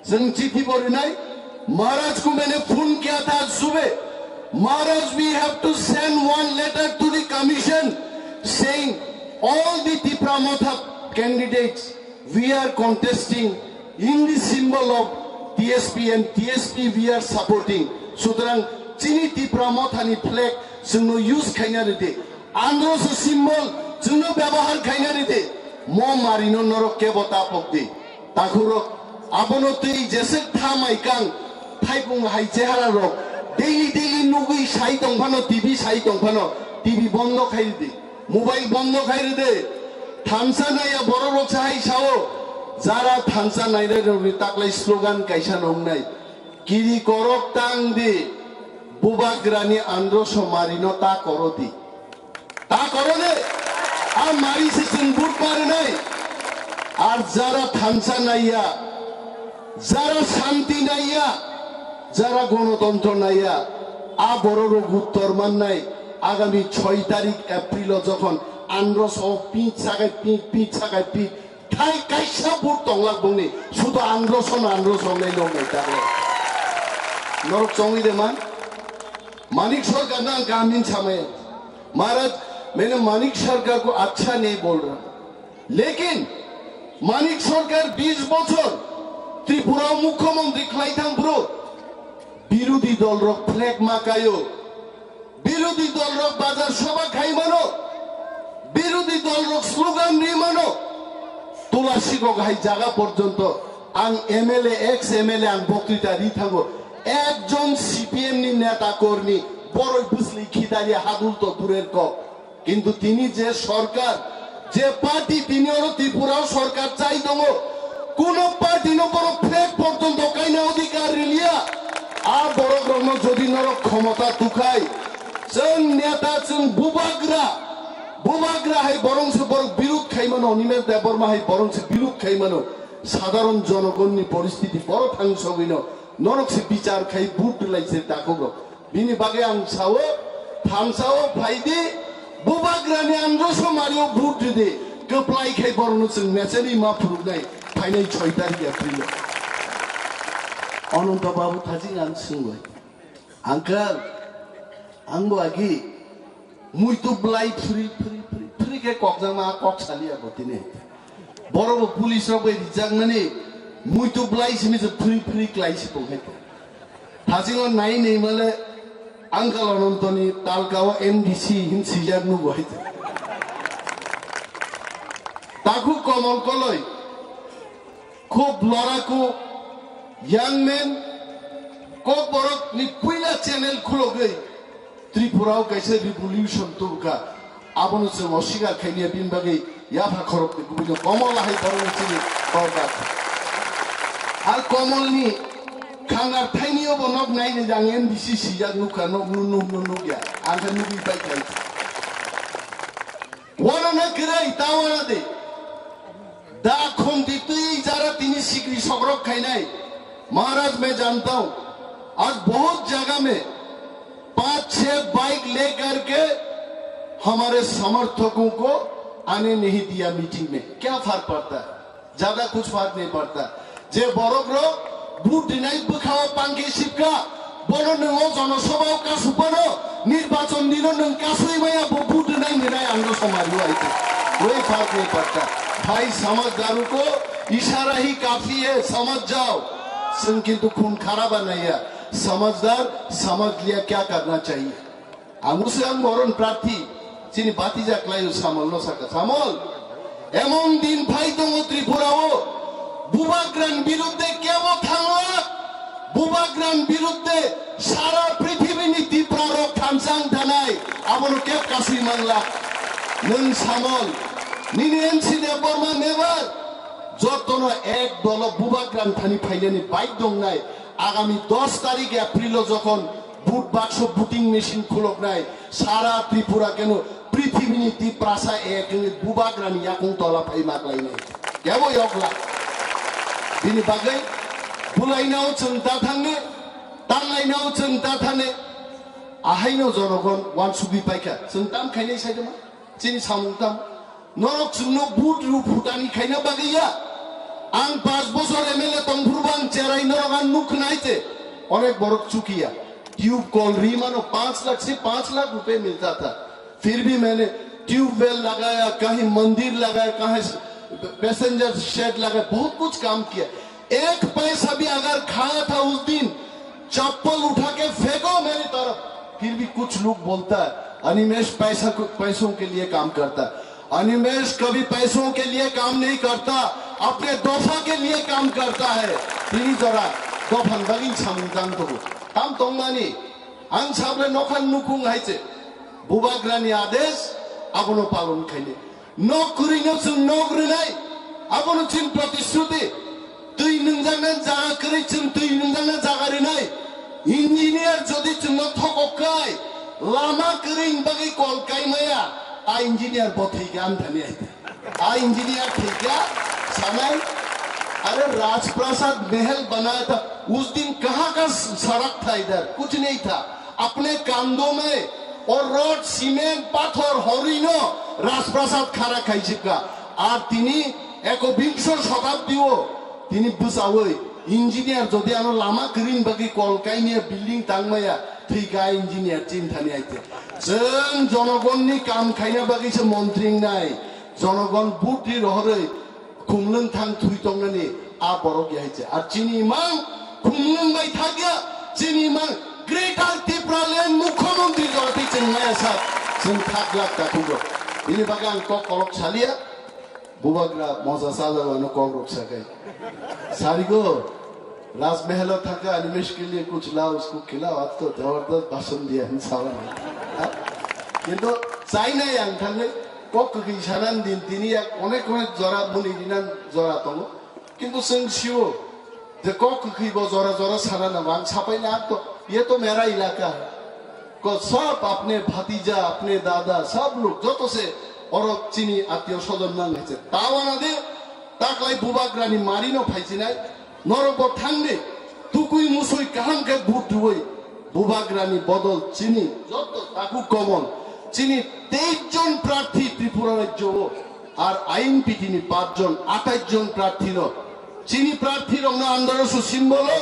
Chwng chithi bo rinai, Maharaj ko maine phone kiya tha subah. Maharaj, we have to send one letter to the commission saying all the Tipra Motha candidates we are contesting in the symbol of T S P and T S P we are supporting. Sutrang chini Tipra Motha ni flag chwngno use khaina ridi. Andro se symbol chwngno byabohar khaina ridi. Mo mari no norok kebo ta pok di. Takhurok abono twi jeswk tha mai kang thaipung hai chehara rok daily daily nugwi sai tong phano, T V sai tong phano, T V bondo khai ridi. Mobile bondo khai ridi. Thansa naiya borok rok se hai sao. Jara thansa nainai rok ni taklai slogan kaisa nongnai. Kiri korok tang di. Bubagrani andro somari no ta koro di. Ta koro de. A mari se chwng but marinai. Ar jara thansa naiya. Jara shanti naiya, jara gonotontro naiya, a bororok uttor mannai. Agami choi tarik April o jokhon androso pich sakai pich, pich sakai pich, thai kaisa but tonglak bongni, sudo androso no androso wngnai nong nai tagle. Norok chongwi de man? Manik Sarkar no ang kaham hin samaya. Maharaj, maine Manik Sarkar ko achha nahi bol raha. Lekin Manik Sarkar bis bochor Tripura o mukhyamantri khlai thang bro. Birodhi dol rok flag ma kaio. Birodhi dol rok bazar sabha khai mano. Birodhi dol rok slogan ri mano. Tulasi kok hai jaga porjonto ang M L A, ex M L A ang boktwita ri thango. Ekjon C P M ni neta kormi boroi bwsli khidari hadul to durer kok. Kintu tini je sorkar, je party tini oro Tripura o sorkar chai tongo, kuno party no borok flag porjonto kaina odhikar riliya. A borok rokno jodi norok khomota tukhai, chwng neta, chwng bubagra, bubagra hai borok se borok birud khai mano, Animesh Debbarma hai borok se birud khai mano, sadharon jonogonni poristiti borok thang sogwino norok se bichar khai vote rwlai se takhuk rok. Bini bagwi ang sao, thansa o phai di, bubagrani androso mario vote ridi, kwplai khai borokno chwng mechani ma phuruknai, phainai choi tarik April o. Ananta Babu thajing ang swngbai. Uncle, ang bo agi muitu blai phuri phuri phuri. Khe kokjakma kok saliya bo tini. Borok bo police rok bai rijakmani muitu blai simi se phri phri klai si tong hai. Thasingo nai nei male Uncle Anantoni talka o M D C hin sijak nugo hai. Takhuk Komol Koloi khub loraku young man, Kokborok ni puila channel khulogwi Tripura o kaisa revolution tubukha, abono chwng oswikar khailiya, bini bagwi yapha khoroknwi kubui no Komol hai borokno chini borok. Ar Komolni khangar thainio bo nok naini jang N B C sijak nukha, nok nu nuk nu nukya, ang khe nugwi pai khai. Wana na kwrwi ta wana de. Da khumti twi jara tini sikri sokrok khainai. महाराज मैं जानता हूँ, आज बहुत जगह में पाँच छह बाइक लेकर के हमारे समर्थकों को आने नहीं दिया मीटिंग में। क्या फर्क पड़ता है? ज्यादा कुछ फर्क नहीं पड़ता। Je borok rok vote rinai bwkhao pangkhe sipkha, bono nwng o jonosabha o kasupano, nirbachon dino nwng kasui maya bo vote rinai rinai ang no somari o aite. कोई फर्क नहीं पड़ता। भाई समझदारों को इशारा ही काफी है, समझ जाओ। Chwng kintu khun kharaba naiya, समझदार समझ लिया क्या करना चाहिए। Ang bwswk ang moron prarthi, chini batija kwlaio Samol no sakha, Samol, emon din phai tongo Tripura o, Bubagra ni biruddhe kebo thangla, Bubagra ni biruddhe sara prithibi ni Tipra rok thansa wng thanai, abono keb kasui mangla. Nwng Samol, nini N C Debbarma member, jotono ek dolo Bubagra ni thani phainani bike dongnai, agami dos tarik April o jokhon Vote bakso voting machine khuloknai sara Tripura keno prithibini Tiprasa ek wngwi Bubagrani yakung tola phai ma klainai. Kebo yokla. Bini bagwi bulainao chwng ta thangne, tanlainao chwng ta thane, ahaino jonogon wansugwi paikha. Chwng tam khainai saidoma? Chini samung tam? Norok chwngno vote rw phutani khaina bagwi ya. Ang panch bochor M L A tongphuru bo ang cherai norok ang nuk khna hai te. Onek borok chukiya. Tube kol ri mano panch lakh se panch lakh rupiya milta tha. फिर भी मैंने ट्यूबवेल लगाया, कहीं मंदिर लगाया, कहीं passenger shade लगाया, बहुत कुछ काम किया। एक पैसा भी अगर खाया था उस दिन, चप्पल उठा के फेंको मेरी तरफ। फिर भी कुछ लोग बोलता है, "अनिमेश पैसा को, पैसों के लिए काम करता है।" अनिमेश कभी पैसों के लिए काम नहीं करता, अपने दोफा के लिए काम करता है। Tini jora dophani bagwi samung tang tongo. Tam tongmani, ang sable nokhan nukung hai se. Bubagrani adesh, abono palon khaini. Nok kwrwino chwng nok rwnai, abono chini protishruti. Twi nwngjaknai jaga kwrwi chwng twi nwngjaknai jaga rwnai. Engineer jodi chwngno thokok kai, lama kwrwini bagwi kol kai maya, a engineer bo thwikha ani thani hai. A engineer thwikha, sanai, अरे राजप्रासाद महल बनाया था, उस दिन कहाँ का सड़क था इधर? कुछ नहीं था। अपने कंधों में और रोड, सीमेंट, पत्थर, horrino राजप्रासाद खड़ा khai sipkha. Ar tini ekobingso shotabdi o tini bwchawi engineer jodi ano lama kwrwini bagwi kol kaimaya, building tangmaya, thwikha engineer chini thani hai te. Chwng jonogonni kam khaina bagwi se montri wngnai, jonogon vote ri rohorwi khumlwng thang thwi tongnani a borok ya hai se. Ar chini mang khumlwng bai thakya, chini mang Greater Tipraland Mukhyamantri jora twi chwng maya sak, chwng thak lak takhuk rok. Bini bagwi ang kok kolok saliya, Bubagra moja sajagwano kok rok sakai. Sarigo, राजमहल थका अनिमेश के लिए कुछ लाओ, उसको खिलाओ, आज तो जबरदस्त भाषण दिया है साहब ने। Kintu China yang thangwi kok kwkwi sanan din tini yak onek onek jora muni dinan jora tongo. Kintu chwng sio je kok kwkwi bo jora jora sana nang ang sapai na to, ye to mera ilaka hai. Ko sab apne bhatija, apne dada, sab log joto se oro chini attiyo sojon nang hai se. Tawana de taklai Bubagrani mari no phaisinai, norok bo thangdi, tukui musui kaham khe vote rwui, Bubagrani bodol chini joto takhuk komon, chini teis jon prarthi Tripura rajyo o, ar I N P T ni panch jon, atais jon prarthi no, chini prarthi rok no androso symbol o,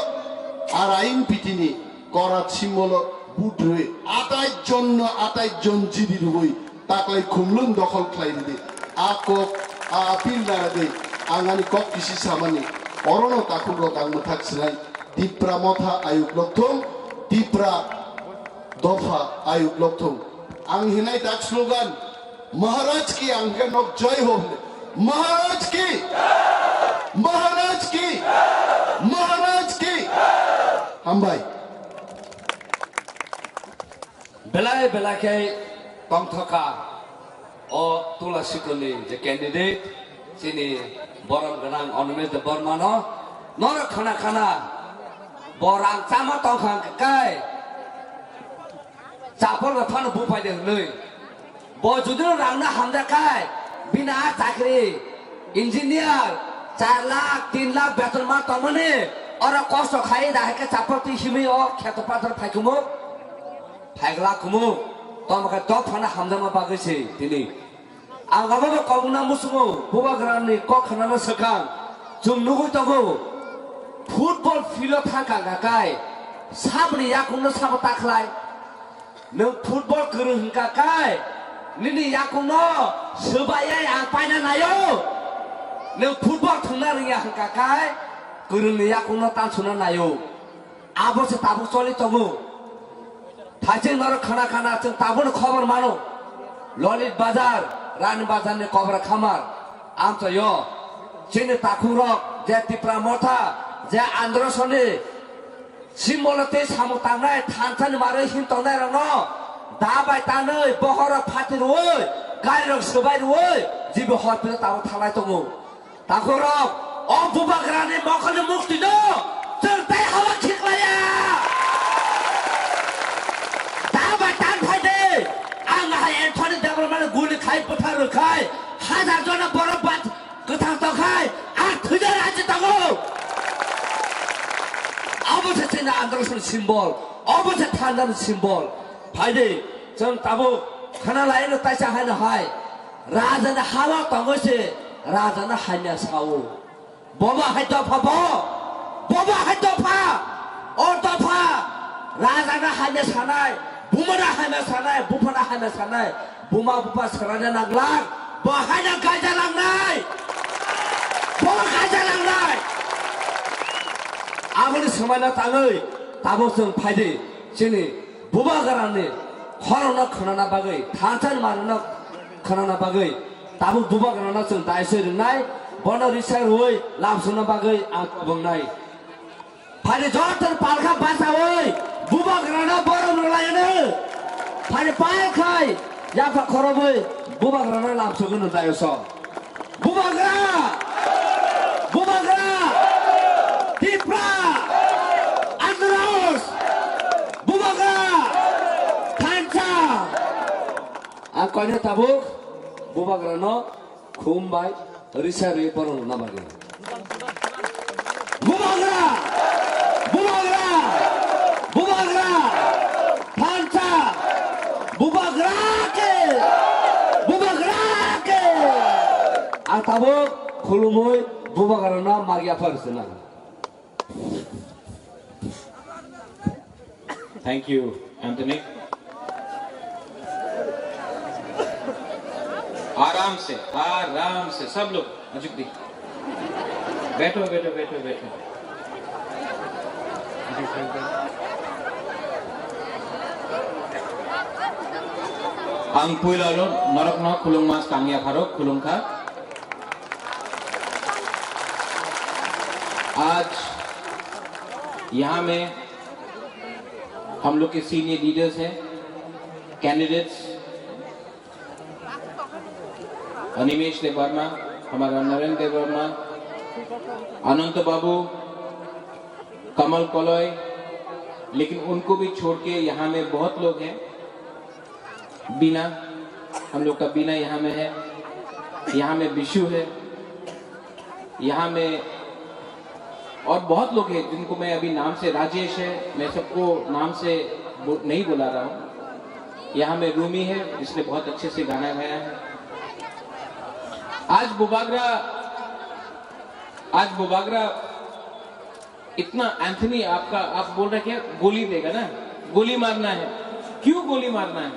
ar I N P T ni korat symbol o vote rwui, atais jon no atais jon jidi rwui, Taklai khumlwng dokhol khlai rwdi. A kok, a appeal narwgwi ang ani kok kisi samani. Orono takhukrok ang mwthak swnai. Tipra Motha ayuk lokthung, Tipra Dopha ayuk lokthung. Ang hinai tak slogan, Maharaj ki ang khe nok jai ho hwnwi. Maharaj ki! Maharaj ki! Maharaj ki! Hambai. Belai belai khe tongthokha o Tula Sikulni je candidate, chini borom gwnang Animesh Debbarmano. Norok khana khana bo rang chama tongkha hwnkhe kai chapol rok phano buphai de hwnwi. Bo judino rangno hamjakha kai, bini a chakri, engineer, char lakh, tin lakh beton ma tongmani, oro kosto khai da hai khe chapol twi himwi o kheto pathor phai kumu. Phaigla kumu, tamo khe dopha no hamjakma bagwi se tini. Ang abo bo kobokna muchungo, bubagrani kok khnana swkang, chwng nugwi tongo, football field o thangkha hwnkha kai, saboni yakungno sabo ta khlai. Nwng football kwrwng hwnkha kai, nini yakungno swbaiwi ang paina naio. Nwng football thwngna rwngya hwnkha kai, kwrwngni yakungno tansukna naio. Abo se tabuk choli tongo. Thaising norok khana khana chwng tabukno khobor mano. Lolit Bazar, Rani Bazarni Kobra Khamar amchaio. Chini takhukrok je Tipra Motha, je Androsoni simbolo tei samung tangnai thansani marwi hin tongnairokno da bai tanwi bokhorok phati rwui, garirok swbai rwui, jibi hor phiro tabuk thalai tongo. Takhukrok, o bubagrani mokholni muktino chwng tei haba khiklaiya. Da bai tan phai de, ang hai Anthony Debbarmano guli khai bwthar rwkhai, hajar jona borok bat kwthang tongkhai, ang thwina raji tongo. Abo se chini Androsoni symbol, abo se thanjani symbol. Phai de, chwng tabuk khana laino taisa haino hai. Rajani halo tongwi se rajano hamya sao. Boba hai dopha bo. Boba hai dopha. O dopha. Rajano hamya sanai, bumano hamya sanai, buphano hamya sanai, buma bupha swraina nanglak. Bo haino gaija langnai. Bo gaija langnai. Aboni swmaina tangwi tabuk chwng phai di. Chini bubagrani khorokno khwnana bagwi, thansa manwino khwnana bagwi, tabuk bubagrano chwng daisoi rwnai, bono risa rwui lamsokna bagwi ang tubungnai. Phani joto palkha bachaui bubagrano borom rwlaino. Phani palkhai yapha khorobwi bubagrano lamsogwi nw daioso. Bubagra! Bubagra! Tipra! Andros! Bubagra! Thansa! Ang koine tabuk bubagrano khum bai risa rwi borok rwna bagwi. Bubagra! Bubagra! Bubagra! Thansa! Bubagra ke! Bubagra ke! Ang tabuk khulumui bubagrano magya pharisina. Thank you, Anthony. आराम से, आराम से, सब लोग अजुक दी। बैठो, बैठो, बैठो, बैठो। Ang puila no norok no khulungma tangya pharok khulungkha. आज यहाँ में हम लोग के सीनियर लीडर्स हैं, कैंडिडेट्स, अनिमेश देव वर्मा, हमारा नरेंद्र देव वर्मा, अनंत बाबू, कमल कलय, लेकिन उनको भी छोड़ के यहाँ में बहुत लोग हैं। बीना, हम लोग का बीना यहाँ में है, यहाँ में विशु है, यहाँ में और बहुत लोग हैं जिनको मैं अभी नाम से, राजेश है, मैं सबको नाम से बो-, नहीं बुला रहा हूँ। यहाँ में रूमी है, जिसने बहुत अच्छे से गाना गाया है। आज बुबागरा, आज बुबागरा इतना एंथनी आपका, आप बोल रहे क्या गोली देगा ना, गोली मारना है। क्यों गोली मारना है?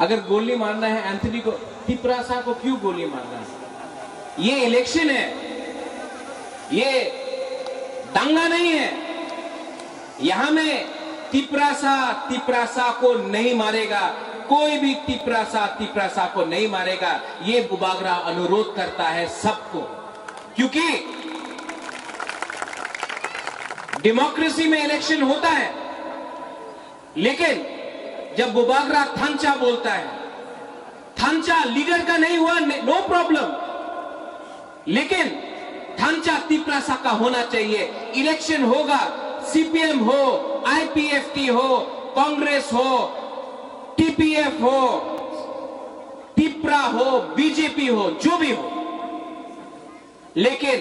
अगर गोली मारना है एंथनी को, तिपरासा को क्यों गोली मारना है? ये इलेक्शन है, ये दंगा नहीं है। यहाँ में तिपरासा तिपरासा को नहीं मारेगा, कोई भी तिपरासा तिपरासा को नहीं मारेगा। ये बुबागरा अनुरोध करता है सबको, क्योंकि डेमोक्रेसी में इलेक्शन होता है, लेकिन जब बुबागरा थांचा बोलता है, थांचा लीडर का नहीं हुआ, नो प्रॉब्लम, लेकिन थांचा तिपरासा का होना चाहिए। इलेक्शन होगा, सीपीएम हो, आईपीएफटी हो, कांग्रेस हो, टीपीएफ हो, तिपरा हो, बीजेपी हो, जो भी हो, लेकिन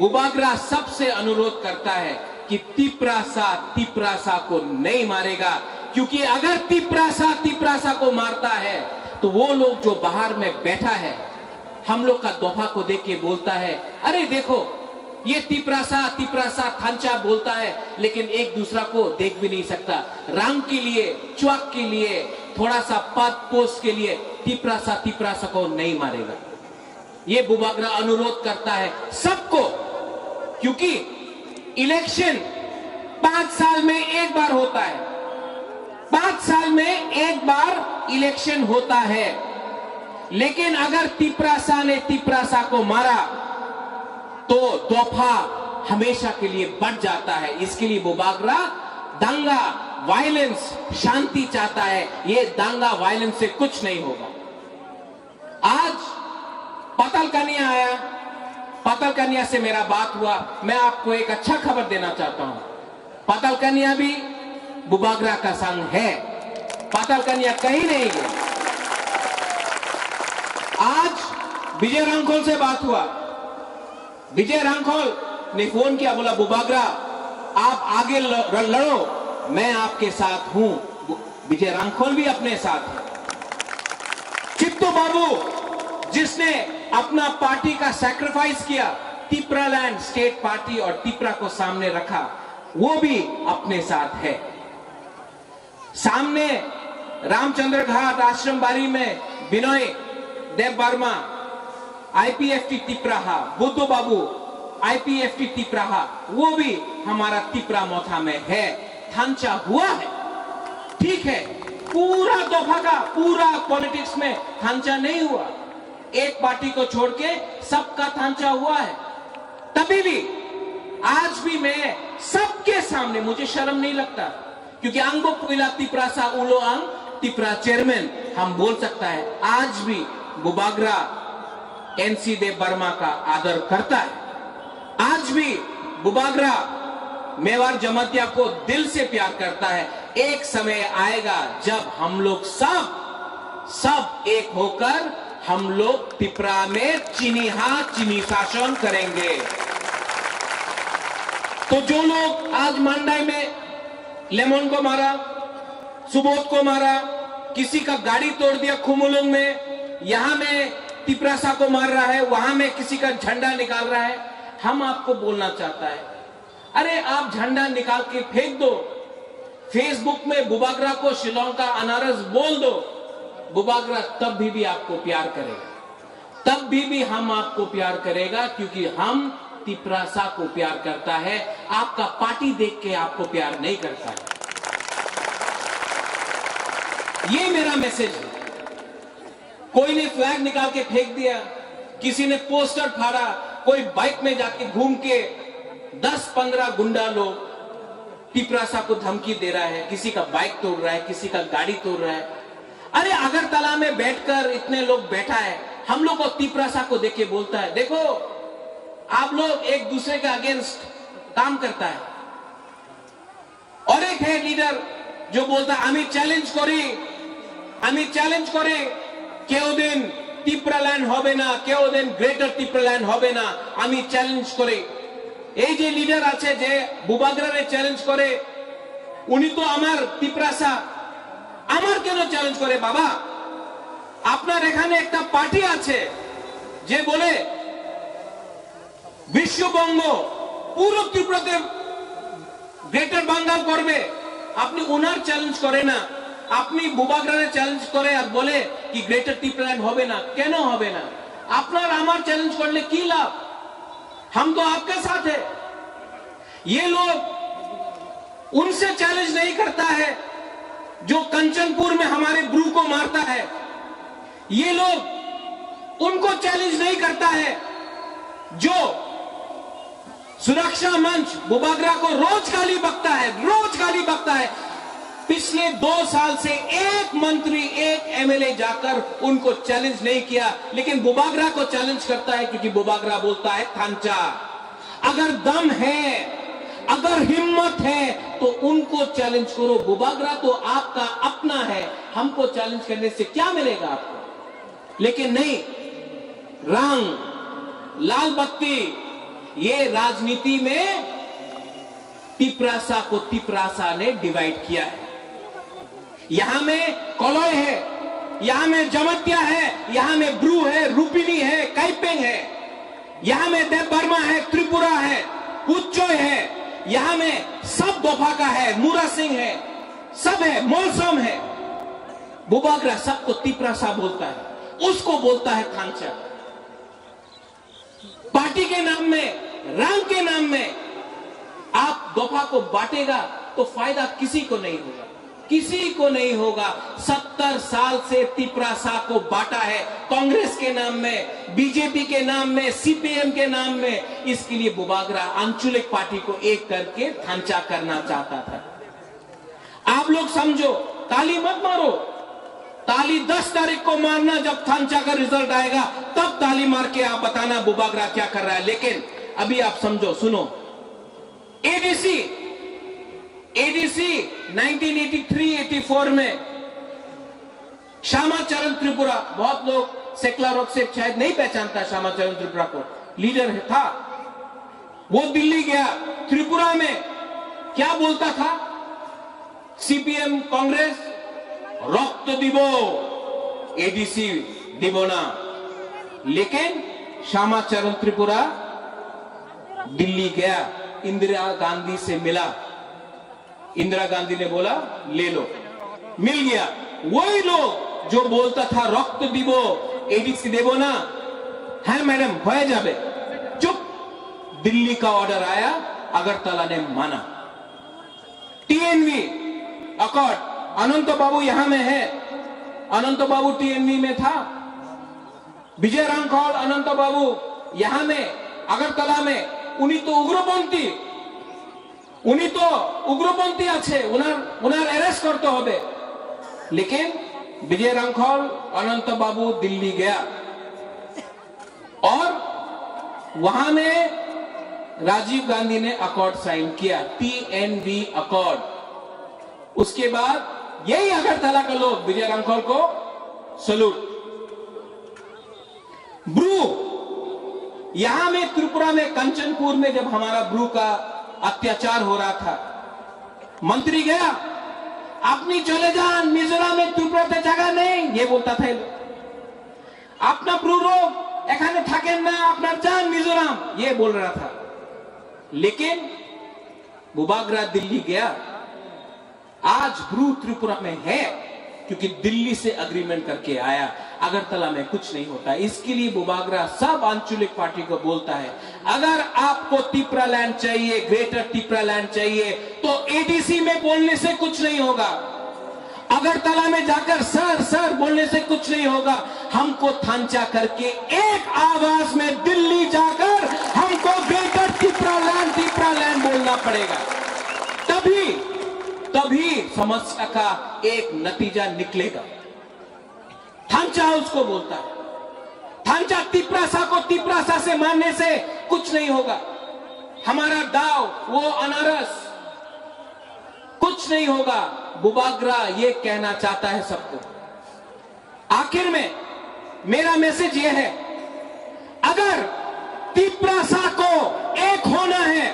बुबागरा सबसे अनुरोध करता है कि तिपरासा तिपरासा को नहीं मारेगा, क्योंकि अगर तिपरासा तिपरासा को मारता है तो वो लोग जो बाहर में बैठा है, हम लोग का दोफा को देख के बोलता है, "अरे देखो, ये तिपरासा तिपरासा थांचा बोलता है, लेकिन एक दूसरा को देख भी नहीं सकता।" रंग के लिए, च्वाक के लिए, थोड़ा सा पद पोस्ट के लिए तिपरासा तिपरासा को नहीं मारेगा। ये बुबागरा अनुरोध करता है सबको, क्योंकि इलेक्शन पांच साल में एक बार होता है, पांच साल में एक बार इलेक्शन होता है। लेकिन अगर तिपरासा ने तिपरासा को मारा तो दोफा हमेशा के लिए बट जाता है। इसके लिए बुबागरा दंगा, वायलेंस, शांति चाहता है। ये दंगा वायलेंस से कुछ नहीं होगा। आज पाताल कन्या आया, पाताल कन्या से मेरा बात हुआ। मैं आपको एक अच्छा खबर देना चाहता हूं, पाताल कन्या भी बुबागरा का संग है, पाताल कन्या कहीं नहीं गई। आज विजय रांखल से बात हुआ, विजय रांखल ने फोन किया, बोला, "बुबागरा, आप आगे ल-, र-, लड़ो, मैं आपके साथ हूं।" बु-, विजय रांखल भी अपने साथ है। चित्तू बाबू, जिसने अपना पार्टी का सैक्रिफाइस किया, तिपरालैंड स्टेट पार्टी और तिपरा को सामने रखा, वो भी अपने साथ है। सामने रामचंद्र घाट आश्रम बाड़ी में विनय देव वर्मा, आईपीएफटी तिपराहा, बुद्धू बाबू, आईपीएफटी तिपराहा, वो भी हमारा तिपरा मोथा में है। थांचा हुआ है, ठीक है, पूरा दोफा का, पूरा पॉलिटिक्स में थांचा नहीं हुआ, एक पार्टी को छोड़ के सबका थांचा हुआ है। तभी भी, आज भी मैं सबके सामने, मुझे शर्म नहीं लगता, क्योंकि ang bo puila Tiprasa, ulo ang Tipra chairman, हम बोल सकता है। आज भी बुबागरा एनसी देव वर्मा का आदर करता है। आज भी बुबागरा मेवाड़ जमातिया को दिल से प्यार करता है। एक समय आएगा जब हम लोग सब, सब एक होकर हम लोग तिपरा में चीनी हा चीनी शासन करेंगे। तो जो लोग आज मांडाई में लेमन को मारा, सुबोध को मारा, किसी का गाड़ी तोड़ दिया खुमुलुंग में, यहाँ में तिपरासा को मार रहा है, वहां में किसी का झंडा निकाल रहा है, हम आपको बोलना चाहता है, अरे आप झंडा निकाल के फेंक दो, फेसबुक में बुबागरा को शिलोंग का अनारस बोल दो, बुबागरा तब भी, भी आपको प्यार करेगा। तब भी, भी हम आपको प्यार करेगा, क्योंकि हम तिपरासा को प्यार करता है, आपका पार्टी देख के आपको प्यार नहीं करता है। ये मेरा मैसेज है। कोई ने फ्लैग निकाल के फेंक दिया, किसी ने पोस्टर फाड़ा, कोई बाइक में जाके घूम के दस पन्द्रह गुंडा लोग तिपरासा को धमकी दे रहा है, किसी का बाइक तोड़ रहा है, किसी का गाड़ी तोड़ रहा है। अरे, अगरतला में बैठकर इतने लोग बैठा है, हम लोग को तिपरासा को देख के बोलता है, देखो, आप लोग एक दूसरे के अगेंस्ट काम करता है। और एक है लीडर जो बोलता है, "আমি চ্যালেঞ্জ করি, আমি চ্যালেঞ্জ করি, কেউ দিন তিপ্রাল্যান্ড হবে না, কেউ দিন গ্রেটার তিপ্রাল্যান্ড হবে না, আমি চ্যালেঞ্জ করি।" এই যে লিডার আছে, যে বুবাগ্রারে চ্যালেঞ্জ করে, উনি তো আমার তিপ্রাসা, আমার কেন চ্যালেঞ্জ করে? বাবা, আপনার এখানে একটা পার্টি আছে যে বলে বিশ্ববঙ্গ, পুরো ত্রিপুরাতে গ্রেটার বাঙ্গাল করবে, আপনি ওনার চ্যালেঞ্জ করে না। আপনি বুবাগ্রারে চ্যালেঞ্জ করে আর বলে কি গ্রেটার টিপ্রাল্যান্ড হবে না। কেন হবে না? আপনার আমার চ্যালেঞ্জ করলে কি লাভ? हम तो आपके साथ है। ये लोग उनसे चैलेंज नहीं करता है जो कंचनपुर में हमारे ब्रू को मारता है। ये लोग उनको चैलेंज नहीं करता है जो सुरक्षा मंच बुबाग्रा को रोज गाली बकता है, रोज गाली बकता है। पिछले दो साल से एक मंत्री, एक एमएलए जाकर उनको चैलेंज नहीं किया, लेकिन बुबाग्रा को चैलेंज करता है, क्योंकि बुबाग्रा बोलता है थांचा। अगर दम है, अगर हिम्मत है, तो उनको चैलेंज करो। बुबाग्रा तो आपका अपना है, हमको चैलेंज करने से क्या मिलेगा आपको? लेकिन नहीं, रंग, लाल बत्ती, ये राजनीति में तिपरासा को तिपरासा ने डिवाइड किया है। यहाँ में कलय है, यहाँ में जमत्या है, यहाँ में ब्रू है, रूपिनी है, कैपेंग है, यहाँ में देव वर्मा है, त्रिपुरा है, उच्चय है, यहाँ में सब दोफा का है, मुरा सिंह है, सब है, मौसम है। बुबाग्रा सबको तिपरासा बोलता है, उसको बोलता है थांचा। पार्टी के नाम में, रंग के नाम में आप दोफा को बांटेगा तो फायदा किसी को नहीं होगा, किसी को नहीं होगा। सत्तर साल से तिपरासा को बांटा है कांग्रेस के नाम में, बीजेपी के नाम में, सीपीएम के नाम में। इसके लिए बुबाग्रा आंचलिक पार्टी को एक करके थांचा करना चाहता था। आप लोग समझो, ताली मत मारो। ताली दस तारीख को मारना, जब थांचा का रिजल्ट आएगा, तब ताली मार के आप बताना बुबाग्रा क्या कर रहा है। लेकिन अभी आप समझो, सुनो। ADC, ADC nineteen eighty three eighty four में श्यामा चरण त्रिपुरा, बहुत लोग सेकला रोग से शायद नहीं पहचानता श्यामा चरण त्रिपुरा को, लीडर है, था। वो दिल्ली गया, त्रिपुरा में क्या बोलता था? सीपीएम कांग्रेस रक्त दिबो, एडीसी दिबो ना। लेकिन श्यामा चरण त्रिपुरा दिल्ली गया, इंदिरा गांधी से मिला। इंदिरा गांधी ने बोला, "ले लो।" मिल गया। वही लोग जो बोलता था, "रक्त दिबो, एडीसी देबो ना, হ্যাঁ ম্যাডাম, হয়ে যাবে।" चुप। दिल्ली का ऑर्डर आया, अगरतला ने माना। टीएनवी अकॉर्ड, अनंत बाबू यहाँ में है, अनंत बाबू टीएनवी में था, विजय रांखल, अनंत बाबू यहाँ में, अगरतला में, उन्हीं तो उग्रपंथी, উনি তো উগ্রপন্থী আছে, ওনার, ওনার অ্যারেস্ট করতে হবে। लेकिन विजय रांखल, अनंत बाबू दिल्ली गया और वहां में राजीव गांधी ने अकॉर्ड साइन किया, टीएनवी अकॉर्ड। उसके बाद यही अगरतला का लोग विजय रांखल को सैल्यूट। ब्रू, यहाँ में त्रिपुरा में कंचनपुर में जब हमारा ब्रू का अत्याचार हो रहा था, मंत्री गया, "আপনি চলে যান, মিজোরামে ত্রিপুরাতে জায়গা নেই", ये बोलता था। "আপনার ব্রুরা এখানে থাকেন না, আপনারা যান মিজোরাম", ये बोल रहा था। लेकिन बुबाग्रा दिल्ली गया, आज ब्रू त्रिपुरा में है, क्योंकि दिल्ली से एग्रीमेंट करके आया। अगरतला में कुछ नहीं होता। इसके लिए बुबागरा सब आंचलिक पार्टी को बोलता है, अगर आपको तिपरालैंड चाहिए, ग्रेटर तिपरालैंड चाहिए, तो एडीसी में बोलने से कुछ नहीं होगा, अगरतला में जाकर सर सर बोलने से कुछ नहीं होगा। हमको थांचा करके एक आवाज में दिल्ली जाकर हमको ग्रेटर तिपरालैंड, तिपरालैंड बोलना पड़ेगा। तभी, तभी समस्या का एक नतीजा निकलेगा। थांचा उसको बोलता है। थांचा तिपरासा को तिपरासा से मारने से कुछ नहीं होगा। हमारा दाव, वो अनारस, कुछ नहीं होगा। बुबागरा ये कहना चाहता है सबको। आखिर में मेरा मैसेज ये है, अगर तिपरासा को एक होना है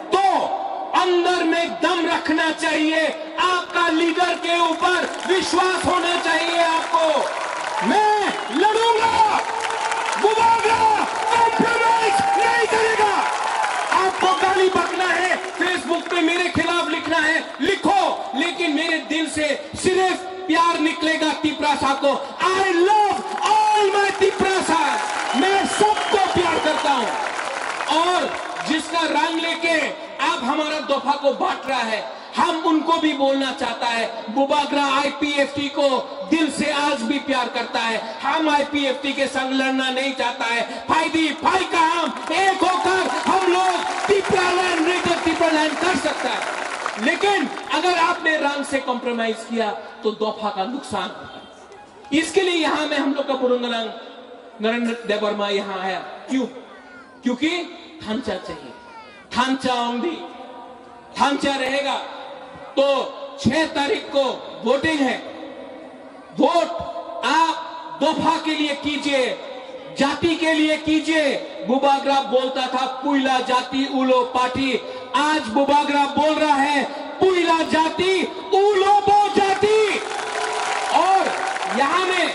तो अंदर में दम रखना चाहिए, आपका लीडर के ऊपर विश्वास होना चाहिए आपको। मैं लड़ूंगा, बुबागरा कॉम्प्रोमाइज नहीं करेगा। आपको गाली बकना है, फेसबुक पे मेरे खिलाफ लिखना है, लिखो, लेकिन मेरे दिल से सिर्फ प्यार निकलेगा तिपरासा को। I love all my Tiprasa, मैं सबको प्यार करता हूँ। और जिसका रंग लेके आप हमारा दोफा को बांट रहा है, हम उनको भी बोलना चाहता है, बुबागरा आईपीएफटी को दिल से आज भी प्यार करता है। हम आईपीएफटी के संग लड़ना नहीं चाहता है। फाइदी फाइका हम एक होकर हम लोग तिपरालैंड, ग्रेटर तिपरालैंड कर सकता है। लेकिन अगर आपने रंग से कॉम्प्रोमाइज किया तो दोफा का नुकसान होगा। इसके लिए यहाँ में हम लोग का बुरुंगनांग नरेंद्र देवर्मा यहाँ आया। क्यों? क्योंकि थांचा चाहिए, थांचा ओंदी, थांचा रहेगा। तो छह तारीख को वोटिंग है। वोट आप दोफा के लिए कीजिए, जाति के लिए कीजिए। बुबागरा बोलता था पुइला जाति उलो पार्टी, आज बुबागरा बोल रहा है पुइला जाति उलोबो जाति। और यहाँ में,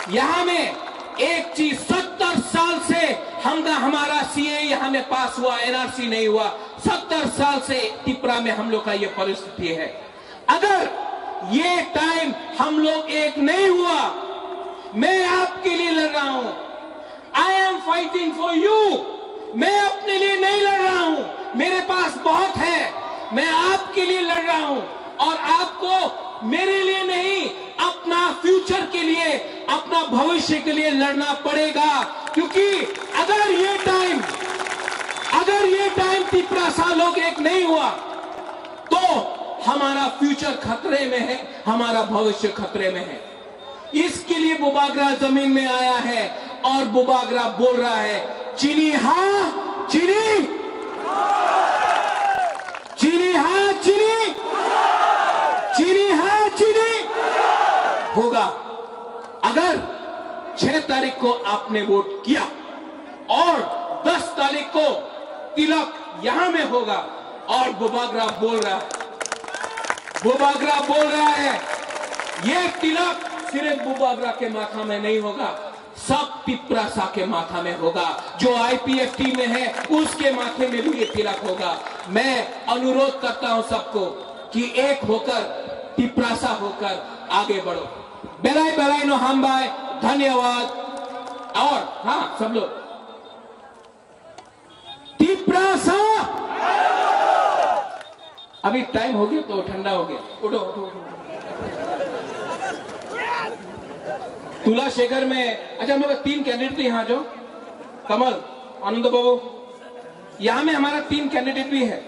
यहाँ में एक चीज, सत्तर साल से हमका हमारा सीए यहाँ में पास हुआ, एनआरसी नहीं हुआ। सत्तर साल से तिपरा में हम लोग का ये परिस्थिति है। अगर ये टाइम हम लोग एक नहीं हुआ, मैं आपके लिए लड़ रहा हूं। I am fighting for you। मैं अपने लिए नहीं लड़ रहा हूं, मेरे पास बहुत है। मैं आपके लिए लड़ रहा हूं और आपको मेरे लिए नहीं, अपना फ्यूचर के लिए, अपना भविष्य के लिए लड़ना पड़ेगा। क्योंकि अगर ये टाइम, अगर ये टाइम तिपरासा लोग एक नहीं हुआ तो हमारा फ्यूचर खतरे में है, हमारा भविष्य खतरे में है। इसके लिए बुबागरा जमीन में आया है और बुबागरा बोल रहा है, चीनी हाँ, चीनी, चीनी हाँ, चीनी, चीनी हाँ, चीनी होगा। अगर छह तारीख को आपने वोट किया और दस तारीख को तिलक यहाँ में होगा और बुबागरा बोल रहा है, बुबागरा बोल रहा है, ये तिलक सिर्फ बुबागरा के माथा में नहीं होगा, सब तिपरासा के माथा में होगा। जो आईपीएफटी में है, उसके माथे में भी ये तिलक होगा। मैं अनुरोध करता हूं सबको कि एक होकर, तिपरासा होकर आगे बढ़ो। Belai belai no hambai, dhanyawad। और हाँ, सब लोग तिपरासा। अभी टाइम हो गया तो ठंडा हो गया। उठो, उठो, उठो। तुला शेखर में, अच्छा, मेरे तीन कैंडिडेट थे यहाँ जो, कमल, आनंद बाबू, यहाँ में हमारा तीन कैंडिडेट भी है।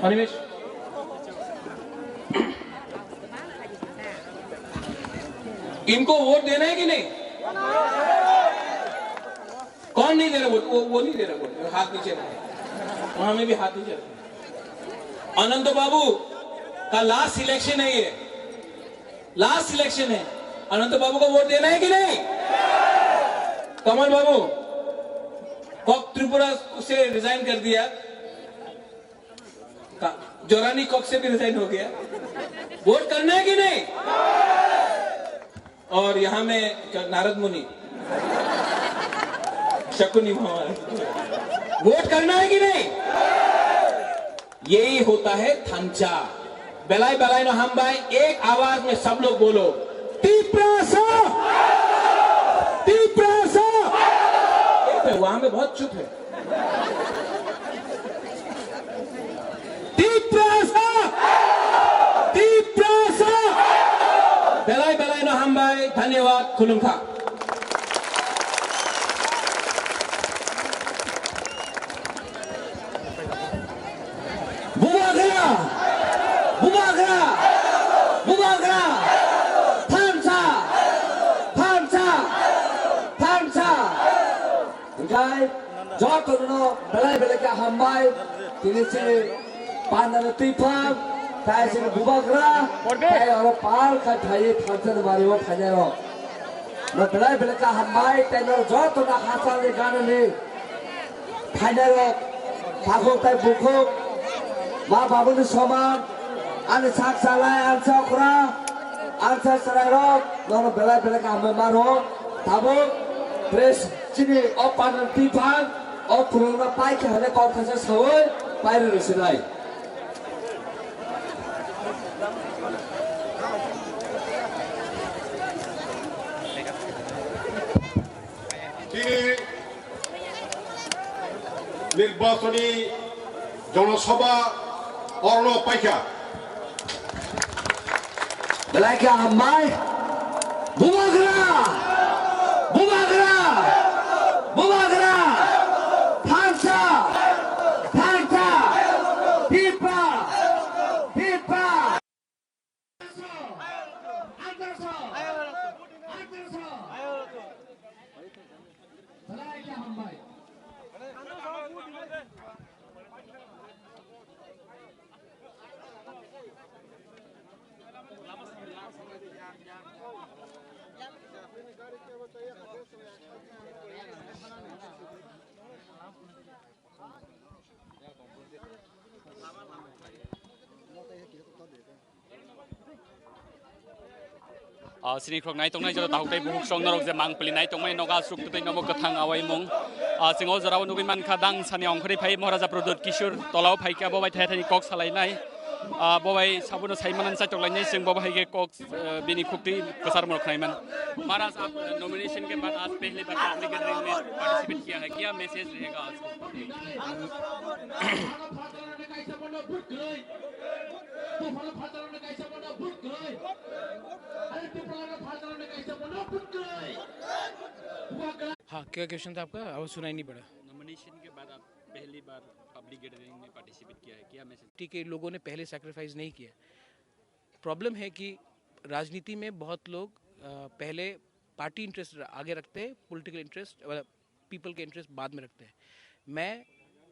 अनिमेश, इनको वोट देना है कि नहीं? कौन नहीं दे रहा वोट? वो, वो नहीं दे रहा वोट, हाथ नीचे रखो। वहां में भी हाथ नीचे रखो। अनंत बाबू का लास्ट इलेक्शन है ये, लास्ट इलेक्शन है। अनंत बाबू को वोट देना है कि नहीं? कमल बाबू, कॉक त्रिपुरा से रिजाइन कर दिया, का-, जोरानी कॉक से भी रिजाइन हो गया। वोट करना है कि नहीं? और यहाँ में क्या, नारद मुनि, शकुनी महाराज, वोट करना है कि नहीं? यही होता है थांचा। Belai belai no hambai, एक आवाज में सब लोग बोलो, तिपरासा, तिपरासा। एक है, वहां में बहुत चुप है। तिपरासा, Tiprasa. Belai belai no hambai, dhanyawad, khulumkha। Bubagra! Bubagra! Bubagra! Thansa! Thansa! Thansa! Hingkai jotono belai belai khe hambai, tini chini pandani twiphang, tai chini bubagra, tai oro pal khai phaiwi thansa ni mario phainai rok. No belai belai khe hambai, tai no jotono hachal ni gana ni phainai rok, takhuk tai bukhuk, ma babuni soman, ani sak salai, ani sak khura, ani sak salai rok, nono belai belai khe hambai maro, tabuk press chini o panel twiphang, o khulumno pai khe hwnwi kok thaisa sawi pai rw sinai. Tini nirbachoni jonosabha orno paikha. Belai khe hambai. Bubagra! Bubagra! Bubagra! Thansa! Thansa! Tipa! Tipa! Ah, sini khorok nai tongnai jora tahuk tei buhuk song norok je mang pili nai tongmani nogo aswk tei nomo kwthang awaimung. Ah, chwng o jora o nugwi mankha dang sani ongkhorwi phai Maharaja Pradyut Kishore tola o phaikha bo bai thai thani kok salainai. Ah, bo bai sabono sai manan chaitok lainai chwng bo bai hai khe kok, eh, bini khukti kwchar mor khnai man. Maharaj, aap nomination ke baad aaj pehli baar public gathering mein participate kiya hai, kya message rahega aaj ka? हाँ, क्या क्वेश्चन था आपका? आवाज़ सुनाई नहीं पड़ा। नॉमिनेशन के बाद आप पहली बार पब्लिक गैदरिंग में पार्टिसिपेट किया है, क्या मैसेज? ठीक है, लोगों ने पहले सैक्रिफाइस नहीं किया। प्रॉब्लम है कि राजनीति में बहुत लोग, अ, पहले पार्टी इंटरेस्ट आगे रखते हैं, पॉलिटिकल इंटरेस्ट, मतलब, पीपल के इंटरेस्ट बाद में रखते हैं। मैं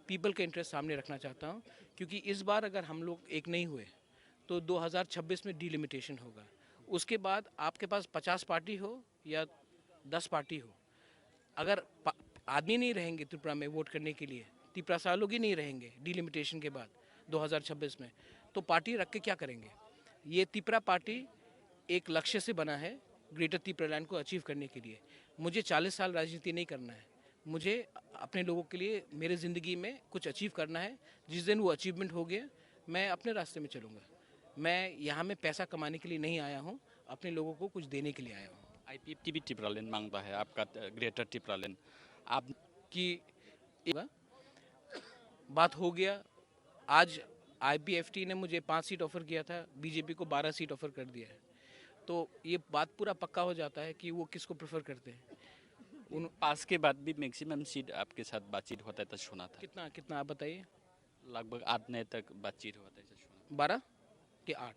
पीपल के इंटरेस्ट सामने रखना चाहता हूँ, क्योंकि इस बार अगर हम लोग एक नहीं हुए, तो दो हज़ार छब्बीस में डिलिमिटेशन होगा। उसके बाद आपके पास पचास पार्टी हो या दस पार्टी हो, अगर पा-, आदमी नहीं रहेंगे त्रिपुरा में वोट करने के लिए, तिपरासा लोग ही नहीं रहेंगे डिलिमिटेशन के बाद दो हज़ार छब्बीस में, तो पार्टी रख के क्या करेंगे? ये तिपरा पार्टी एक लक्ष्य से बना है, ग्रेटर तिपरालैंड को अचीव करने के लिए। मुझे चालीस साल राजनीति नहीं करना है, मुझे अपने लोगों के लिए, मेरे ज़िंदगी में कुछ अचीव करना है। जिस दिन वो अचीवमेंट हो गया, मैं अपने रास्ते में चलूँगा। मैं यहाँ में पैसा कमाने के लिए नहीं आया हूँ, अपने लोगों को कुछ देने के लिए आया हूँ। आईपीएफटी भी टिपरालैंड मांगता है, आपका, अ, ग्रेटर टिपरालैंड। आप कि बात हो गया, आज आईपीएफटी ने मुझे पाँच सीट ऑफर किया था, बीजेपी को बारह सीट ऑफर कर दिया है। तो ये बात पूरा पक्का हो जाता है कि वो किसको प्रेफर करते हैं। उन पास के बाद भी मैक्सिमम सीट आपके साथ बातचीत होता है, तो सुना था। कितना, कितना आप बताइए? लगभग आठ नौ तक बातचीत हुआ था, ऐसा सुना। बारह के आठ?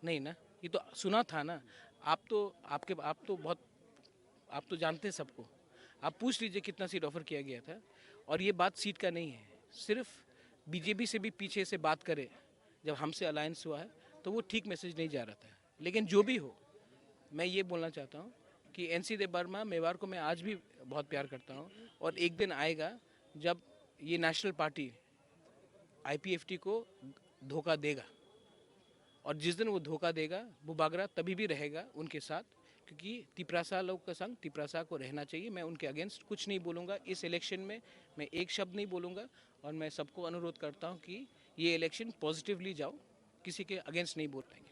नहीं ना, ये तो सुना था ना। आप तो, आपके, आप तो बहुत, आप तो जानते हैं सबको। आप पूछ लीजिए कितना सीट ऑफर किया गया था। और ये बात सीट का नहीं है, सिर्फ बीजेपी से भी पीछे से बात करे, जब हमसे अलायंस हुआ है, तो वो ठीक मैसेज नहीं जा रहा था। लेकिन जो भी हो, मैं ये बोलना चाहता हूँ कि एनसी देबबर्मा मेवाड़ को मैं आज भी बहुत प्यार करता हूँ, और एक दिन आएगा जब ये नेशनल पार्टी आईपीएफटी को धोखा देगा, और जिस दिन वो धोखा देगा, बुबागरा तभी भी रहेगा उनके साथ, क्योंकि तिपरासा लोग का संग तिपरासा को रहना चाहिए। मैं उनके अगेंस्ट कुछ नहीं बोलूँगा। इस इलेक्शन में मैं एक शब्द नहीं बोलूँगा, और मैं सबको अनुरोध करता हूँ कि ये इलेक्शन पॉजिटिवली जाओ, किसी के अगेंस्ट नहीं बोल पाएंगे।